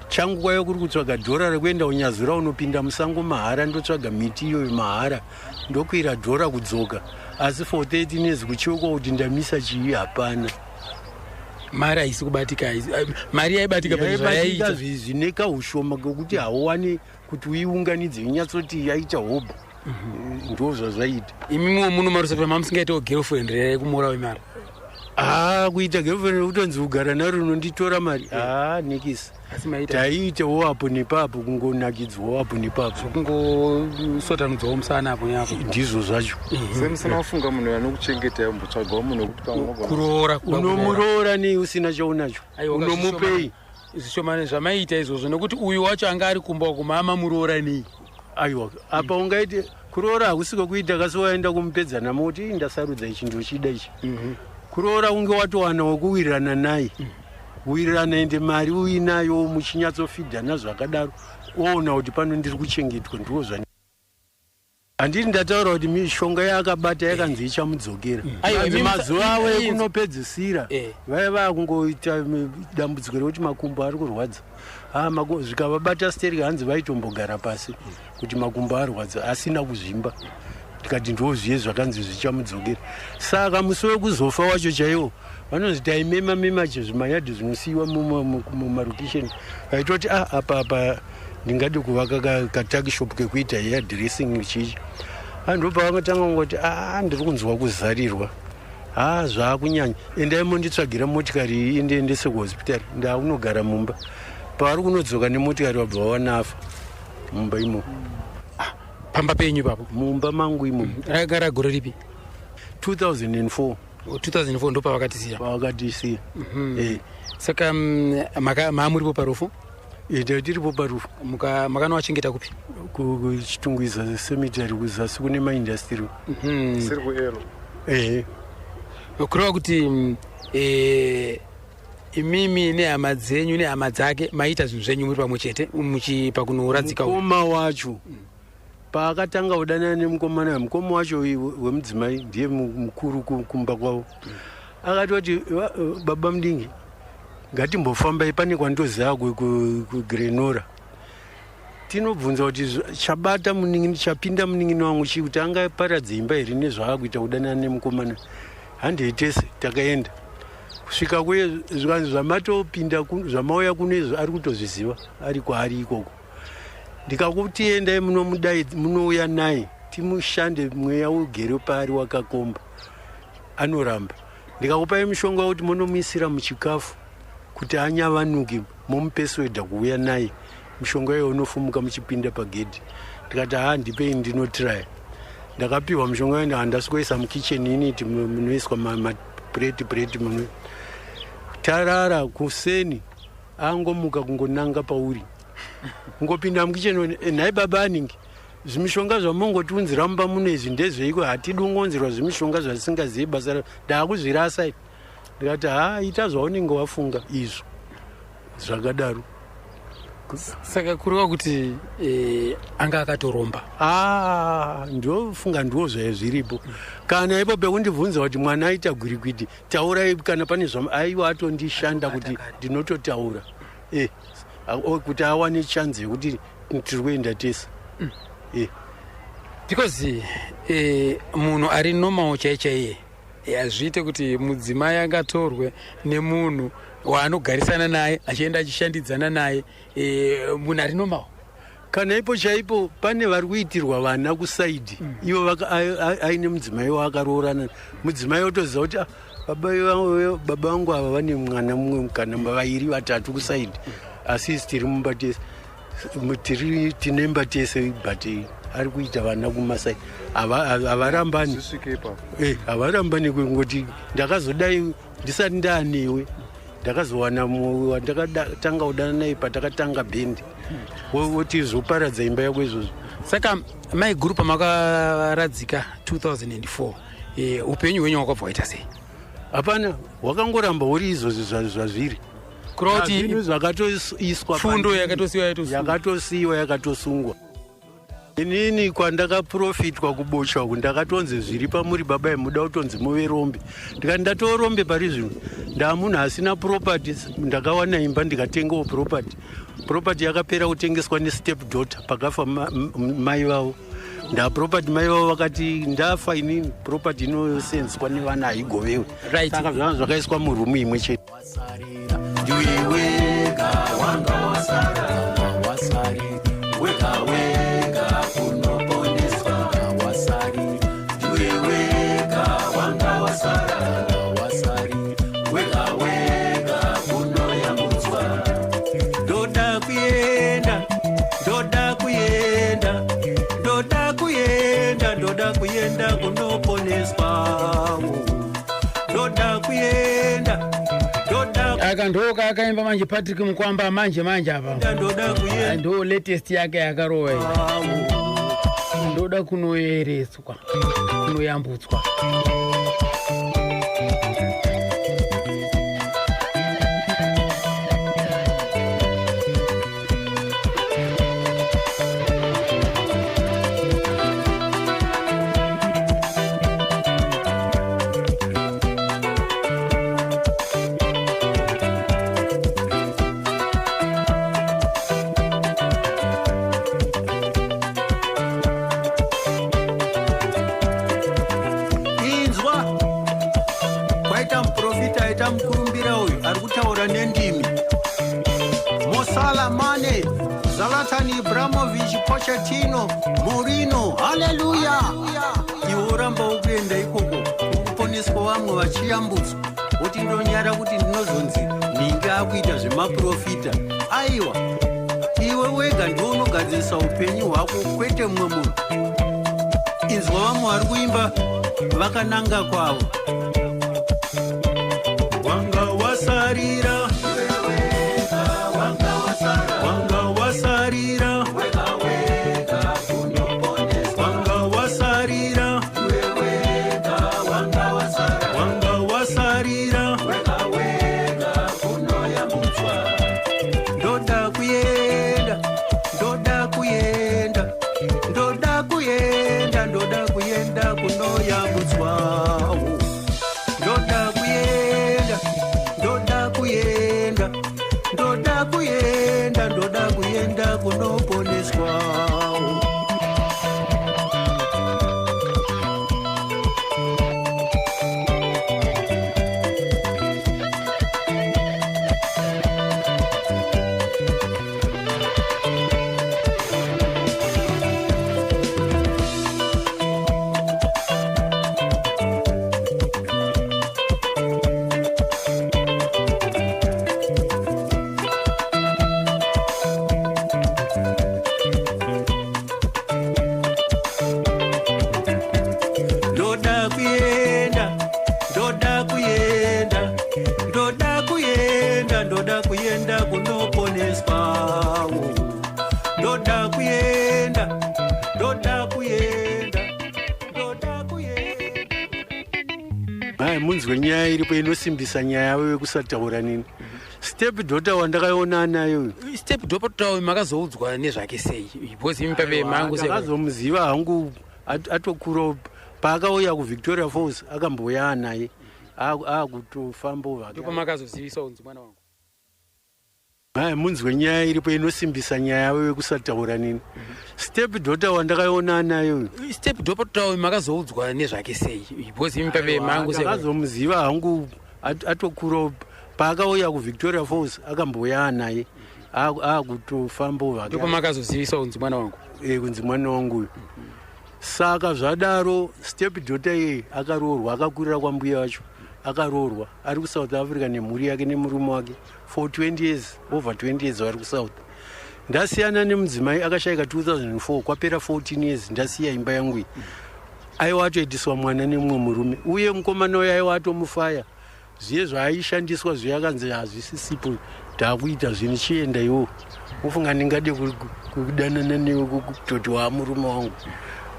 changu. Kwaiva kuri kutsvaga dhora rekuenda kuNyazura, unopinda musango mahara, ndotsvaga miti iyoyo mahara, ndokwira dhora kudzoka. Asi for 13 years kuchiokwa kuti ndamisa chii, hapana. Mari haisi kubatika, mari yaibatika pane yaibatika zvayaiita. Zvine kaushoma kekuti hauwani kuti uiunganidze inyatsoti yaita hobho, ndo zvazvaita. Imimiwo muno maRusape mamusingaitawo girlfriend rekumora wemari? Haa, kuita girlfriend kutonzi kugara naro unonditora mari, haa, nikisi. Asi maita? Taiitawo apo nepapo, kungonakidzwawo apo nepapo. Kungosotanudzawo musana apo neapo. Ndizvo zvacho. Semusina kufunga munhu anokuchengetai, umbotsvagawo munhu wekuti pamwe unogona- Kuroora kuda kuroora. Unomuroora nei usina chaunacho? Aiwa, Unomupei? Zvishomane zvamaiita izvozvo, nekuti uyu wacho anga ari kumba uku, mama muroora nei? Aiwa, apa ungaite kuroora hakusiko kuita kasi waenda kumupedza namo kuti, "Ii, ndasarudza ichi, ndochida ichi." Kuroora unge watowana wekuwirirana naye, wirirana, ende mari uinayo, muchinyatsofidhana zvakadaro, oona kuti pano ndiri kuchengetwa. Ndiwo zva handiti ndataura kuti mishonga yaakabata yakanzi ichamudzokera. Aiwa, Hanzi mazuva avo ekunopedzisira vaiva vakungoita dambudziko rekuti makumbo ari kurwadza. Ah, zvikavabata stereki, hanzi vaitombogara pasi kuti makumbo arwadza asina kuzvimba. Tikati ndozviye zvakanzi zvichamudzokera. Saka musi wekuzofa wacho chaiwo, vanonzi taimema mema zvimayadhi zvinosiyiwa mumarukisheni, vaitoti ah, apa apa ndingade kuvaka katuckshop kekuita hair dressing chichi. Anhu pavangatanga kungoti, a, ndiri kunzwa kuzarirwa, ha, zvaakunyanya, endai monditsvagira motikari iyi indiendese kuhospitari, ndaakunogara mumba. Pavari kunodzoka nemotikari, vabva vawana afa mumba imomo. Pamba penyu ipapo? Mumba mangu imomo. Rakagara gore ripi? 2004. 2004 ndopavakatisiya? Pavakatisiya. Saka maamuripo parufu? Tiripo parufu. Makanowachengeta kupi? KuChitungwiza cemetery, kuzasi kune maindustry. Siri kuero? Ehe. Kureva kuti imimi nehama dzenyu nehama dzake maita zvinhu zvenyu muri pamwe chete muchipa kunoradzika uku? Mukoma wacho paakatanga kudanana nemukomana uyu, mukoma wacho uyu wemudzimai ndiye mukuru kumba kwavo, akatoti, "Baba mudingi, ngatimbofambai, pane kwandoziva kuGrenora, tinobvunza kuti chabata munin'ini, chapinda munin'ini wangu chii, kuti angaparadze imba here nezvaakuita kudanana nemukomana? Handei tese." Takaenda kusvika kuye, zvikanzi, "Zvamatopinda zvamauya kuno izvo ari kutozviziva ari kwaari ikoko. Ndikakuti endai munomudai, munouya naye timushande, mweya ugere paari wakakomba, anoramba. Ndikakupai mushonga wekuti munomuisira muchikafu kuti anyavanuke, momupeswedha kuuya naye, mushonga iwo unofumuka muchipinda pagedhi." Ndikati, "Ha, ndipei ndinotraya." Ndakapiwa mushonga uyo, handasikoisa mukicheni unit munoiswa mapureti pureti muno. Tarara kuseni, angomuka kungonanga pauri, kungopinda mukicheni, "Nhai baba aningi, zvimishonga zvamongotiunzira mumba muno izvi ndezveiko? Hatidi kungonzirwa zvimishonga zvatisingazivi basa razvo, ndaakuzvirasa ini." Ndikati, "Ha, ita zvaunenge wafunga izvo." Zvakadaro. Saka kureva kuti eh, anga akatoromba? Ah, ndofunga ndiwo zvaye zviripo. Kana ipo pekundibvunza kuti mwana aita gwirikwiti, taurai kana pane zva aiwa atondishanda kuti ndinototaura e kuti awane chance yekuti tiri kuenda tese. Because eh, munhu ari normal chai chaiye hazviite kuti mudzimai angatorwe nemunhu waanogarisana naye achienda achishandidzana naye, munhu ari normal. Kana ipo chaipo pane vari kuitirwa vana kuside, ivo aine mudzimai waakaroorana, mudzimai otoziva kuti, "Ah, baba vangu ava vane mwana mumwe kana vairi vatatu kuside, asi isi tiri mumba tese, tiri tine tese, but ari kuita vana kumaside." Havarambani. Zvisvike ipapo. Havarambani kungoti ndakazodai ndisati ndaanewe, ndakazowana mumwe wandakatanga kudana naye patakatanga bhendi. Woti zvoparadza imba yako izvozvo. Saka mai guru pamakaradzika 2004, upenyu hwenyu hwakabva waita sei? Hapana, wakangoramba uri izvozvi zvazviri. Kureva kuti Zvinhu zvakatoiswa fundo pandiri. Yakatosiyiwa yatosungwa. Yakatosiyiwa yakatosungwa. Inini kwandakaprofitwa kubocha uku, ndakatonzi zviri pamuri baba muda kutonzi muve rombe. Ndikati ndatorombe pari zvino, ndaa munhu asina property. Ndakawana imba, ndikatengawo property. Property yakapera kutengeswa nestep daughter pakafa mai vavo. Nda property mai vavo vakati ndafa inini, property inosenzeswa nevana, haigovewe. Saka zvanga zvakaiswa murumu imwe chete. Ndiwe wega wanga wasara, wasari wega wega kunoponeswa, wasari ndiwe wega wanga wasara, wasari wega wega kunoyambutswa. Ndoda kuenda, ndoda kuenda, ndoda kuenda, ndoda kuenda kunoponeswa, ndoda kuenda, ndoda Aka ndo kaakaimba manje Patrick Mukwamba manje manje apa. Ndoda kuenda. Ndo latest yake yakarova iyi, ndoda kunoyereswa, kunoyambutswa. Inzwa, kwaita muprofita aita mukurumbira uyu ari kutaura nendimi, Mosala, Mane, Zlatan Ibrahimovic, Pochettino, Mourinho, haleluya! Iwe uramba ukuenda ikoko ukuponeswa, vamwe vachiyambutswa, woti ndonyara kuti ndinozonzi nhingi akuita zvemaprofita. Aiwa, iwe wega ndiwo unogadzirisa upenyu hwako, kwete mumwe munhu. Inzwa vamwe vari kuimba vakananga kwavo. Wanga wasarira, wanga wasarira, wanga wasarira, wanga wasarira. Ndoda kuenda, ndoda kuenda, ndoda kuenda, ndoda kuenda kunoyambutswa, ndoda kuenda, ndoda kuenda, ndoda kuenda, ndoda kuenda kunoponeswa. Munzwe nyaya iripo inosimbisa nyaya yavo yekusataura nini. Step daughter wandakaona nayo uyu. Step daughter makazoudzwa nezvake sei? Because imi pabe mangu sei? Ndakazomuziva hangu atokura paakauya kuVictoria Falls, akambouya naye akutofamba vake. Ndopamakazoziviswa kunzi mwana wangu. Haya, munzwe nyaya iripo inosimbisa nyaya yavo yekusataura nini. Step daughter wandakaona nayo uyu. Step daughter makazoudzwa nezvake sei? Because imi pabe mangu sei? Ndakazomuziva hangu atokura paakauya kuVictoria Falls, akambouya naye akutofamba vake. Ndopamakazoziviswa kunzi mwana wangu. Kunzi mwana wangu uyu. Saka zvadaro, step daughter iyeye akaroorwa, akakurira kwambuya wacho, akaroorwa, ari kuSouth Africa nemhuri yake nemurume wake for 20 years, over 20 years vari kuSouth. Ndasiyana nemudzimai, akashayika 2004, kwapera 14 years ndasiya imba yangu iyi. Aiwa, atoitiswa mwana nemumwe murume, uye mukomana uyo aiwa atomufaya. Zviye zvaaishandiswa zviye akanzi hazvisisipo, taakuita zvinhu, chienda iwo. Ufunga ndingade kudanana newe kutoti waamurume wangu?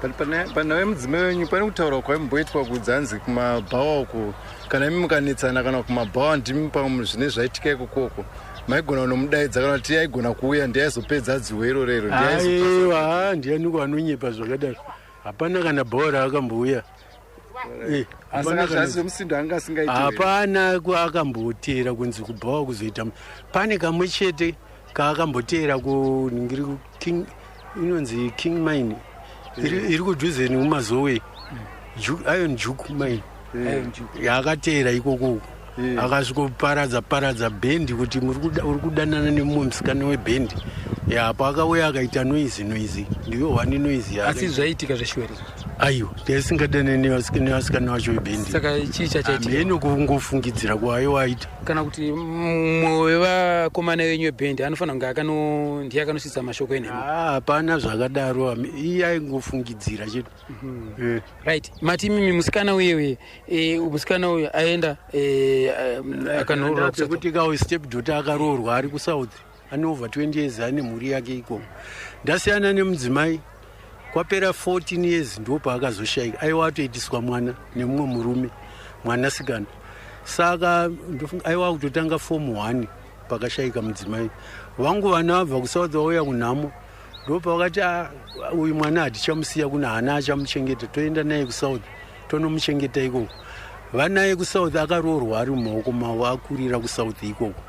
But panhau yemudzimai wenyu, pane kutaura kwaimboitwa kudzanzi kumabhawa uko, kana imi mukanetsana kana kumabhawa, ndimi pamwe zvine zvaitika ikokoko, maigona kunomudaidza kana kuti aigona kuuya, ndiaizopedza dziwe iro rero? Aiwa, ndianiko anonyepa zvakadaro? Hapana kana bhawa raakambouya. Hapana Zvasizomusindo anga asingaiti. Hapana kwaakambotera kunzi kubhawa kuzoita. Pane kamwe chete kaakamboteera kuningiri King, inonzi King Mine, iri kudhuze nemuMazowe, Iron Juke Mine. Yaakateera ikoko, akasvikoparadza paradza bhendi kuti uri kudanana nemumwe musikana webhendi. Yapo akauya akaita noise noise, ndiyo one noise Asi zvaitika zveshuweri? Aiwa, taisingadane nevasikana vacho vebhendi. Saka chii chachaitika? Hameno, kungofungidzira kwaiwa aita. Kana kuti mumwe wevakomana venyu vebhendi anofanira kunge ndiye akanosvitsa mashoko enhema. Ah, hapana zvakadaro, iye aingofungidzira chete. Right, mati mimi musikana uyewe, musikana uyu aenda, akanoorora. Pekuti kawo step daughter akaroorwa, ari kuSouth, ane over 20 years, ane mhuri yake ikoko. Ndasiyana nemudzimai, kwapera 14 years ndo paakazoshayika. Aiwa, atoitiswa mwana nemumwe murume, mwanasikana. Saka ndofunga aiwa kutotanga form 1 pakashayika mudzimai vangu. Vana vabva kuSouth vauya kunhamo, ndopavakati, "Ah, uyu mwana hatichamusiya kuna hana achamuchengeta, toenda naye kuSouth tonomuchengeta ikoko." Vanaye kuSouth, akaroorwa, ari mumaoko mavo, akurira kuSouth ikoko.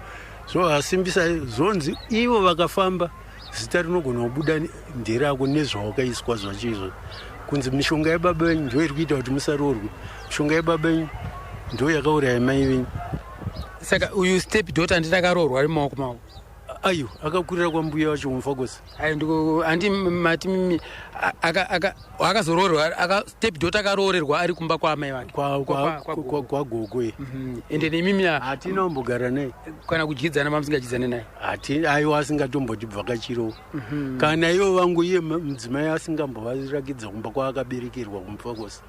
Zvovasimbisa zvonzi ivo vakafamba, zita rinogona kubuda nderako nezvawakaiswa zvacho izvo, kunzi mishonga yababa venyu ndo iri kuita kuti musaroorwe, mishonga yababa venyu ndo yakauraya mai venyu. Saka uyu step daughter handiti akaroorwa, ari mumaoko mavo? Aiwa, akakurira kwambuya wacho mufakosi. Ai, handi mati mimi akazoroorwa, step daughter akaroorerwa ari kumba kwaamai vake? Kwagogo. Kwagogo. Ende nemimi Hatina kumbogara naye. Kana kudyidzana, mamusingadyidzane naye? Hati, aiwa, asingatombotibvakachirawo kana ivo vangu. Iye mudzimai asingambovarakidza kumba kwaakaberekerwa kumufakosi.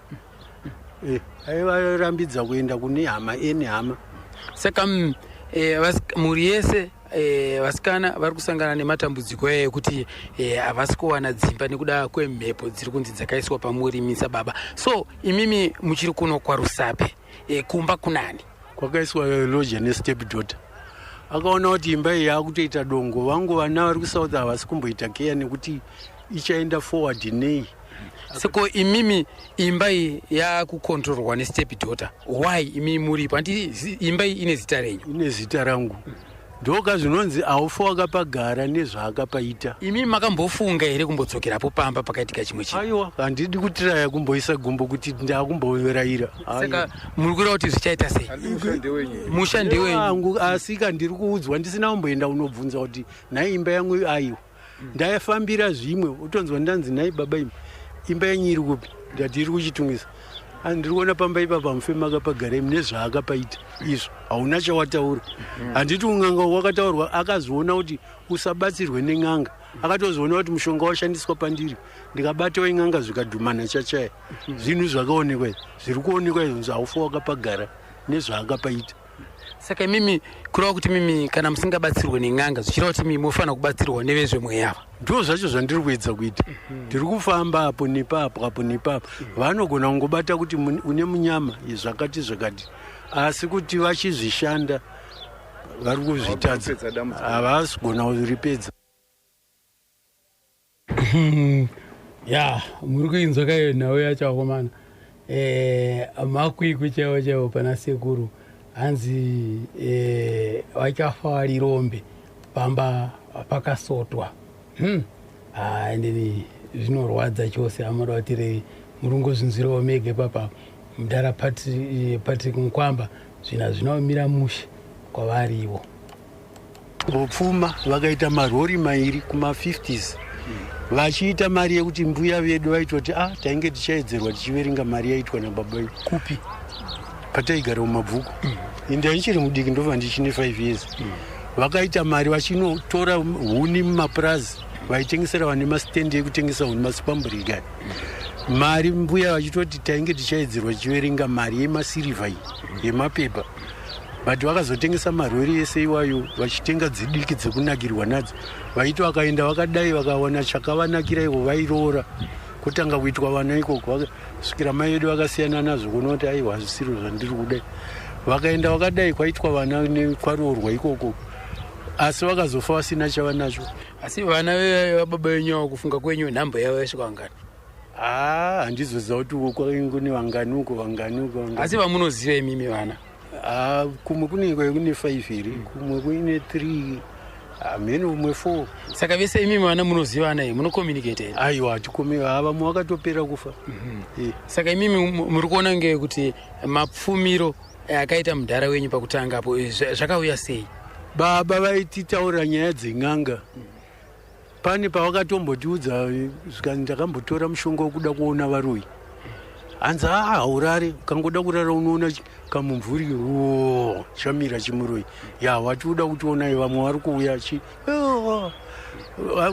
Aivarambidza kuenda kune hama, ene hama. Saka mhuri yese, vasikana vari kusangana nematambudziko aya ekuti havasi kuwana dzimba nekuda kwemhepo dziri kunzi dzakaiswa pamurimisa baba. So imimi muchiri kuno kwaRusape, kumba kunani? Kwakaiswa loja nestep daughter. Akaona kuti imba iyi yakutoita dongo, vangu vana vari kuSouth havasi kumboita keya nekuti ichaenda forward nei. Seko imimi imba iyi yakukontrorwa nestep daughter, why imimi muripo? Handi imba iyi ine zita renyu? Ine zita rangu, ndoka zvinonzi haufa wakapagara nezvaakapaita. Imimi makambofunga here kumbodzokerapo pamba pakaitika chimwe chinhu? Aiwa, handidi kutiraya kumboisa gumbo kuti ndakumboraira. Saka muri kureva kuti zvichaita sei? Musha ndewenyu. Musha ndewenyu. Wangu, asi ka ndiri kuudzwa ndisina kumboenda unobvunza kuti nhai imba yangu. Aiwa, ndayafambira zvimwe, utonzwa ndanzi, "Nhai baba, imba imba yenyu iri kupi?" Ndati, "Iri kuChitungwiza." "Ah, ndiri kuona pamba ipapa mufe makapagara imi nezvaakapaita izvo, hauna chawataura." Handiti un'anga wakataurwa, akazoona kuti usabatsirwe nen'anga, akatozoona kuti mushonga washandiswa pandiri, ndikabatawo in'anga zvikadhumana chachaya. Zvinhu zvakaonekwa izvi, zviri kuonekwa izvo, haufa wakapagara nezvaakapaita. Saka imimi kureva kuti mimi kana musingabatsirwe nen'anga zvichireva kuti mimi mofanira kubatsirwa nevezvemweya ava? Ndo zvacho zvandiri kuedza kuita. Ndiri kufamba apo nepapo apo nepapo. Vanogona kungobata kuti une munyama zvakati zvakati, asi kuti vachizvishanda vari kuzvitadza, havasi kugona kuripedza. Ya, muri kuinzwa kaiyo nhau yacho akomana. Makwikwi chaiwo chaiwo pana sekuru. Hanzi vachafa vari rombe pamba pakasotwa. Endeni zvinorwadza chose amoda kuti rei muri kungozvinzwirawo mege papa mudhara Patrick Mukwamba zvinhu hazvina kumira mushe kwavariwo. Vopfuma vakaita marori mairi kuma-50s vachiita mari yekuti mbuya vedu vaitoti a tainge tichaedzerwa tichiverenga mari yaitwa nababa vedu. Kupi? Pataigara mumabvuku. Inde ndichiri mudiki, ndobva ndichine 5 years. Vakaita mari vachinotora huni mumapurazi, vaitengesera vane masitendi ekutengesa huni, masipamburika. Mari mbuya vachitoti tainge tichaedzerwa tichiverenga mari yemasirivha iyi yemapepa, but vakazotengesa marori ese iwayo vachitenga dzidiki dzekunakirwa nadzo. Vaiti vakaenda vakadai vakawana chakavanakira iko vairoora, kutanga kuitwa vana ikoko, svikira mai vedu vakasiyana nazvo kuona kuti aiwa hazvisiro zvandiri kudai. Vakaenda vakadai kwaitwa vana kwaroorwa ikoko, asi vakazofa vasina chavanacho. Asi vana vababa venyu avo, kufunga kwenyu nhamba yavo yasvika vangani? Haa, handizoziva kuti uko kwainge kune vangani uko, vangani uko, vangani. Asi vamunoziva imimi vana? Ah, kumwe kunenge kune 5 here, kumwe kuine 3, hamene, umwe 4. Saka vese imimi vana munozivana here, munocommunicate here? Aiwa, hatikomi, vamwe vakatopera kufa. Saka imimi muri kuona nge kuti mapfumiro akaita mudhara wenyu pakutanga apo zvakauya sei? Baba vaititaura nyaya dzen'anga. Pane pavakatombotiudza zvikanzi ndakambotora mushonga wekuda kuona varoyi. Hanzi aa haurare, ukangoda kurara unoona kamumvuri wo chamira chimuroyi. Ya wati uda kutionai vamwe vari kuuya chi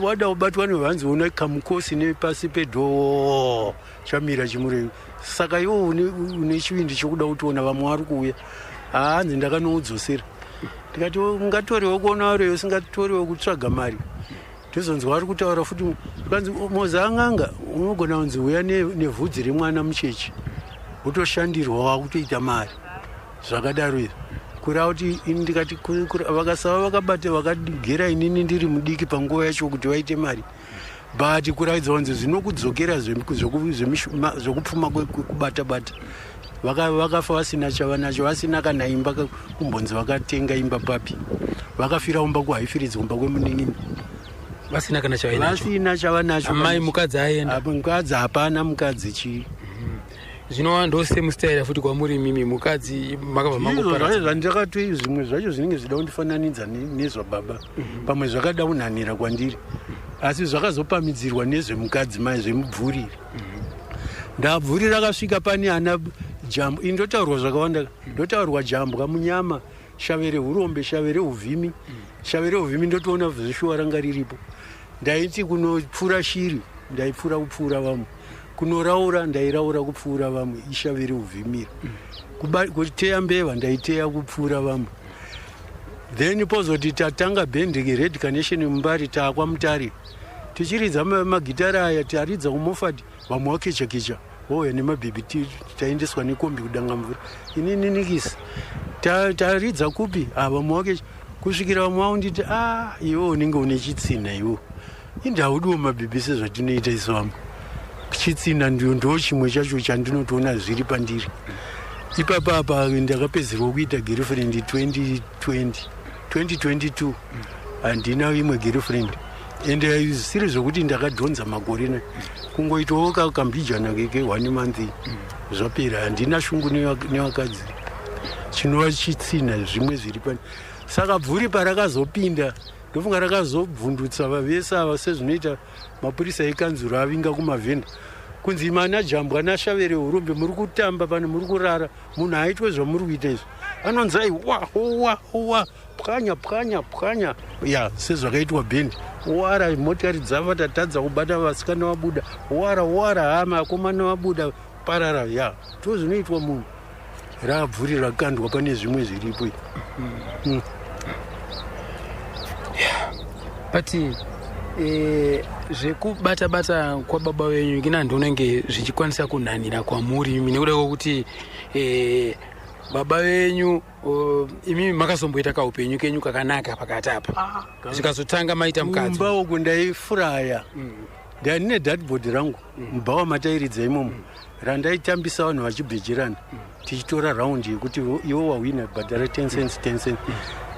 wada kubatwa nevanzi ona kamukosi nepasi pedhoo chamira chimuroyi. Saka iwo une chivindi chokuda kutiona vamwe vari kuuya. Hanzi ndakanoudzosera, ndikati ungatorewo kuona varoyi usingatorewo kutsvaga mari. Tozonzwa vari kutaura futi, kanzi moza n'anga unogona kunzi uya nevhudzi remwana muchechi wotoshandirwa wakutoita mari. Zvakadaro izvi kureva kuti ini ndikati vakasava vakabata vakagera inini ndiri mudiki panguva yacho kuti vaite mari, but kuratidza kunzi zvinokudzokera zvekupfuma kwekubata bata. Vakafa vasina chavanacho, vasina kana imba kumbonzi vakatenga imba papi. Vakafira umba kuHighfields, kumba kwemunin'ina. Vasina kana chavainacho? Vasina chavanacho. Amai mukadzi aenda? Apa mukadzi hapana, mukadzi chii. Zvinova ndo same style futi kwamuri imimi, mukadzi makabva Izvo zvacho mangoparadza. Zvandakati zvimwe zvacho zvinenge zvida kundifananidza nezvababa, pamwe zvakada kunhanira kwandiri, asi zvakazopamidzirwa nezvemukadzi mai zvemubvuriri. Ndabvuri rakasvika pane ana jambwa. Ini ndotaurwa zvakawanda, ndotaurwa jambwa, munyama, shave rehurombe, shave reuvhimi. Shave reuvhimi ndotoona zveshuwa ranga riripo. Ndaiti kunopfura shiri ndaipfura kupfuura vamwe, kunoraura ndairaura kupfuura vamwe, ishave reuvhimira. Kuteya mbeva ndaiteya kupfuura vamwe. Then pozoti tatanga bhendi Red Carnation muMbare, taakwaMutare tichiridza magitara aya, taridza kuMofat, vamwe vakecha kecha vouya nemabhebhi, taendeswa nekombi kuDangamvura. Inini nikisi taridza kupi? Ah, vamwe vakecha kusvikira vamwe vaunditi a iwe unenge une chitsina, iwo indaudiwo mabhebhi sezvatinoita isu vamwe. Chitsina ndio ndo chimwe chacho chandinotoona zviri pandiri ipapa. Apa ndakapedzerwa kuita girlfriend 2020, 2022. Handina imwe girlfriend, ende zvisiri zvokuti ndakadhonza makore na kungoitawo kambijana keke one month zvapera. Handina shungu nevakadzi, chinova chitsina zvimwe zviri pani. Saka bvuri parakazopinda ndofunga rakazobvundutsa vavese ava, sezvinoita mapurisa ekanzuro avinga kumavhenda kunzi mana jambwa nashavere urombe muri kutamba pano, muri kurara munhu aitwe zvamuri kuita izvi. Anonzi ai wa wa wa pwanya pwanya pwanya ya sezvakaitwa bhendi wara, motikari dzava tatadza kubata, vasikana vabuda wara wara, hama akomana vabuda parara ya ndo zvinoitwa munhu. Raabvuri rakandwa pane zvimwe zviripo. But zvekubata bata kwababa venyu kina ndonenge zvichikwanisa kunhanira kwamuri imi, nekuda kwekuti baba venyu imimi makazomboita kaupenyu kenyu kakanaka pakati apa, zvikazotanga maita mukadzi. Kumba uku ndaifuraya, ndine dartboard rangu mubhawa matairidza imomo, randaitambisa vanhu vachibhejerana, tichitora raundi yekuti iwe wahwina bhadhara 10 cents, 10 cents.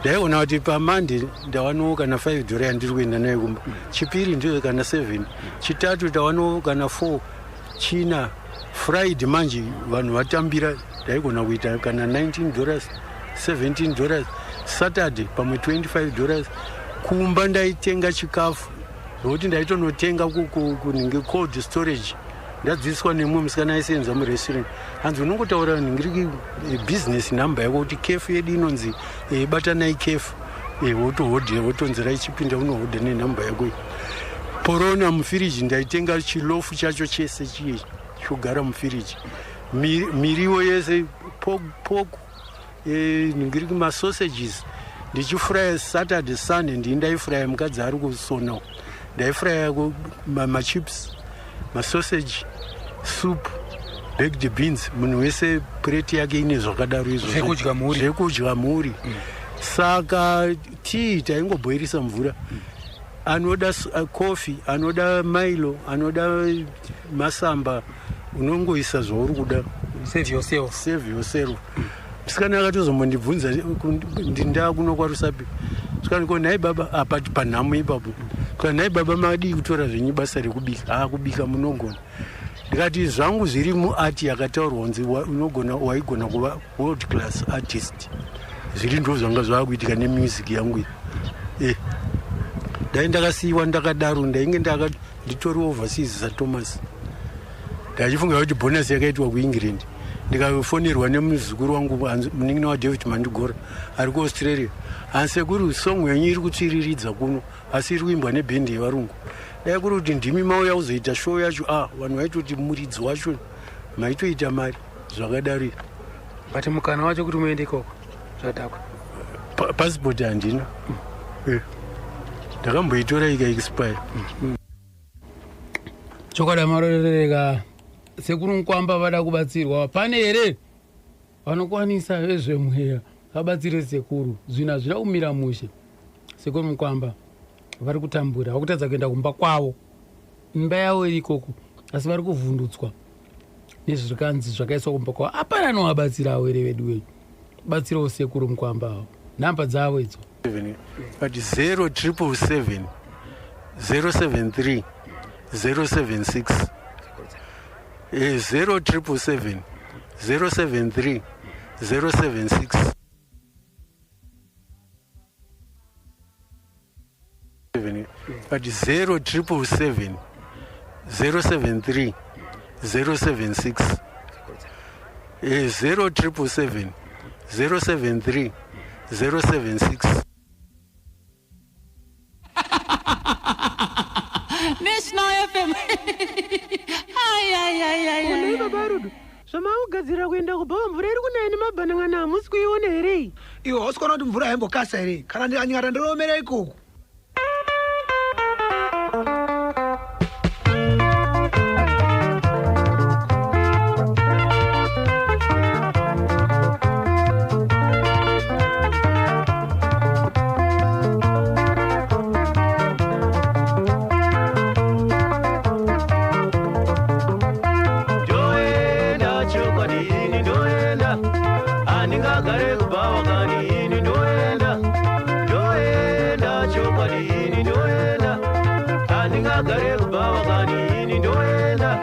Ndaiona kuti paMonday ndawanawo kana 5 dhora yandiri kuenda nayo kumba, Chipiri ndiyo kana 7, Chitatu tawanawo kana 4, China, Friday manje vanhu vatambira, ndaigona kuita kana 19 dollars, 17 dollars, Saturday pamwe 25 dollars. Kumba ndaitenga chikafu, nokuti ndaitonotenga kunhingi cold storage. Ndadzidziswa nemumwe musikana aisenza murestaurant, hanzi unongotaura nhingiriki business number yako kuti cafe yedu inonzi Batanai Cafe, wotohodhe, wotonzera ichipinda, unohodha nenhamba yako iyi. Porona mufiriji ndaitenga chilofu chacho chese chiye chogara mufiriji, miriwo yese, pork, nhingiriki masausages, ndichifuraya Saturday, Sunday ndii ndaifuraya, mukadzi ari kusona, ndaifuraya machips, masausage, soup, baked beans, munhu wese pureti yake ine zvakadaro izvo. Zvekudya mhuri. Zvekudya mhuri. Saka tii taingobhoirisa mvura, anoda coffee, anoda Milo, anoda masamba, unongoisa zvauri kuda. Save yourself. Save yourself. Musikana akatozombondibvunza ndaa kuno kwaRusape, ko nhai baba, apa panhamo ipapo, ka nhai baba, madii kutora zvenyu basa rekubika? Aa, kubika munogona. Ndikati zvangu zviri muart yakataurwa kunzi unogona, waigona kuva world class artist, zviri ndo zvanga zvaakuitika nemusic yangu iyi. Dai ndakasiyiwa ndakadaro, ndainge nditori overseas saThomas. Ndachifunga kuti bonus yakaitwa kuEngland. Ndikafonerwa nemuzukuru wangu, munin'ina waDavid Mandigora ari kuAustralia, hansekuru, song yenyu iri kutsviriridza kuno, asi iri kuimbwa nebhendi yevarungu. Dai kuri kuti ndimi mauya kuzoita show yacho, a vanhu vaitoti muridzi wacho maitoita mari zvakadaro. But mukana wacho kuti muende ikoko zvadhakwa. Passport handina. Ndakamboitora ikaexpire. Chokwadi amarorereka, sekuru Mukwamba vada kubatsirwa. Pane here vanokwanisa vezvemweya vabatsire sekuru? Zvinhu hazvina kumira mushe. Sekuru Mukwamba vari kutambura, vakutadza kuenda kumba kwavo. Imba yavo iri ikoko, asi vari kuvhundutswa nezvirikanzi zvakaiswa kumba kwavo. Hapana anovabatsirawo here vedu wenyu? Batsirawo sekuru Mukwamba avo. Nhamba dzavo idzo. But 0777 073 076, 0777 073 076. But 0777 073 076, 0777 073 076. National FM. Ai, ai, ai, ai, Onei ai. baba Rudo, zvamakugadzirira kuenda kubhawa, mvura iri kunaya nemabhanang'ana, hamusi kuiona here iyi? Iwe hausi kuona kuti mvura haimbokasa here? Kana ndikanyara ndinoomera ikoko. Ndoenda chokwadi ini, ndoenda, handingagare kubhawa kani ini. Ndoenda, ndoenda chokwadi ini, ndoenda, handingagare kubhawa kani ini. Ndoenda,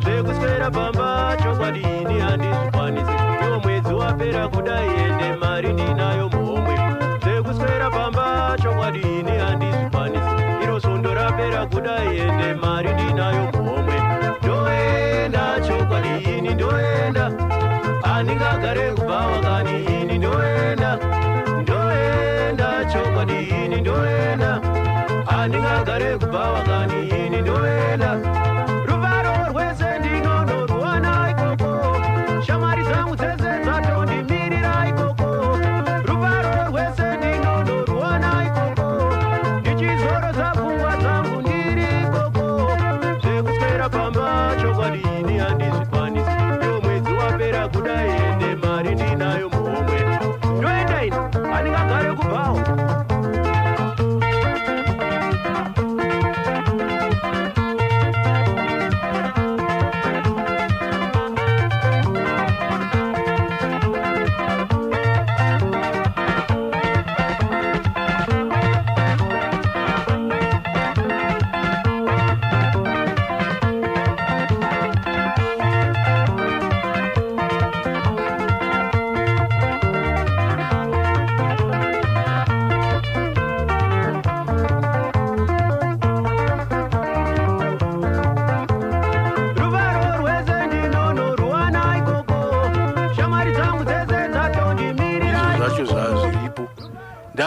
zvekuswera pamba chokwadi ini handizvikwanisi. Iwo mwedzi wapera kudai, ende mari ndinayo muhomwe. Zvekuswera pamba chokwadi ini handizvikwanisi. Iro svondo rapera kudai, ende mari ndinayo muhomwe. Ndoenda chokwadi ini, ndoenda, handingagare kubhawa kani ini. Ndoenda, ndoenda chokwadi ini, ndoenda, handingagare kubhawa kani ini. Ndoenda, ruvaro rwese ndinonoruwana ikoko, shamwari dzangu dzese dzato.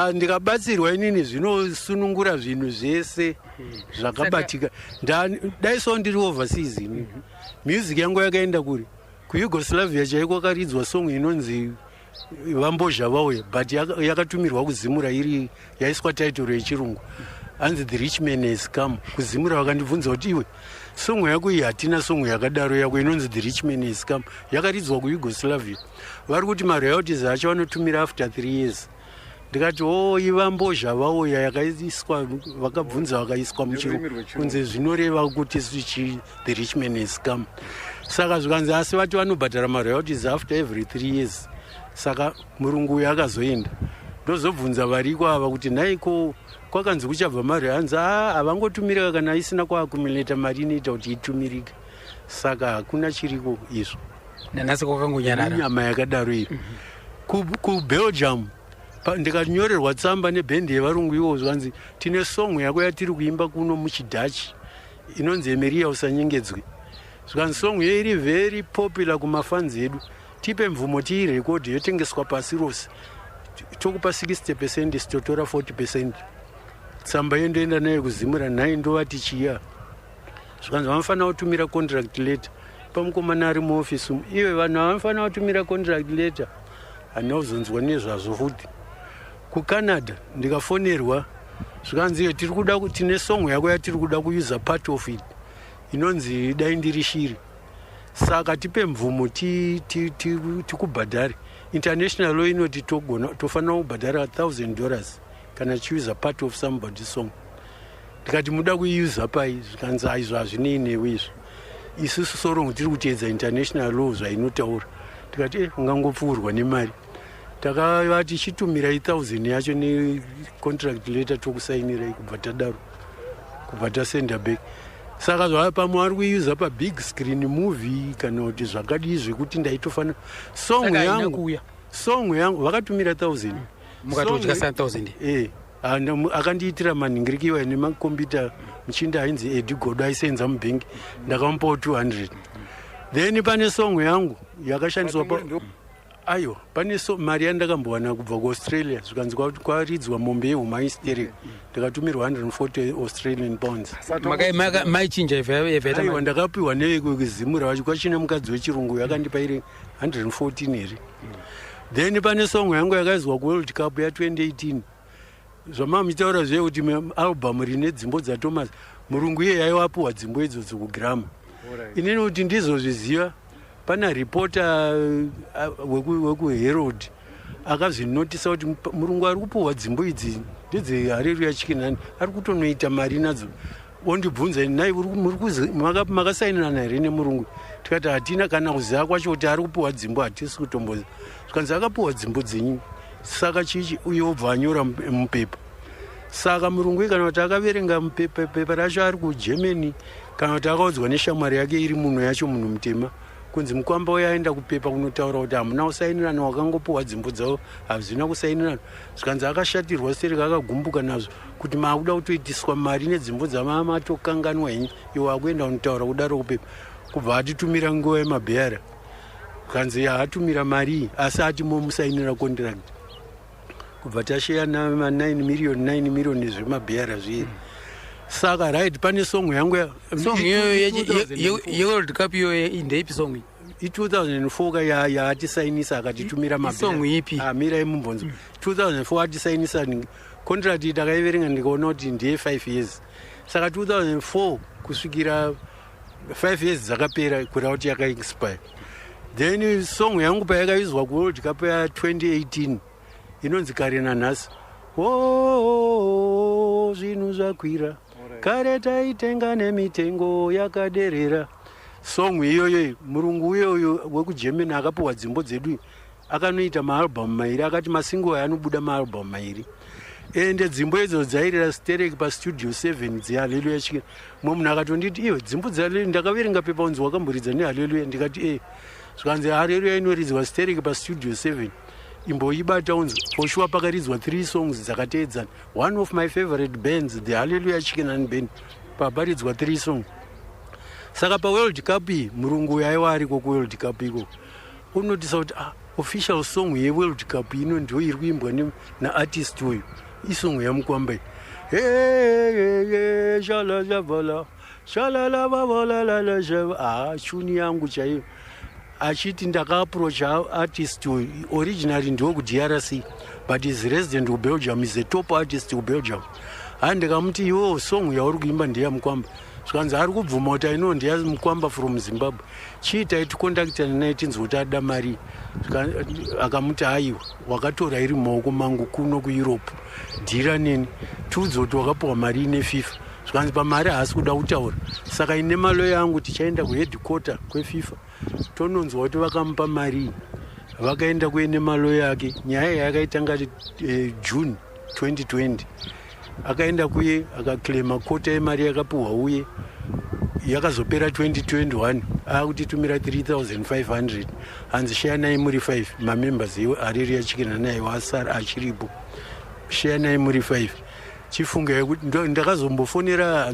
Ndikabatsirwa inini zvinosunungura zvinhu zvese zvakabatika. Dai so ndiri overseas ini, music yangu yakaenda kuri kuYugoslavia chaiko, kwakaridzwa song inonzi "Vambozha Vauya", but yakatumirwa kuZimura iri yaiswa title yechirungu, hanzi "The Rich Man Has Come". KuZimura vakandibvunza kuti, "Iwe, song yako iyi, hatina song yakadaro yako inonzi 'The Rich Man Has Come'." Yakaridzwa kuYugoslavia. Vari kuti maroyalties acho vanotumira after 3 years. Ndikati, "O, iVambozha Vauya yakaiswa." Vakabvunza, vakaiswa muchirungu kunzi zvinoreva kuti "The Rich Man Has Come". Saka zvikanzi, asi vati vanobhadhara maroyalties after every 3 years. Saka murungu uyu akazoenda, ndozobvunza variko ava kuti, "Nhaiko, kwakanzi kuchabva mari?" Hanzi, "A, havangotumirika kana isina kuaccumulata mari inoita kuti itumirike." Saka hakuna chiriko izvo. Nanhasi kwakangonyarara. Nyama yakadaro iyo. KuBelgium ndikanyorerwa tsamba nebhendi yevarungu ivo, zvanzi, "Tine song yako yatiri kuimba kuno muchiDutch inonzi 'Emeria Usanyengedzwe'." Zvikanzi, "Song iyo iri very popular kumafans edu. Tipe mvumo tiirekodhi, yotengeswa pasi rose. Tokupa 60%, totora 40%." Tsamba iyo ndoenda nayo kuZimura. Nhai, ndovati chiya? Zvikanzi, "Vanofanira kutumira contract letter." Pamukomana ari muofisi umu, iwe, vanhu havanofanira kutumira contract letter. Handina kuzonzwa nezvazvo futi. KuCanada ndikafonerwa, zvikanzi, "Iyo, tiri kuda tine song yako yatiri kuda kuusa part of it inonzi 'Dai Ndiri Shiri'. Saka tipe mvumo tikubhadhare. International law inoti tofanira kubhadhara $1000 kana tichiusa part of somebody song." Ndikati, "Muda kuiusa pai?" Zvikanzi, "Aizvo hazvinei newe izvo. Isusu sorong tiri kuteedza international law zvainotaura." Tikati, "E, ungangopfuurwa nemari." Takavati, "Chitumirai 1000 yacho necontract letter, tokusainirai." Kubva tadaro, kubva tasenda back. Saka zvava pamwe vari kuiusa pabig screen movie kana kuti zvakadii, zvekuti ndaitofanira song Saka haina yangu. kuuya. Song yangu vakatumira 1000. Mukatodya 1000. E, akandiitira manhingirikiwa nemakombiyuta muchinda ainzi Edi Godo, aisenza mubhengi. Ndakamupawo 200. Then pane song yangu yakashandiswa pa, aiwa, pane so, mari yandakambowana kubva kuAustralia. Zvikanzi kwaridzwa "Mombe Yehumaisterek", ndikatumirwa 140 Australian pounds. Maichinja ivhaita? Aiwa, ndakapiwa nekuZimura vacho, kwachine mukadzi wechirungu yakandipa iri 114 here. Then pane song yangu yakaizwa kuWorld Cup ya2018. Zvamava muchitaura zviye kuti album rine dzimbo dzaThomas, murungu iye yaiwapiwa dzimbo idzodzo kuGramma. Inini kuti ndizozviziva, pana reporter wekuHerald akazvinotisa kuti murungu ari kupiwa dzimbo idzi ndedzeHallelujah Chicken Inn, ari kutonoita mari nadzo. Ondibvunza, "Nai, makasainirana here nemurungu?" Tikati, "Hatina kana kuziva kwacho kuti ari kupiwa dzimbo, hatisi kutomboziva." Zvikanzi, "Akapiwa dzimbo dzenyu, saka chichi?" Uye obva anyora mupepa. Saka murungu kana kuti akaverenga mupepa racho ari kuGermany, kana kuti akaudzwa neshamwari yake iri muno yacho, munhu mutema, kunzi mukwamba uyo aenda kupepa kunotaura kuti hamuna kusainirana, wakangopiwa dzimbo dzavo, hazvina kusainirana. Zvikanzi akashatirwa stereka, akagumbuka nazvo kuti maakuda kutoitiswa mari nedzimbo dzamamatokanganwa henyu, iwe akuenda kunotaura kudaro kupepa. Kubva atitumira nguva yemabheyara, kanzi haatumira mari iyi, asi ati momusainira contract. Kubva tasheya na9 million, 9 million nezvemabheyara zviye. Saka right, pane song yangu Song iyoyo yeWorld Cup iyoyo ndeipi song iyi? I2004 ka yaatisainisa, akatitumira. Isong ipi? Mirai mumbonzo. 2004 atisainisa contract, takaiverenga, ndikaona kuti ndeye 5 years. Saka 2004 kusvikira 5 years dzakapera, kureva kuti yakaexpire. Then song yangu payakaizwa kuWorld Cup ya2018 inonzi "Kare Nanhasi", o zvinhu zvakwira, kare taitenga nemitengo yakaderera. Song iyoyo, murungu uyoyo wekuGermany akapiwa dzimbo dzedu akanoita maalbum mairi, akati masingle aya anobuda maalbum mairi. Ende dzimbo idzo dzairira sterek paStudio 7 dzeHallelujah Chicken. Mumwe munhu akatonditi, "Iwe, dzimbo dzeHallelujah, ndakaverenga pepa unzi wakamboridza neHallelujah." Ndikati, "E." Zvikanzi, "Hallelujah inoridzwa sterek paStudio 7, imboibata unzi." For sure pakaridzwa three songs dzakateedzana, one of my favorite bands, the Hallelujah Chicken and Band, paparidzwa three songs. Saka paWorld Cup iyi, murungu uyu aiwa ariko kuWorld Cup ikoko, unotisa kuti ah, Official song yeWorld Cup ino ndo iri kuimbwa naartist uyu, isong yaMukwamba iyi. Shalalavala shalalavalala. Ha, tune yangu chaiyo. Achiti ndakaapproacha artist uyu, originally ndokuDRC but is resident kuBelgium, is a top artist kuBelgium. Ha, ndikamuti, iwewo song yauri kuimba ndeyaMukwamba. Zvikanzi ari kubvuma kuti aino ndeyaMukwamba from Zimbabwe. Chiitai tikondaktana naye tinzwe kuti ada mari. Akamuti, aiwa, wakatora iri mumaoko mangu kuno kuEurope, dhira neni, tiudze kuti wakapiwa mari neFIFA. Zvikanzi pamari haasi kuda kutaura, saka ine maloya angu tichaenda kuheadquarter kweFIFA tononzwa kuti vakamupa mari. Vakaenda kuene maloya ake. Nyaya yakaitanga June 2020. Akaenda kuye akaclaima quota yemari yakapiwa uye yakazopera 2021. Akutitumira 3500, hanzi shayanai muri 5 mamembers ariri Chicken naye wasara achiripo, shayanai muri 5. Chifunga kuti ndakazombofonera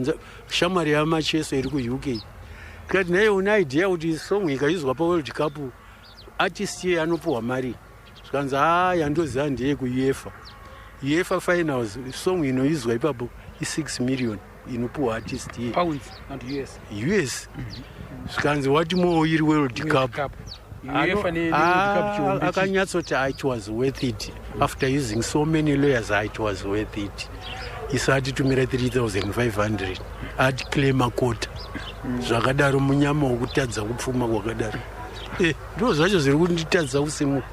shamwari yaMacheso iri kuUK, tikati naye une idea kuti song ikaizwa paWorld Cup artist iye anopiwa mari. Zvikanzi, ha, yandoziva ndeyekuUEFA, UEFA finals, song inoizwa ipapo i6 million inopiwa artist iye. Pounds, not US. US. Zvikanzi what more iri World Cup? Cup. UEFA ne World Cup chiombe Akanyatsoti it was worth it after using so many lawyers. It was worth it. Isu atitumira 3500, aticlaima quota. Zvakadaro munyama wokutadza kupfuma kwakadaro. Ndo zvacho zviri kunditadza kusimuka.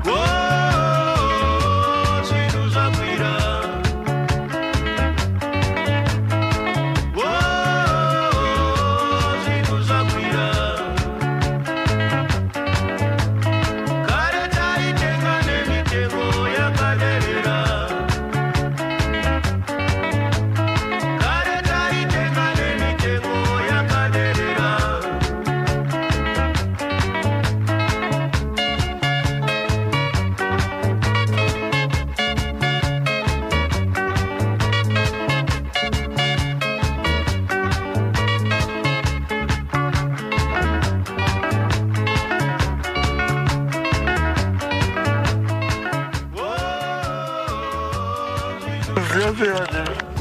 Oh, zvinhu zvakwira. Oh, zvinhu zvakwira. Kare taitenga nemitengo yakaderera. Kare taitenga nemitengo yakaderera.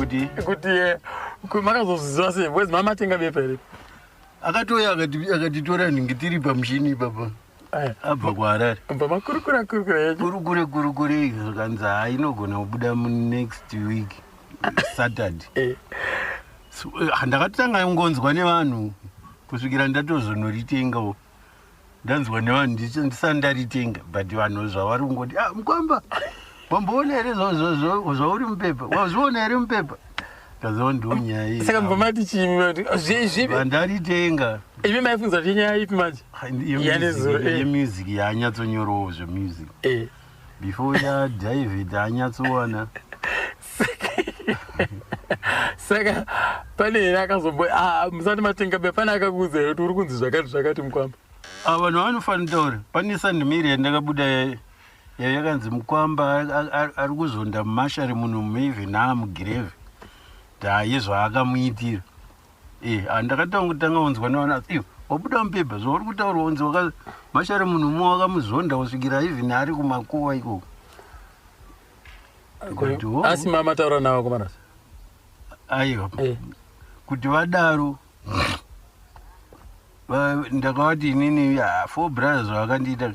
Kuti Kuti makazozviziva sei? Because mamatenga bepa here? Akatouya akatitora nhingi tiri pamushini ipapa, abva kuHarare. Bva makurukura kurukura yecho. Kurukure kurukure, zvikanzi ha, inogona kubuda munext week Saturday. So, ndakatanga ngonzwa nevanhu kusvikira ndatozonoritengawo. Ndanzwa nevanhu ndisati ndaritenga, but vanhu zvavari kungoti, ah, Mukwamba, wamboona here zvauri mupepa? Wazviona here mupepa? Kaziva ndo nyaya iyi. Saka mubva mati chii zvipi? Vandaritenga. Imi maifunza kuti inyaya ipi manje? Yanezuro, Yemusic, yaanyatsonyorawo zvemusic. Before yaDavid anyatsowana. Saka pane here akazombo, ah, musati matenga bepa, pane akakuudza here kuti uri kunzi zvakati zvakati, Mukwamba? Ah, vanhu vanofanira taura. Pane sandimiri yandakabuda yakanzi Mukwamba ari kuzonda mumashari munhu muivhen aamugrave dhaye zvaakamuitira. Ndakatanga kunzwa nevanhu, asi iwe wabuda mupepa zvauri kutaura unzi mashari munhu mumwe wakamuzonda kusvikira even ari kumakuva ikoko. Ndikati, "Oh." Asi mamataura navo komana? Aiwa, kuti vadaro ndakavati inini, ah, Four Brothers vakandiita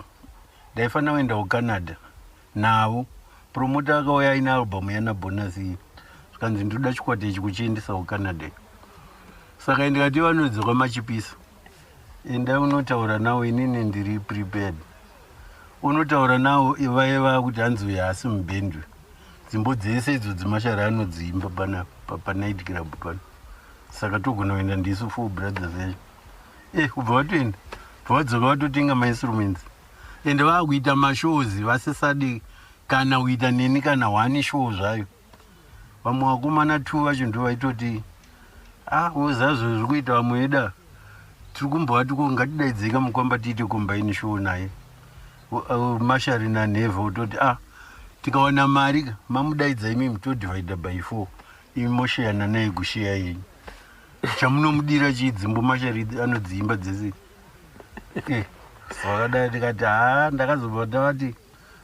ndaifanira kuenda kuCanada navo. Promoter akauya aine album yana Bonus iyi, zvikanzi ndoda chikwata ichi kuchiendesa kuCanada. Saka ndikati vanodzoka machipisa, enda unotaura navo, inini ndiri prepared. Unotaura navo vaiva kuti hanzi uyu haasi mubhendwe, dzimbo dzese idzo dzemashari anodziimba pana panight club pano, saka togona kuenda ndisu Four Brothers yacho. Kubva vatoenda, bva vadzoka vatotenga mainstruments ende vaakuita mashows vasisadi kana kuita neni kana one show zvayo. Vamwe vakomana two vacho ndo vaitoti, ah, uzazvo zviri kuita vamwe veda tiri kumbovati ko ngatidaidzeka Mukwamba tiite combine show naye. Mashari naNhevha utoti, ah, tikawana mari ka, mamudaidza imimi todivhaidha by four, imi mosheyana naye kusheya yenyu chamunomudira chidzimbo. Mashari anodziimba dzese. Vakadai ndikati haa, ndakazobva ndavati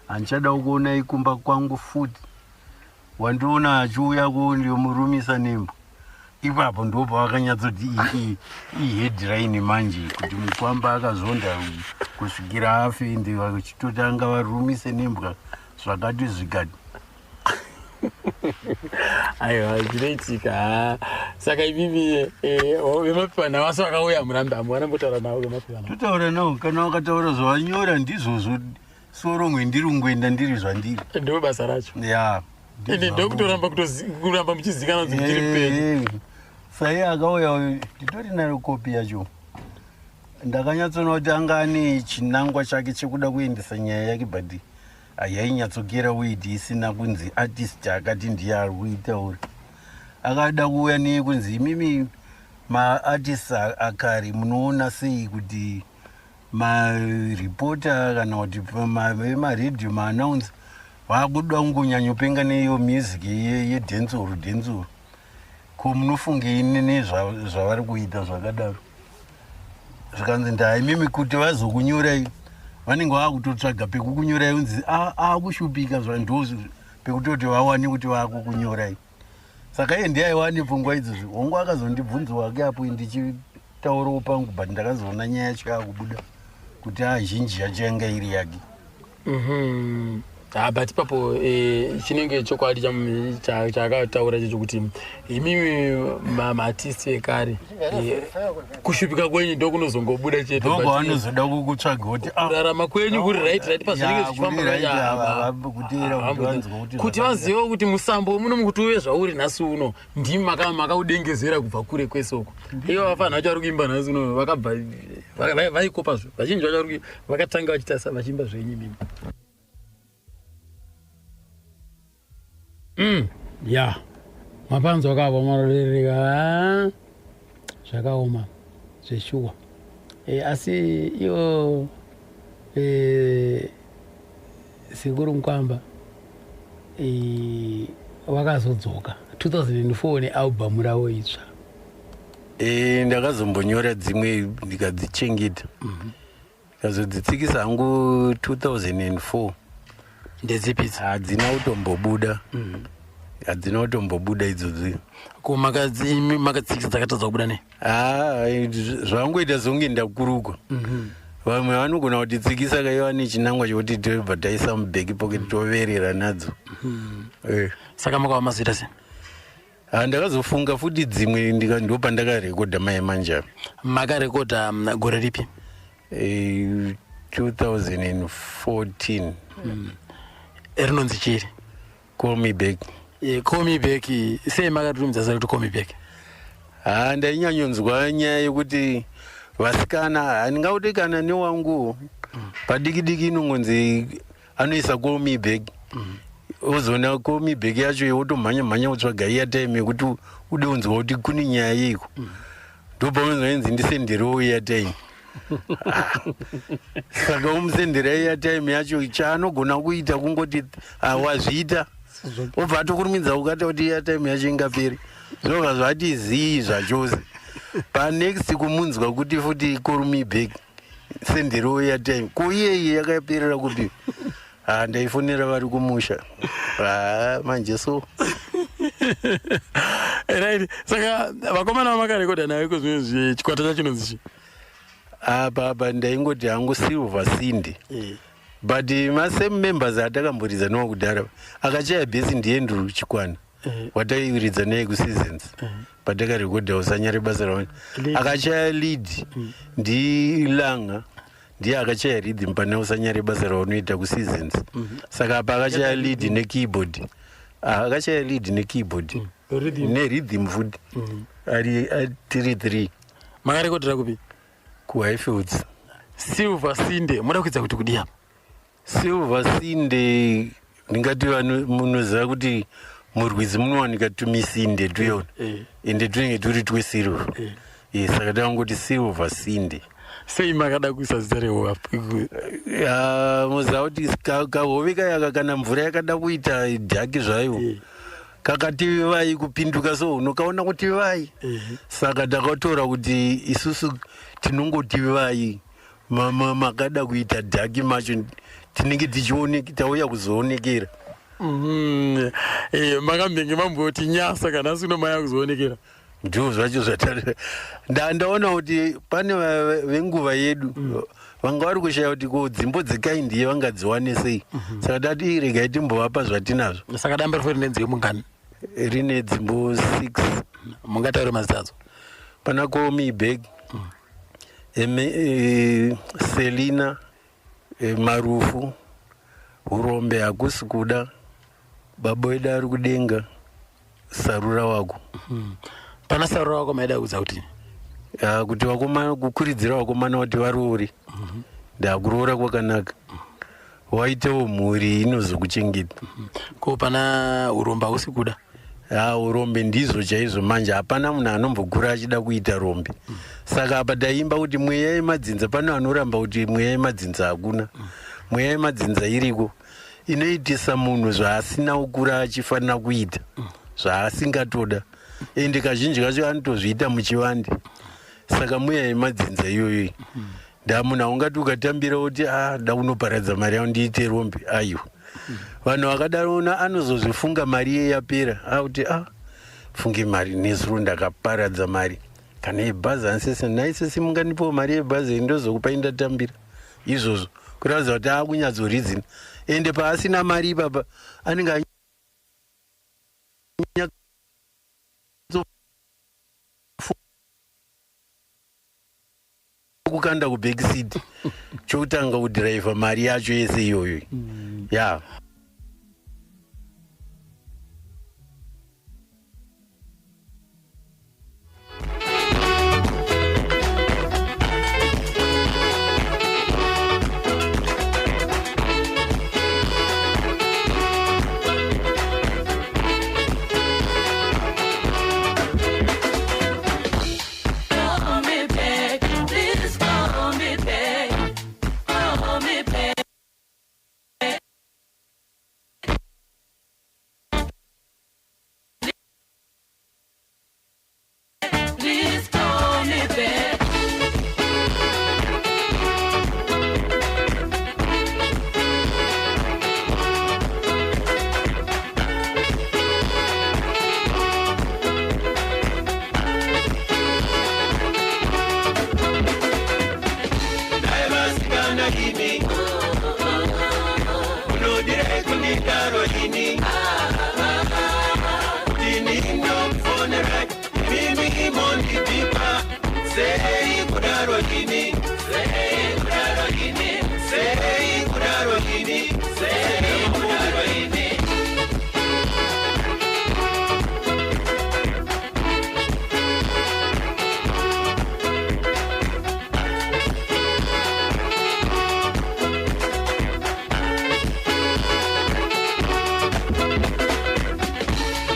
handichada kukuonai kumba kwangu futi. Wandiona achiuya kundimurumisa nembwa. Ipapo ndipo pavakanyatsoti iheadline manje kuti Mukwamba akazonda kusvikira afe, ende vachitotanga varumise nembwa zvakati zvikati. Aiwa, zvinoitika. Ha, saka imimi vemapepanhau asi vakauya murambe hamuvanambotaura navo vemapepanhau? Totaura navo kana vakataura zvavanyora ndizvozvo, sorongwe ndiri kungoenda ndiri zvandiri. Ndo basa racho. Ya. Ende ndokutoramba kuramba muchizikanwa kuti muchiri mupenyu. Saiye akauya uyu, nditori nayo kopi yacho. Ndakanyatsoona kuti anga ane chinangwa chake chekuda kuendesa nyaya yake, but hayainyatsokera weti isina kunzi artist akati ndiye ari kuitaura. Akada kuuya neye kunzi imimi maartist akare munoona sei kuti maripota kana kuti vemaredhiyo maannounce vakuda kungonyanyopenga neiyo music yedancehall dancehall, ko munofungei nezvavari kuita zvakadaro? Zvikanzi ndaimimi kuti vazokunyorai vanenge vakutotsvaga pekukunyorai, unzi akushupika ndo pekutoti vawane kuti vakukunyorai. Saka iye ndiye aiwa nepfungwa idzodzo. Hongu, akazondibvunza wake apo ndichitaurawo pangu, but ndakazoona nyaya yacho yakubuda kuti azhinji yacho yanga iri yake. Ha, but ipapo chinenge chokwadi chaakataura checho kuti imimi maartist ekare, kushupika kwenyu ndokunozongobuda chete. But, Ndokwavanozoda kukutsvaga kuti kurarama kwenyu kuri right right pazvinenge Ya, zvichifamba. kuri right, Kacha, kuteera kuti vanzwa kuti kuti vazive kuti musambo muno mukuti uve zvauri nhasi uno ndimi makaudengezera kubva kure kwese uko. Ivo vafana vacho vari kuimba nhasi uno vakabva vaikopa zvo vazhinji vacho vakatanga vachiita vachiimba zvenyu imimi. Ya, mapanzwa kavo marorereka, zvakaoma zveshuwa. Asi ivo sekuru Mukwamba vakazodzoka 2004 nealbhamu ravo itsva. Ndakazombonyora dzimwe ndikadzichengeta, ndikazodzitsikisa hangu 2004. Ndedzipi? Hadzina kutombobuda, hadzina kutombobuda idzodzi. Ko imi makatsikisa dzakatadza kubuda nei? Haa, zvangoita songe ndakurukwa. Vamwe vanogona kutitsikisa kaiva nechinangwa chekuti tobva taisa muback pocket toverera nadzo. Saka makava mazoita sei? Ha, ndakazofunga futi dzimwe ndo pandakarekodha mai manje. Makarekodha gore ripi? 2014. Rinonzi chiri? Call Me Back. Call Me Back. Sei makatumidza zita kuti Call Me Back? Ha, ndainyanyonzwa nyaya yekuti vasikana, handingauti kana newangu padiki diki inongonzi anoisa "call me back", ozoona "call me back" yacho wotomhanya mhanya kutsvaga airtime yekuti ude unzwa kuti kune nyaya yeiko. Ndopaunonzwa inzi ndisenderewo airtime. Saka umusendera airtime yacho, chaanogona kuita kungoti, "Ah, wazviita," obva atokurumidza kukata kuti airtime yacho ingaperi. Zvinobva zvati zii zvachose. Panext kumunzwa kuti futi "call me back", senderewo airtime, ko iyeye yakaperera kupi? Ha, ndaifonera vari kumusha. Ha, manje so. Right, saka vakomana vamakarekodha nayo kozvinezvi, chikwata chacho chinonzi chii? Apa apa ndaingoti hangu Silver Sinde, but masame members atakamboridza nawo kudhara. Akachaya bass ndiAndrew Chikwana watairidza naye kuSeasons patakarekodha Usanyare Basa Raona. Akachaya lead ndiLanga, ndiye akachaya rhythm pane Usanyare Basa Raunoita kuSeasons. Saka apa akachaya lead nekeyboard. Ah, akachaya lead nekeyboard nerhythm futi, ari tiri three. Makarekodhera kupi? KuHighfields. Silver Sinde, muda kuedza kuti kudii apa? Silver Sinde, ndingati munoziva kuti murwizi munowanika tumisinde tuyona, ende tunenge turi twesilver. Saka tangoti Silver Sinde. Sei makada kuisa zita rehove? Ah, muziva kuti kahove kayaka kana mvura yakada kuita dhaki zvayo kakati vai kupinduka, so unokaona kuti vai. Saka takatora kuti isusu tinongoti vai. Makada kuita dhaki macho tinenge tichioneka, tauya kuzoonekera. Makambenge mamboti nyasa kana asi uno maya kuzoonekera. Ndo zvacho ndaona kuti pane venguva yedu vanga vari kushaya kuti ko dzimbo dzekaindiye vangadziwane sei. Saka tati regai timbovapa zvatinazvo. Saka damba rifo rine nziyo mungani? Rine dzimbo 6. Mungataure mazita adzo? Pana Call Me Back, Selina, Marufu, Urombe Hakusi Kuda, Baba Wedu Ari Kudenga, Sarura Wako. Pana Sarura Wako maida kuudza kuti? Kuti vakomana, kukuridzira vakomana kuti varoore. Ndakuroora kwakanaka, waitewo mhuri inozokuchengeta. Ko pana Urombe Hausi Kuda? Urombe ndizvo chaizvo manje, hapana munhu anombokura achida kuita rombe. Saka apa taimba kuti mweya yemadzinza, pano anoramba kuti mweya yemadzinza hakuna. Mweya yemadzinza iriko, inoitisa munhu zvaasina kukura achifanira kuita, zvaasingatoda, ende kazhinji kacho anotozviita muchivande. Saka mweya yemadzinza iyoyo, nda munhu aungati ukatambira kuti a da kunoparadza mari yangu ndiite rombe, aiwa. Vanhu vakadaro anozozvifunga mari iye yapera, akuti a funge mari nezuro ndakaparadza mari kana yebhazi, ansese naisese mungandipowo mari yebhazi ndozokupai ndatambira izvozvo, kuratidza kuti akunyatsorizina. Ende paasina mari ipapa anenge kukanda kubackseat chokutanga kudhiraivha mari yacho yese iyoyo ya. Call me back, please call me back. Call me back. Please call me back. Dai vasikana imi, munodirei kundidaro ini? Kuti ndinokufonerai imimi mondipipa, sei kudaro ini? Sei kudaro ini? Sei kudaro ini? Sei kudaro ini?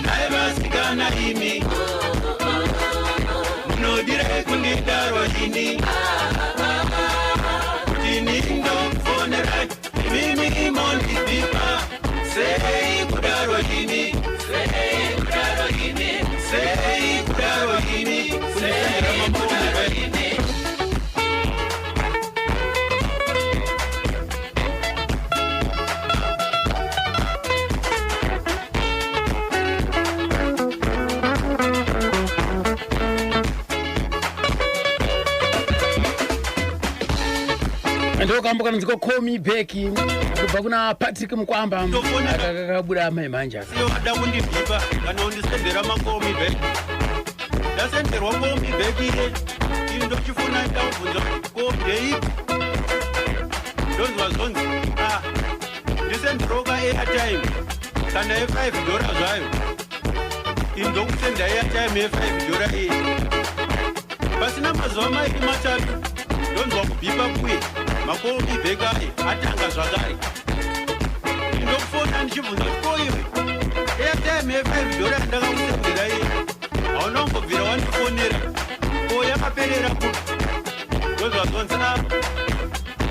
Nhai vasikana imi, munodirei kundidaro ini? Kuti ndinokufonerai imimi mondipipa, sei kudaro ini? Sei kudaro ini? Sei kudaro ini? Sei kudaro ini? Ndokambo kanonzwa Call Me Back kubva kuna Patrick Mukwamba, akakabuda mai manje aka. Iye wada kundibhipa kana undisendera macall me back. Ndasenderwa call me back iye ini ndochifuna, ndaubvunza ko ndeipi, ndonzwa zvonzi a ndisenderoka airtime kana ye5 dollar zvayo. Ini ndokusenda airtime ye5 dollar iye. Pasina mazuva 2 3 ndonzwa kubhipa kuye, macall me back aye atanga zvakare. Ndokufona ndichibvunza kuti ko iwe, airtime ye5 dollar yandakakusendera iye hauna kumbobvira wandifonera, ko yakaperera kupi? Ndozvazonzi a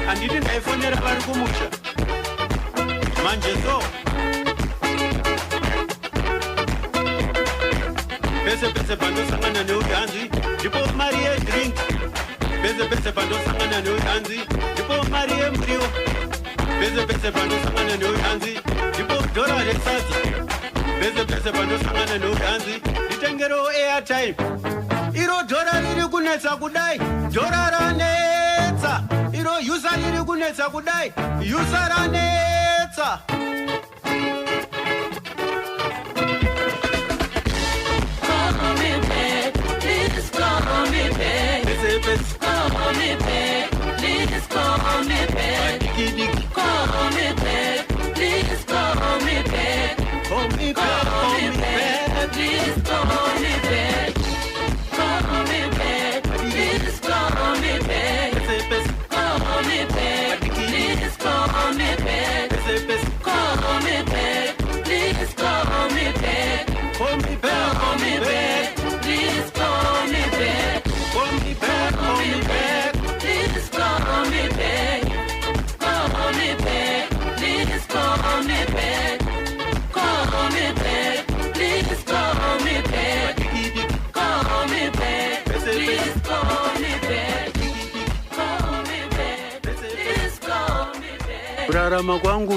handiti ndaifonera vari kumusha manje. So pese pese pandosangana neuyu, hanzi ndipo mari yedrink. Pese pese pandosangana neuyanzi, ndipo mari yemuriwo. Pese pese pandosangana neuyanzi, ndipo dhora resadza. Pese pese pandosangana neuyanzi, nditengerewo airtime. Iro dhora riri kunetsa kudai, dhora ranetsa. Iro yusa riri kunetsa kudai, yusa ranetsa. Call me back, please call me back. Pese pese. Call me back, please call me back. Call me back, please call me back. Call me back, Call me back, please call me back. Call me back, please call me back. Pese pese. Call me back, please call me back. Pese pese. Call me back, please call me back. Call me back, Call me back, please call me back. Call me back, Call me back, please call me back. Call me back, please call me back. Call me back, please call me back. Call me back, please call me back. Call me back, please call me back. Kurarama kwangu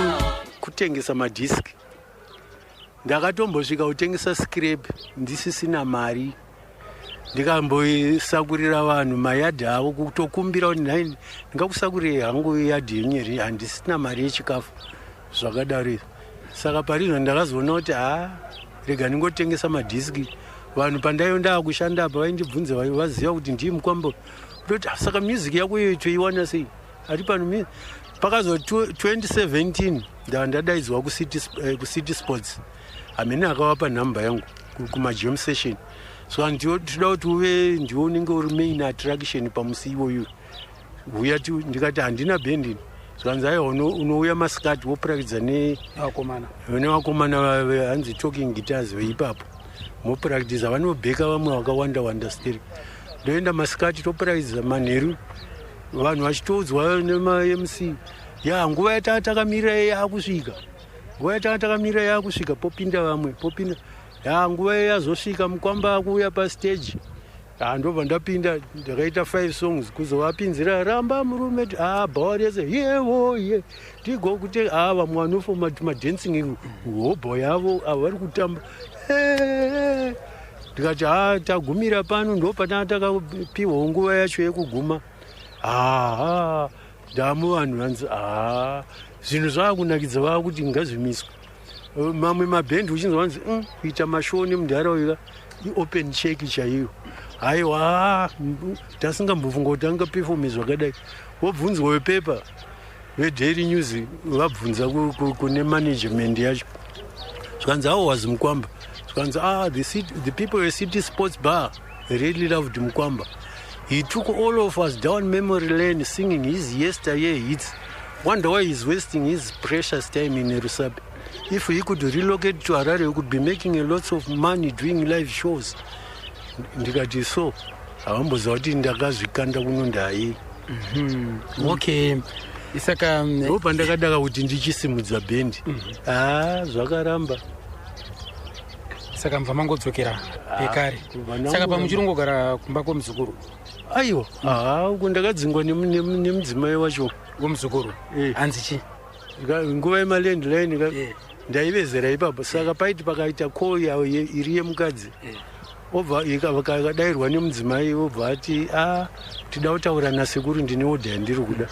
kutengesa madhiski. Ndakatombosvika kutengesa scrap ndisisina mari, ndikambosakurira vanhu mayadhi avo, kutokumbira kuti nhai, ndingakusakurirei hangu yadhi yenyu here, handisina mari yechikafu, zvakadaro izvo. Saka parizvo ndakazoona kuti ha, rega ndingotengesa madhiski. Vanhu pandaiyo ndaakushanda apa vaindibvunza, vaziva kuti ndii Mukwambo, kutoti "Ah, saka music yako iyoyo toiwana sei?" Ari pano pakazo 2017 ndava ndadaidzwa kuCity Sports. Hamene akavapa nhamba yangu kumajam session. So handiwo tinoda kuti uve ndiwo unenge uri main attraction pamusi iwoyo, uya. Ndikati handina bhendi. Zvanzi aiwa, unouya masikati wopurakidza Vakomana. Nevakomana hanzi Talking Guitars veipapo, mopurakitiza, vanobheka vamwe vakawanda wanda steri. Ndoenda masikati, topurakitiza manheru, vanhu vachitoudzwa nemaMC, ya nguva yataa takamirira yakusvika, nguva yataa takamirira yakusvika, popinda vamwe, popinda, ya nguva yazosvika, Mukwamba akuuya pastage. Ha, ndobva ndapinda, ndakaita five songs, kuzovapinzira "Ramba Murume". A, bhawa rese yewo ye ndigokute. A, vamwe vanofoma madancing hobho yavo, ava vari kutamba. Eh, ndikati ha, tagumira pano, ndo patanga takapiwawo nguva yacho yekuguma. Haha, ndamu vanhu vanzi ha, zvinhu zvaakunakidza, vaakuti ngazvimiswe. Mamwe mabhendi uchinzwa vanzi kuita mashow nemunharaunda iopen check chaiyo. Haiwa, tasingambofunga kuti angapefome zvakadai. Wobvunzwa wepepa veDaily News, vabvunza kune management yacho, zvikanzi, "How was Mukwamba?" Zvikanzi, "Ah, the people at City Sports Bar really loved Mukwamba. He took all of us down memory lane singing his yesteryear hits. Wonder why he's wasting his precious time in Rusape. If he could relocate to Harare, he could be making a lot of money doing live shows." Ndikati so havamboziva kuti ndakazvikanda kuno ndai. Okay, saka ndo pandakadaka kuti ndichisimudza bhendi, ha, zvakaramba. Saka mubva mangodzokera pekare? Kubva ndangu- Saka pamuchirongogara kumba kwemuzukuru? Aiwa, ha, uko ndakadzingwa nemudzimai wacho. Wemuzukuru hanzi chi? Nguva yemalandline ndaivezera ipapo. Saka paiti pakaita call yavo iri yemukadzi, obva akadairwa nemudzimai, obva ati, "A, tida kutaura nasekuru, ndine odha yandiri kuda."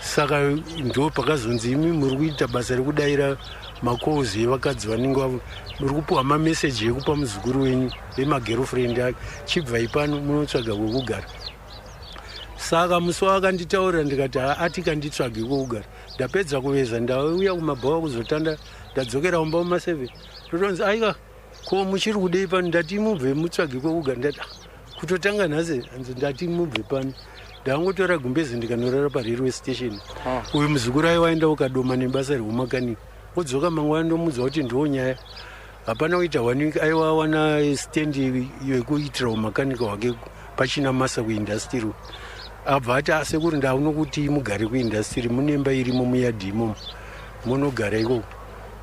Saka ndo pakazonzi, "Imi muri kuita basa rekudayira macalls evakadzi vanenge vavo, muri kupiwa mameseji ekupa muzukuru wenyu vemagirlfriend ake. Chibvai pano munotsvaga kwekugara." Saka musi waakanditaurira, ndikati, "Ha, ati kanditsvage kwekugara." Ndapedza kuveza, ndauya kumabhawa kuzotanda, ndadzokera kumba muma7, totonzi, "Aika, ko muchiri kudei pano?" "Ndati mubve mutsvage kwekugara." Ndati, "Ah, kutotanga nhasi?" Hanzi, "Ndati mubve pano." Ndangotora gumbezi, ndikanorara parailway station. Uyu muzukuru aiwaenda ukadoma nebasa reumakanika, odzoka mangwana, ndomudza kuti ndiwo nyaya. Hapana kuita one week, aiwa awana stendi yekuitira umakanika hwake pachina masa kuindastiri. Abva ati, "Asekuru, ndaunokuti mugare kuindastiri, mune imba irimo muyadhi imomo, munogara ikoko."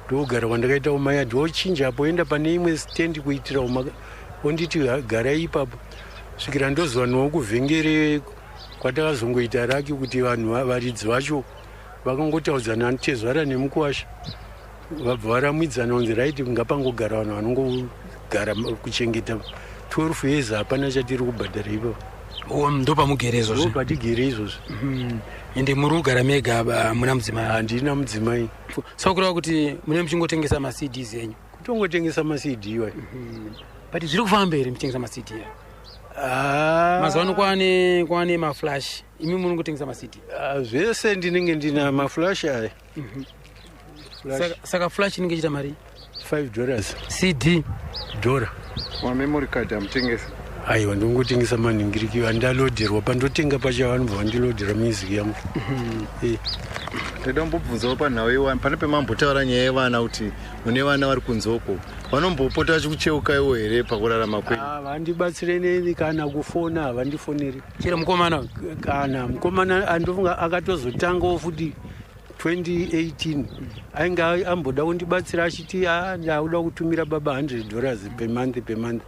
Ndogara kwandakaita kumayadhi. Ochinja apo, oenda pane imwe stendi kuitira onditi, "Garai ipapo," svikira ndozwanawo kuvhengere. Kwatakazongoita raki kuti vanhu varidzi vacho vakangotaudzana anotezvara nemukuwasha vabva varamwidzana kunzi raiti ngapangogara vanhu vanongogara kuchengeta 12 years hapana chatiri kubhadhara ipapo. Ndopamugere izvozvi? Ndopatigere izvozvi. Ende muri kugara mega, hamuna mudzimai? Handina mudzimai. Saka kureva kuti mune muchingotengesa maCDs enyu? Kutongotengesa maCD iwayo. But zviri kufamba here muchitengesa maCD aya? Ah. Mazuva ano kwane maflash, imi muri kutengesa maCD? Ah, zvese ndinenge ndina maflash aya. Flash. Saka flash inenge ichiita mari? 5 dollars. CD? Dhora. Mamemory card hamutengesi? Aiwa, ndongotengesa manhingiriki andalodherwa pandotenga pacho, vanobva vandilodhera music yangu. Ndoda kumbobvunzawo panhau yevana, pane pemambotaura nyaya yevana kuti mune vana vari kunze uko, vanombopota vachikucheukaiwo here pakurarama kwenyu? Ah, vandibatsire neni kana kufona havandifoneri. Chero mukomana? Kana mukomana andofunga akatozotangawo futi 2018 ainge amboda kundibatsira achiti, "Ah, ndakuda kutumira baba 100 dollars per month per month."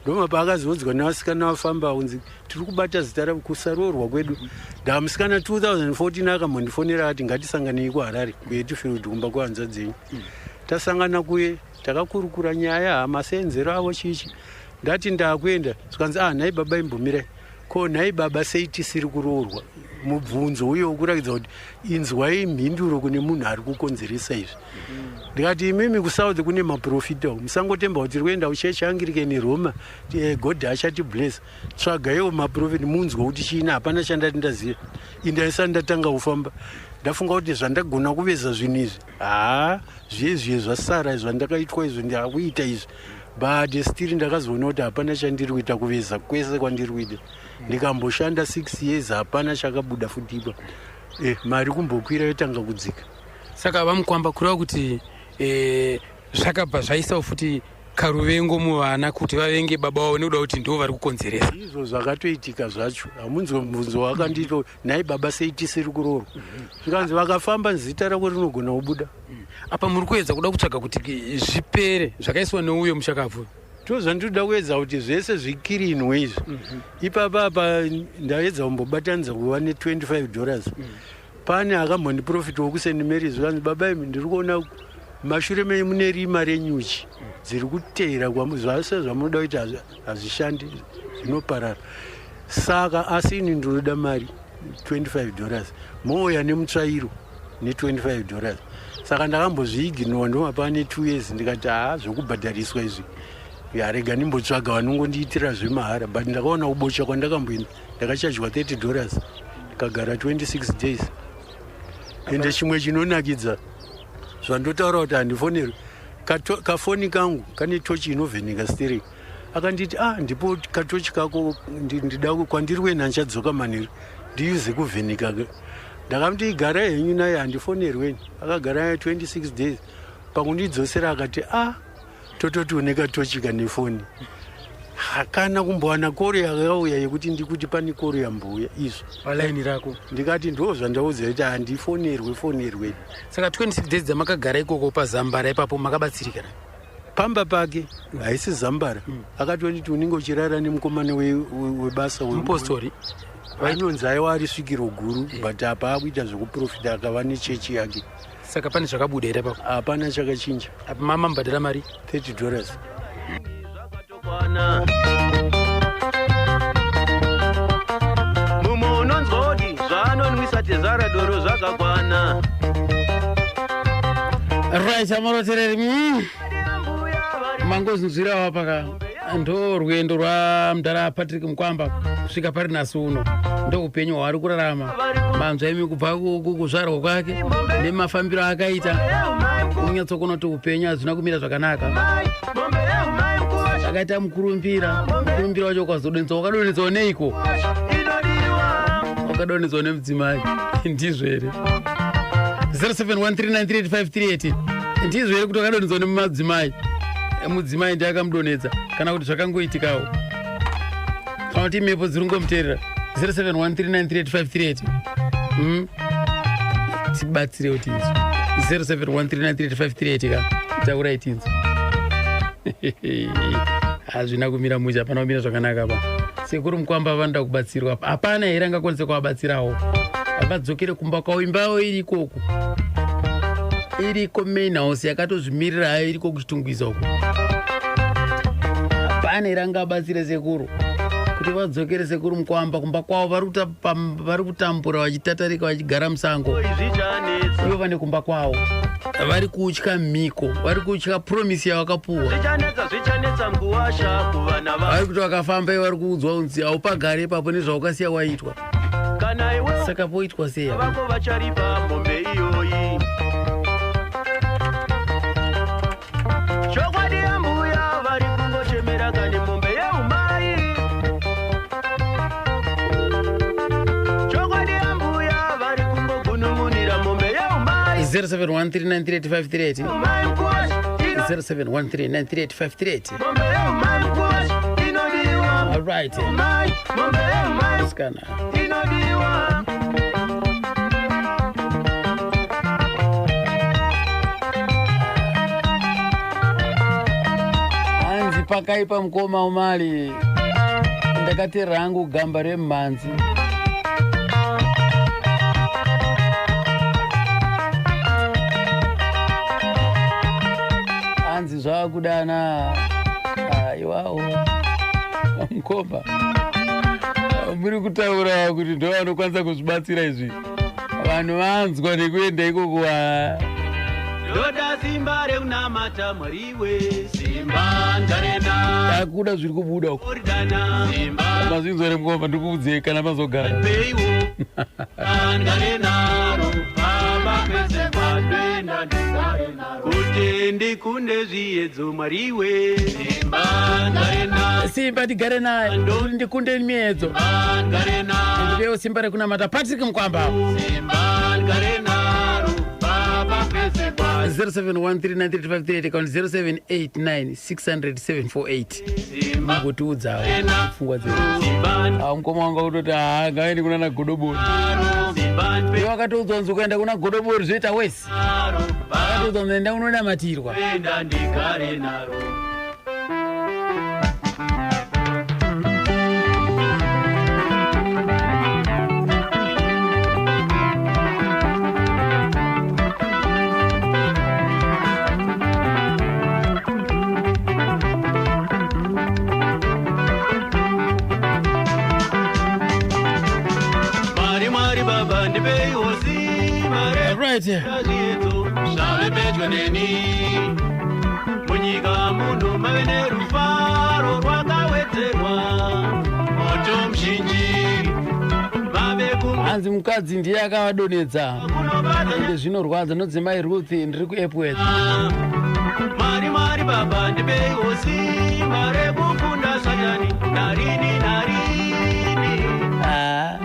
Ndoma paakazodzwa nevasikana vafamba kunzi tiri kubata zita kusaroorwa kwedu. Ndamusikana 2014 akambondifonera ati ngatisanganei kuHarare kuHatfield kumba kwehanzvadzi dzenyu. Tasangana kuye, takakurukura nyaya hamasenzero avo chichi. Ndati ndakuenda, zvikanzi, "Ah, nhai baba, imbomirai. Ko nhai baba, sei tisiri kuroorwa?" Mubvunzo uyo wekuratidza kuti inzwai mhinduro kune munhu ari kukonzeresa izvi. Ndikati, "Imimi kuSouth kune maprofita, musangotemba kuti tiri kuenda kuchechi Anglican neRoma, God achati bless. Tsvagaiwo maprofita munzwe kuti chiina." Hapana chandati ndaziva. Indaisati ndatanga kufamba, ndafunga kuti zvandagona kuveza zvinhu izvi, haa, zviye zviye zvasara zvandakaitwa izvo, ndakuita izvi. But still ndakazoona kuti hapana chandiri kuita. Kuveza kwese kwandiri kuita, ndikamboshanda 6 years, hapana chakabuda futi ipa. Mari kumbokwira yotanga kudzika. Saka vaMukwamba, kureva kuti zvakabva zvaisawo futi karuvengo muvana kuti vavenge baba vavo nekuda kuti ndo vari kukonzeresa? Izvo zvakatoitika zvacho. Hamunzwe mubvunzo wakandiita, "Nhai baba, sei tisiri kuroorwa?" Zvikanzi vakafamba zita rako rinogona kubuda. Apa muri kuedza kuda kutsvaga kuti zvipere zvakaiswa neuyo mushakabvu? Ndozvandinoda kuedza kuti zvese zvikirinwe izvi. Ipapa apa ndaedza kumbobatanidza kuva ne25 dollars. Pane akambondiprofita wekuSt Marys, zvikanzi, "Baba imi, ndiri kuona mashure menyu mune rima renyuchi dziri kuteera. Zvase zvamunoda kuita hazvishandi, zvinoparara. Saka asi ini ndinoda mari 25 dollars, mouya nemutsvairo ne25 dollars." Saka ndakambozviignora, ndomapa ne2 years. Ndikati, "Haa, zvokubhadhariswa izvi yarega, ndimbotsvaga vanongondiitira zvemahara." But ndakaona kubocha kwandakamboenda, ndakachajwa 30 dollars, ndikagara 26 days. Ende chimwe chinonakidza zvandotaura kuti handifonerwi, kafoni kangu kane tochi inovheneka stereki. Akanditi, "Ah, ndipo katochi kako, ndida kwandiri kuenda, ndichadzoka manheru, ndiyuze kuvheneka." Ndakamuti, "Igara henyu naye, handifonerweni." Akagara naye 26 days. Pakundidzosera akati, "Ah, tototi une katochi kane foni." Hakana kumbowana call yakauya yekuti ndikuti pane call yambouya izvo. Palaini rako? Ndikati ndo zvandaudza kuti handifonerwe fonerwe. Saka 26 days dzamakagara ikoko paZambara ipapo makabatsirikana? Pamba pake haisi Zambara. Akatonditi, "Unenge uchirara nemukomana webasa Mupostori? Vanonzi aiwa ari svikiro guru, but apa akuita zvekuprofita, akava nechechi yake. Saka pane zvakabuda here apapo? Hapana chakachinja. Apa mama mubhadhara mari? 30 dollars. Kwana mumwe unonzwa kuti zvaanonwisa tezvara doro zvakakwana. Right, amarotereri, mangozinzwirawo paka ndo rwendo rwamudhara Patrick Mukwamba kusvika pari nhasi uno, ndo upenyu hwaari kurarama. Manzwa imi kubva kuzvarwa kwake nemafambiro akaita, unyatsokuona kuti upenyu hazvina kumira zvakanaka. Akaita mukurumbira, mukurumbira wacho ukazodonhedzwa, wakadonhedzwa neiko? Wakadonhedzwa nemudzimai, ndizvo here? 0713938538, ndizvo here kuti wakadonhedzwa nemadzimai, mudzimai ndiye akamudonhedza, kana kuti zvakangoitikawo, kana kuti mhepo dziri ngomuteerera? 0713938538. Tibatsirewo tinzwa. 0713938538 ka, taurai tinzwa. Hazvina kumira mushe, hapana kumira zvakanaka pa. Sekuru Mukwamba vanoda kubatsirwa. Hapana here angakwanise kuvabatsirawo? Vadzokere kumba kwavo, imba yavo iri ikoko, iriko main house yakatozvimirira hayo, iriko kuChitungwiza uko. Hapana here angabatsire sekuru kuti vadzokere, sekuru Mukwamba, kumba kwavo? Vari kutambura, vachitatarika, vachigara musango. Zvichanetsa. Ivo vane kumba kwavo, vari kutya mhiko, vari kutya promise yavakapuwa. Zvichanetsa, zvichanetsa mukuwasha kuvana va Vari kuti vakafamba, ivo vari kuudzwa kunzi haupagari ipapo nezvaukasiya waitwa. Kana iwe Saka poitwa sei apa? vako vacharipa mombe iyoyi. Chokwadi ambuya vari kungochemera kani mombe yeumai. Chokwadi ambuya vari kungogunun'unira mombe yeumai. 0713938538. Umai mukuwasha 0713938538. Mombe yeumai mukuwasha inodiwa. Alright. Umai, mombe yeumai Sikana. inodiwa. Hanzi pakaipa mukoma umali, ndakati rangu gamba remumhanzi. Hanzi zvakudana aiwawo mukoma, muri kutaura kuti ndo vanokwanisa kuzvibatsira izvi. Vanhu vanzwa nekuenda ikoko wa. Ndoda simba rekunamata Mwariwe, simba ndarena. Takuda zviri kubuda uko. Oridana simba. Mazvinzwa remukoma, ndikuudzei kana mazogara. Peiwo ndare naro baba, pese pandenda ndare naro kuti ndikunde zviedzo. Mwariwe, simba ndare naro. Simba ndigare naye kuti ndikunde miedzo. Ndare naro. Ndipewo simba rekunamata, Patrick Mukwamba. Simba ndare naro baba, pese pa 0713938538 kana 0789600748, kutiudzawo pfungwa dzedu. Ah, mukoma wanga kutoti haa, ngaende kuna nagodobori. Iwe wakatoudzwa kunzi ukaenda kuna godobori zvoita wesi. Wakatoudzwa kunzi enda unonamatirwa. Enda ndigare naro. Mwari, Mwari baba, ndipeiwo simba Right. rezviedzo zvave pedyo neni. Munyika muno mave nerufaro rwakawedzerwa, moto muzhinji mave. Hanzi mukadzi ndiye akavadonedza, ende zvinorwadza. Nodzimai Ruth, ndiri kuEpworth. Mwari, Mwari baba, ndipeiwo simba rekukunda Satani narini narini. Ah.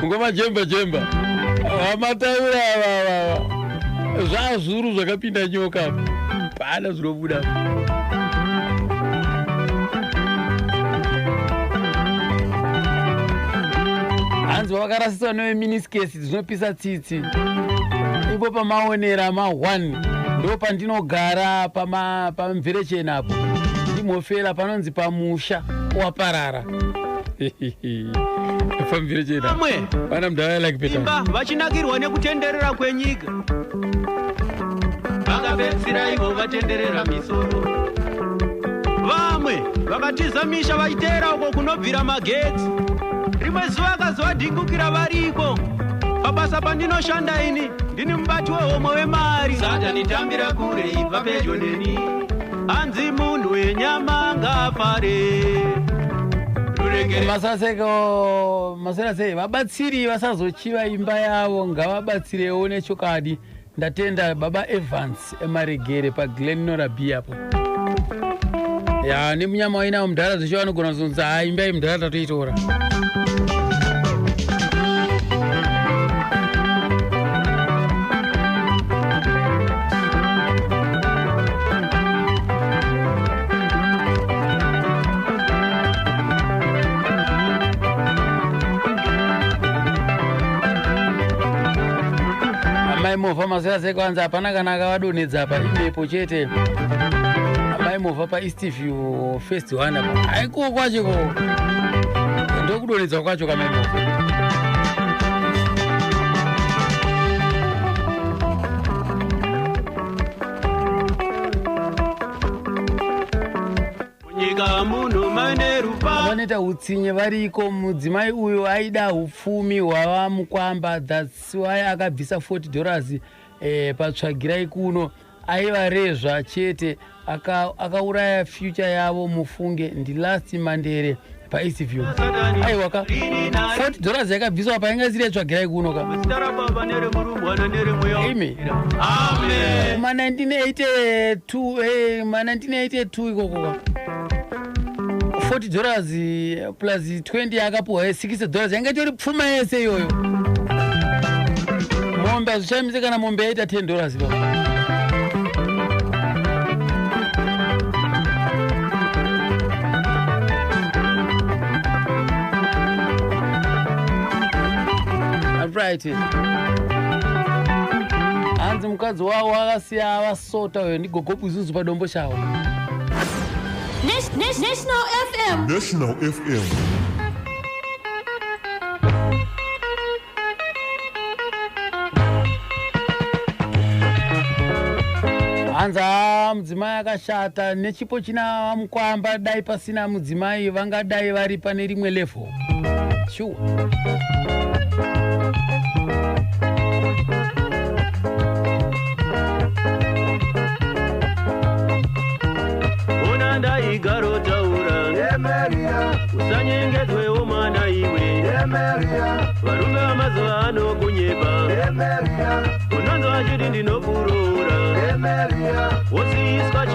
Ngoma jemba jemba vamataura avavava, zvazvuru zvakapinda nyoka apa, pana zvinobuda. Hanzi vakarasiswa neveminiskesi, dzinopisa tsitsi. Ipo pamaonera ma1 ndo pandinogara, pamverechena apo, ndimhofela panonzi pamusha waparara pamverechena. Vamwe vana mudhara like peta. Imba vachinakirwa nekutenderera kwenyika, vakapedzisira ivo vatenderera misoro. Vamwe vakatiza misha vachiteera uko kunobvira magetsi. Rimwe zuva akazovadhingukira variko pabasa pandinoshanda ini, ndini mubati wehomwe wemari. Satani, tambira kure, ibva pedyo neni. Hanzi munhu wenyama ngafare. Ruregere. Masaseko, masera sei? Vabatsiri vasazochiva imba yavo, ngavabatsirewo nechokwadi. Ndatenda baba Evans emaregere paGlen Norah B apo. Ya, nemunyama wainawo mudhara zvecho, vanogona kuzonzi ha, imba iyi mudhara tatoitora. Amai movha, masera sei? Kwanza hapana kana akavadonhedza apa, imhepo chete. Amai. Maimovha paEastview first one apa. Aikuwo kwacho ko ndokudonhedzwa kwacho kamaimovha. Munyika muno mane rupa. Vanoita utsinye variko. Mudzimai uyo aida upfumi hwavamukwamba, that's why akabvisa $40 patsvagirai kuno. Aivarezva chete, akauraya future yavo. Mufunge ndilast Mandere paEastview. Aiwa ka, $40 yakabviswa painga isiri yetsvagirai kuno ka. Zita rababa neremurumbwana neremweya. Imi. Amen. Ma 1982, ma 1982 ikoko ka, $40 plus 20 yakapuhwa, $60 yanga itori pfuma yese iyoyo. Mombe hazvishamise kana mombe yaita $10 pa. Right, hanzi mukadzi wavo akasiya avasota uyo ndigogobuzuzu padombo chavo. National FM. National FM. Hanzi haa, mudzimai akashata nechipo china mukwamba. Dai pasina mudzimai vangadai vari pane rimwe level, sure. Ona ndaigarotaura, usanyengedzwewo mwana iwe. Varume vamazuva ano kunyepa, unonzwa achiti ndinokuroora, wosiiswa.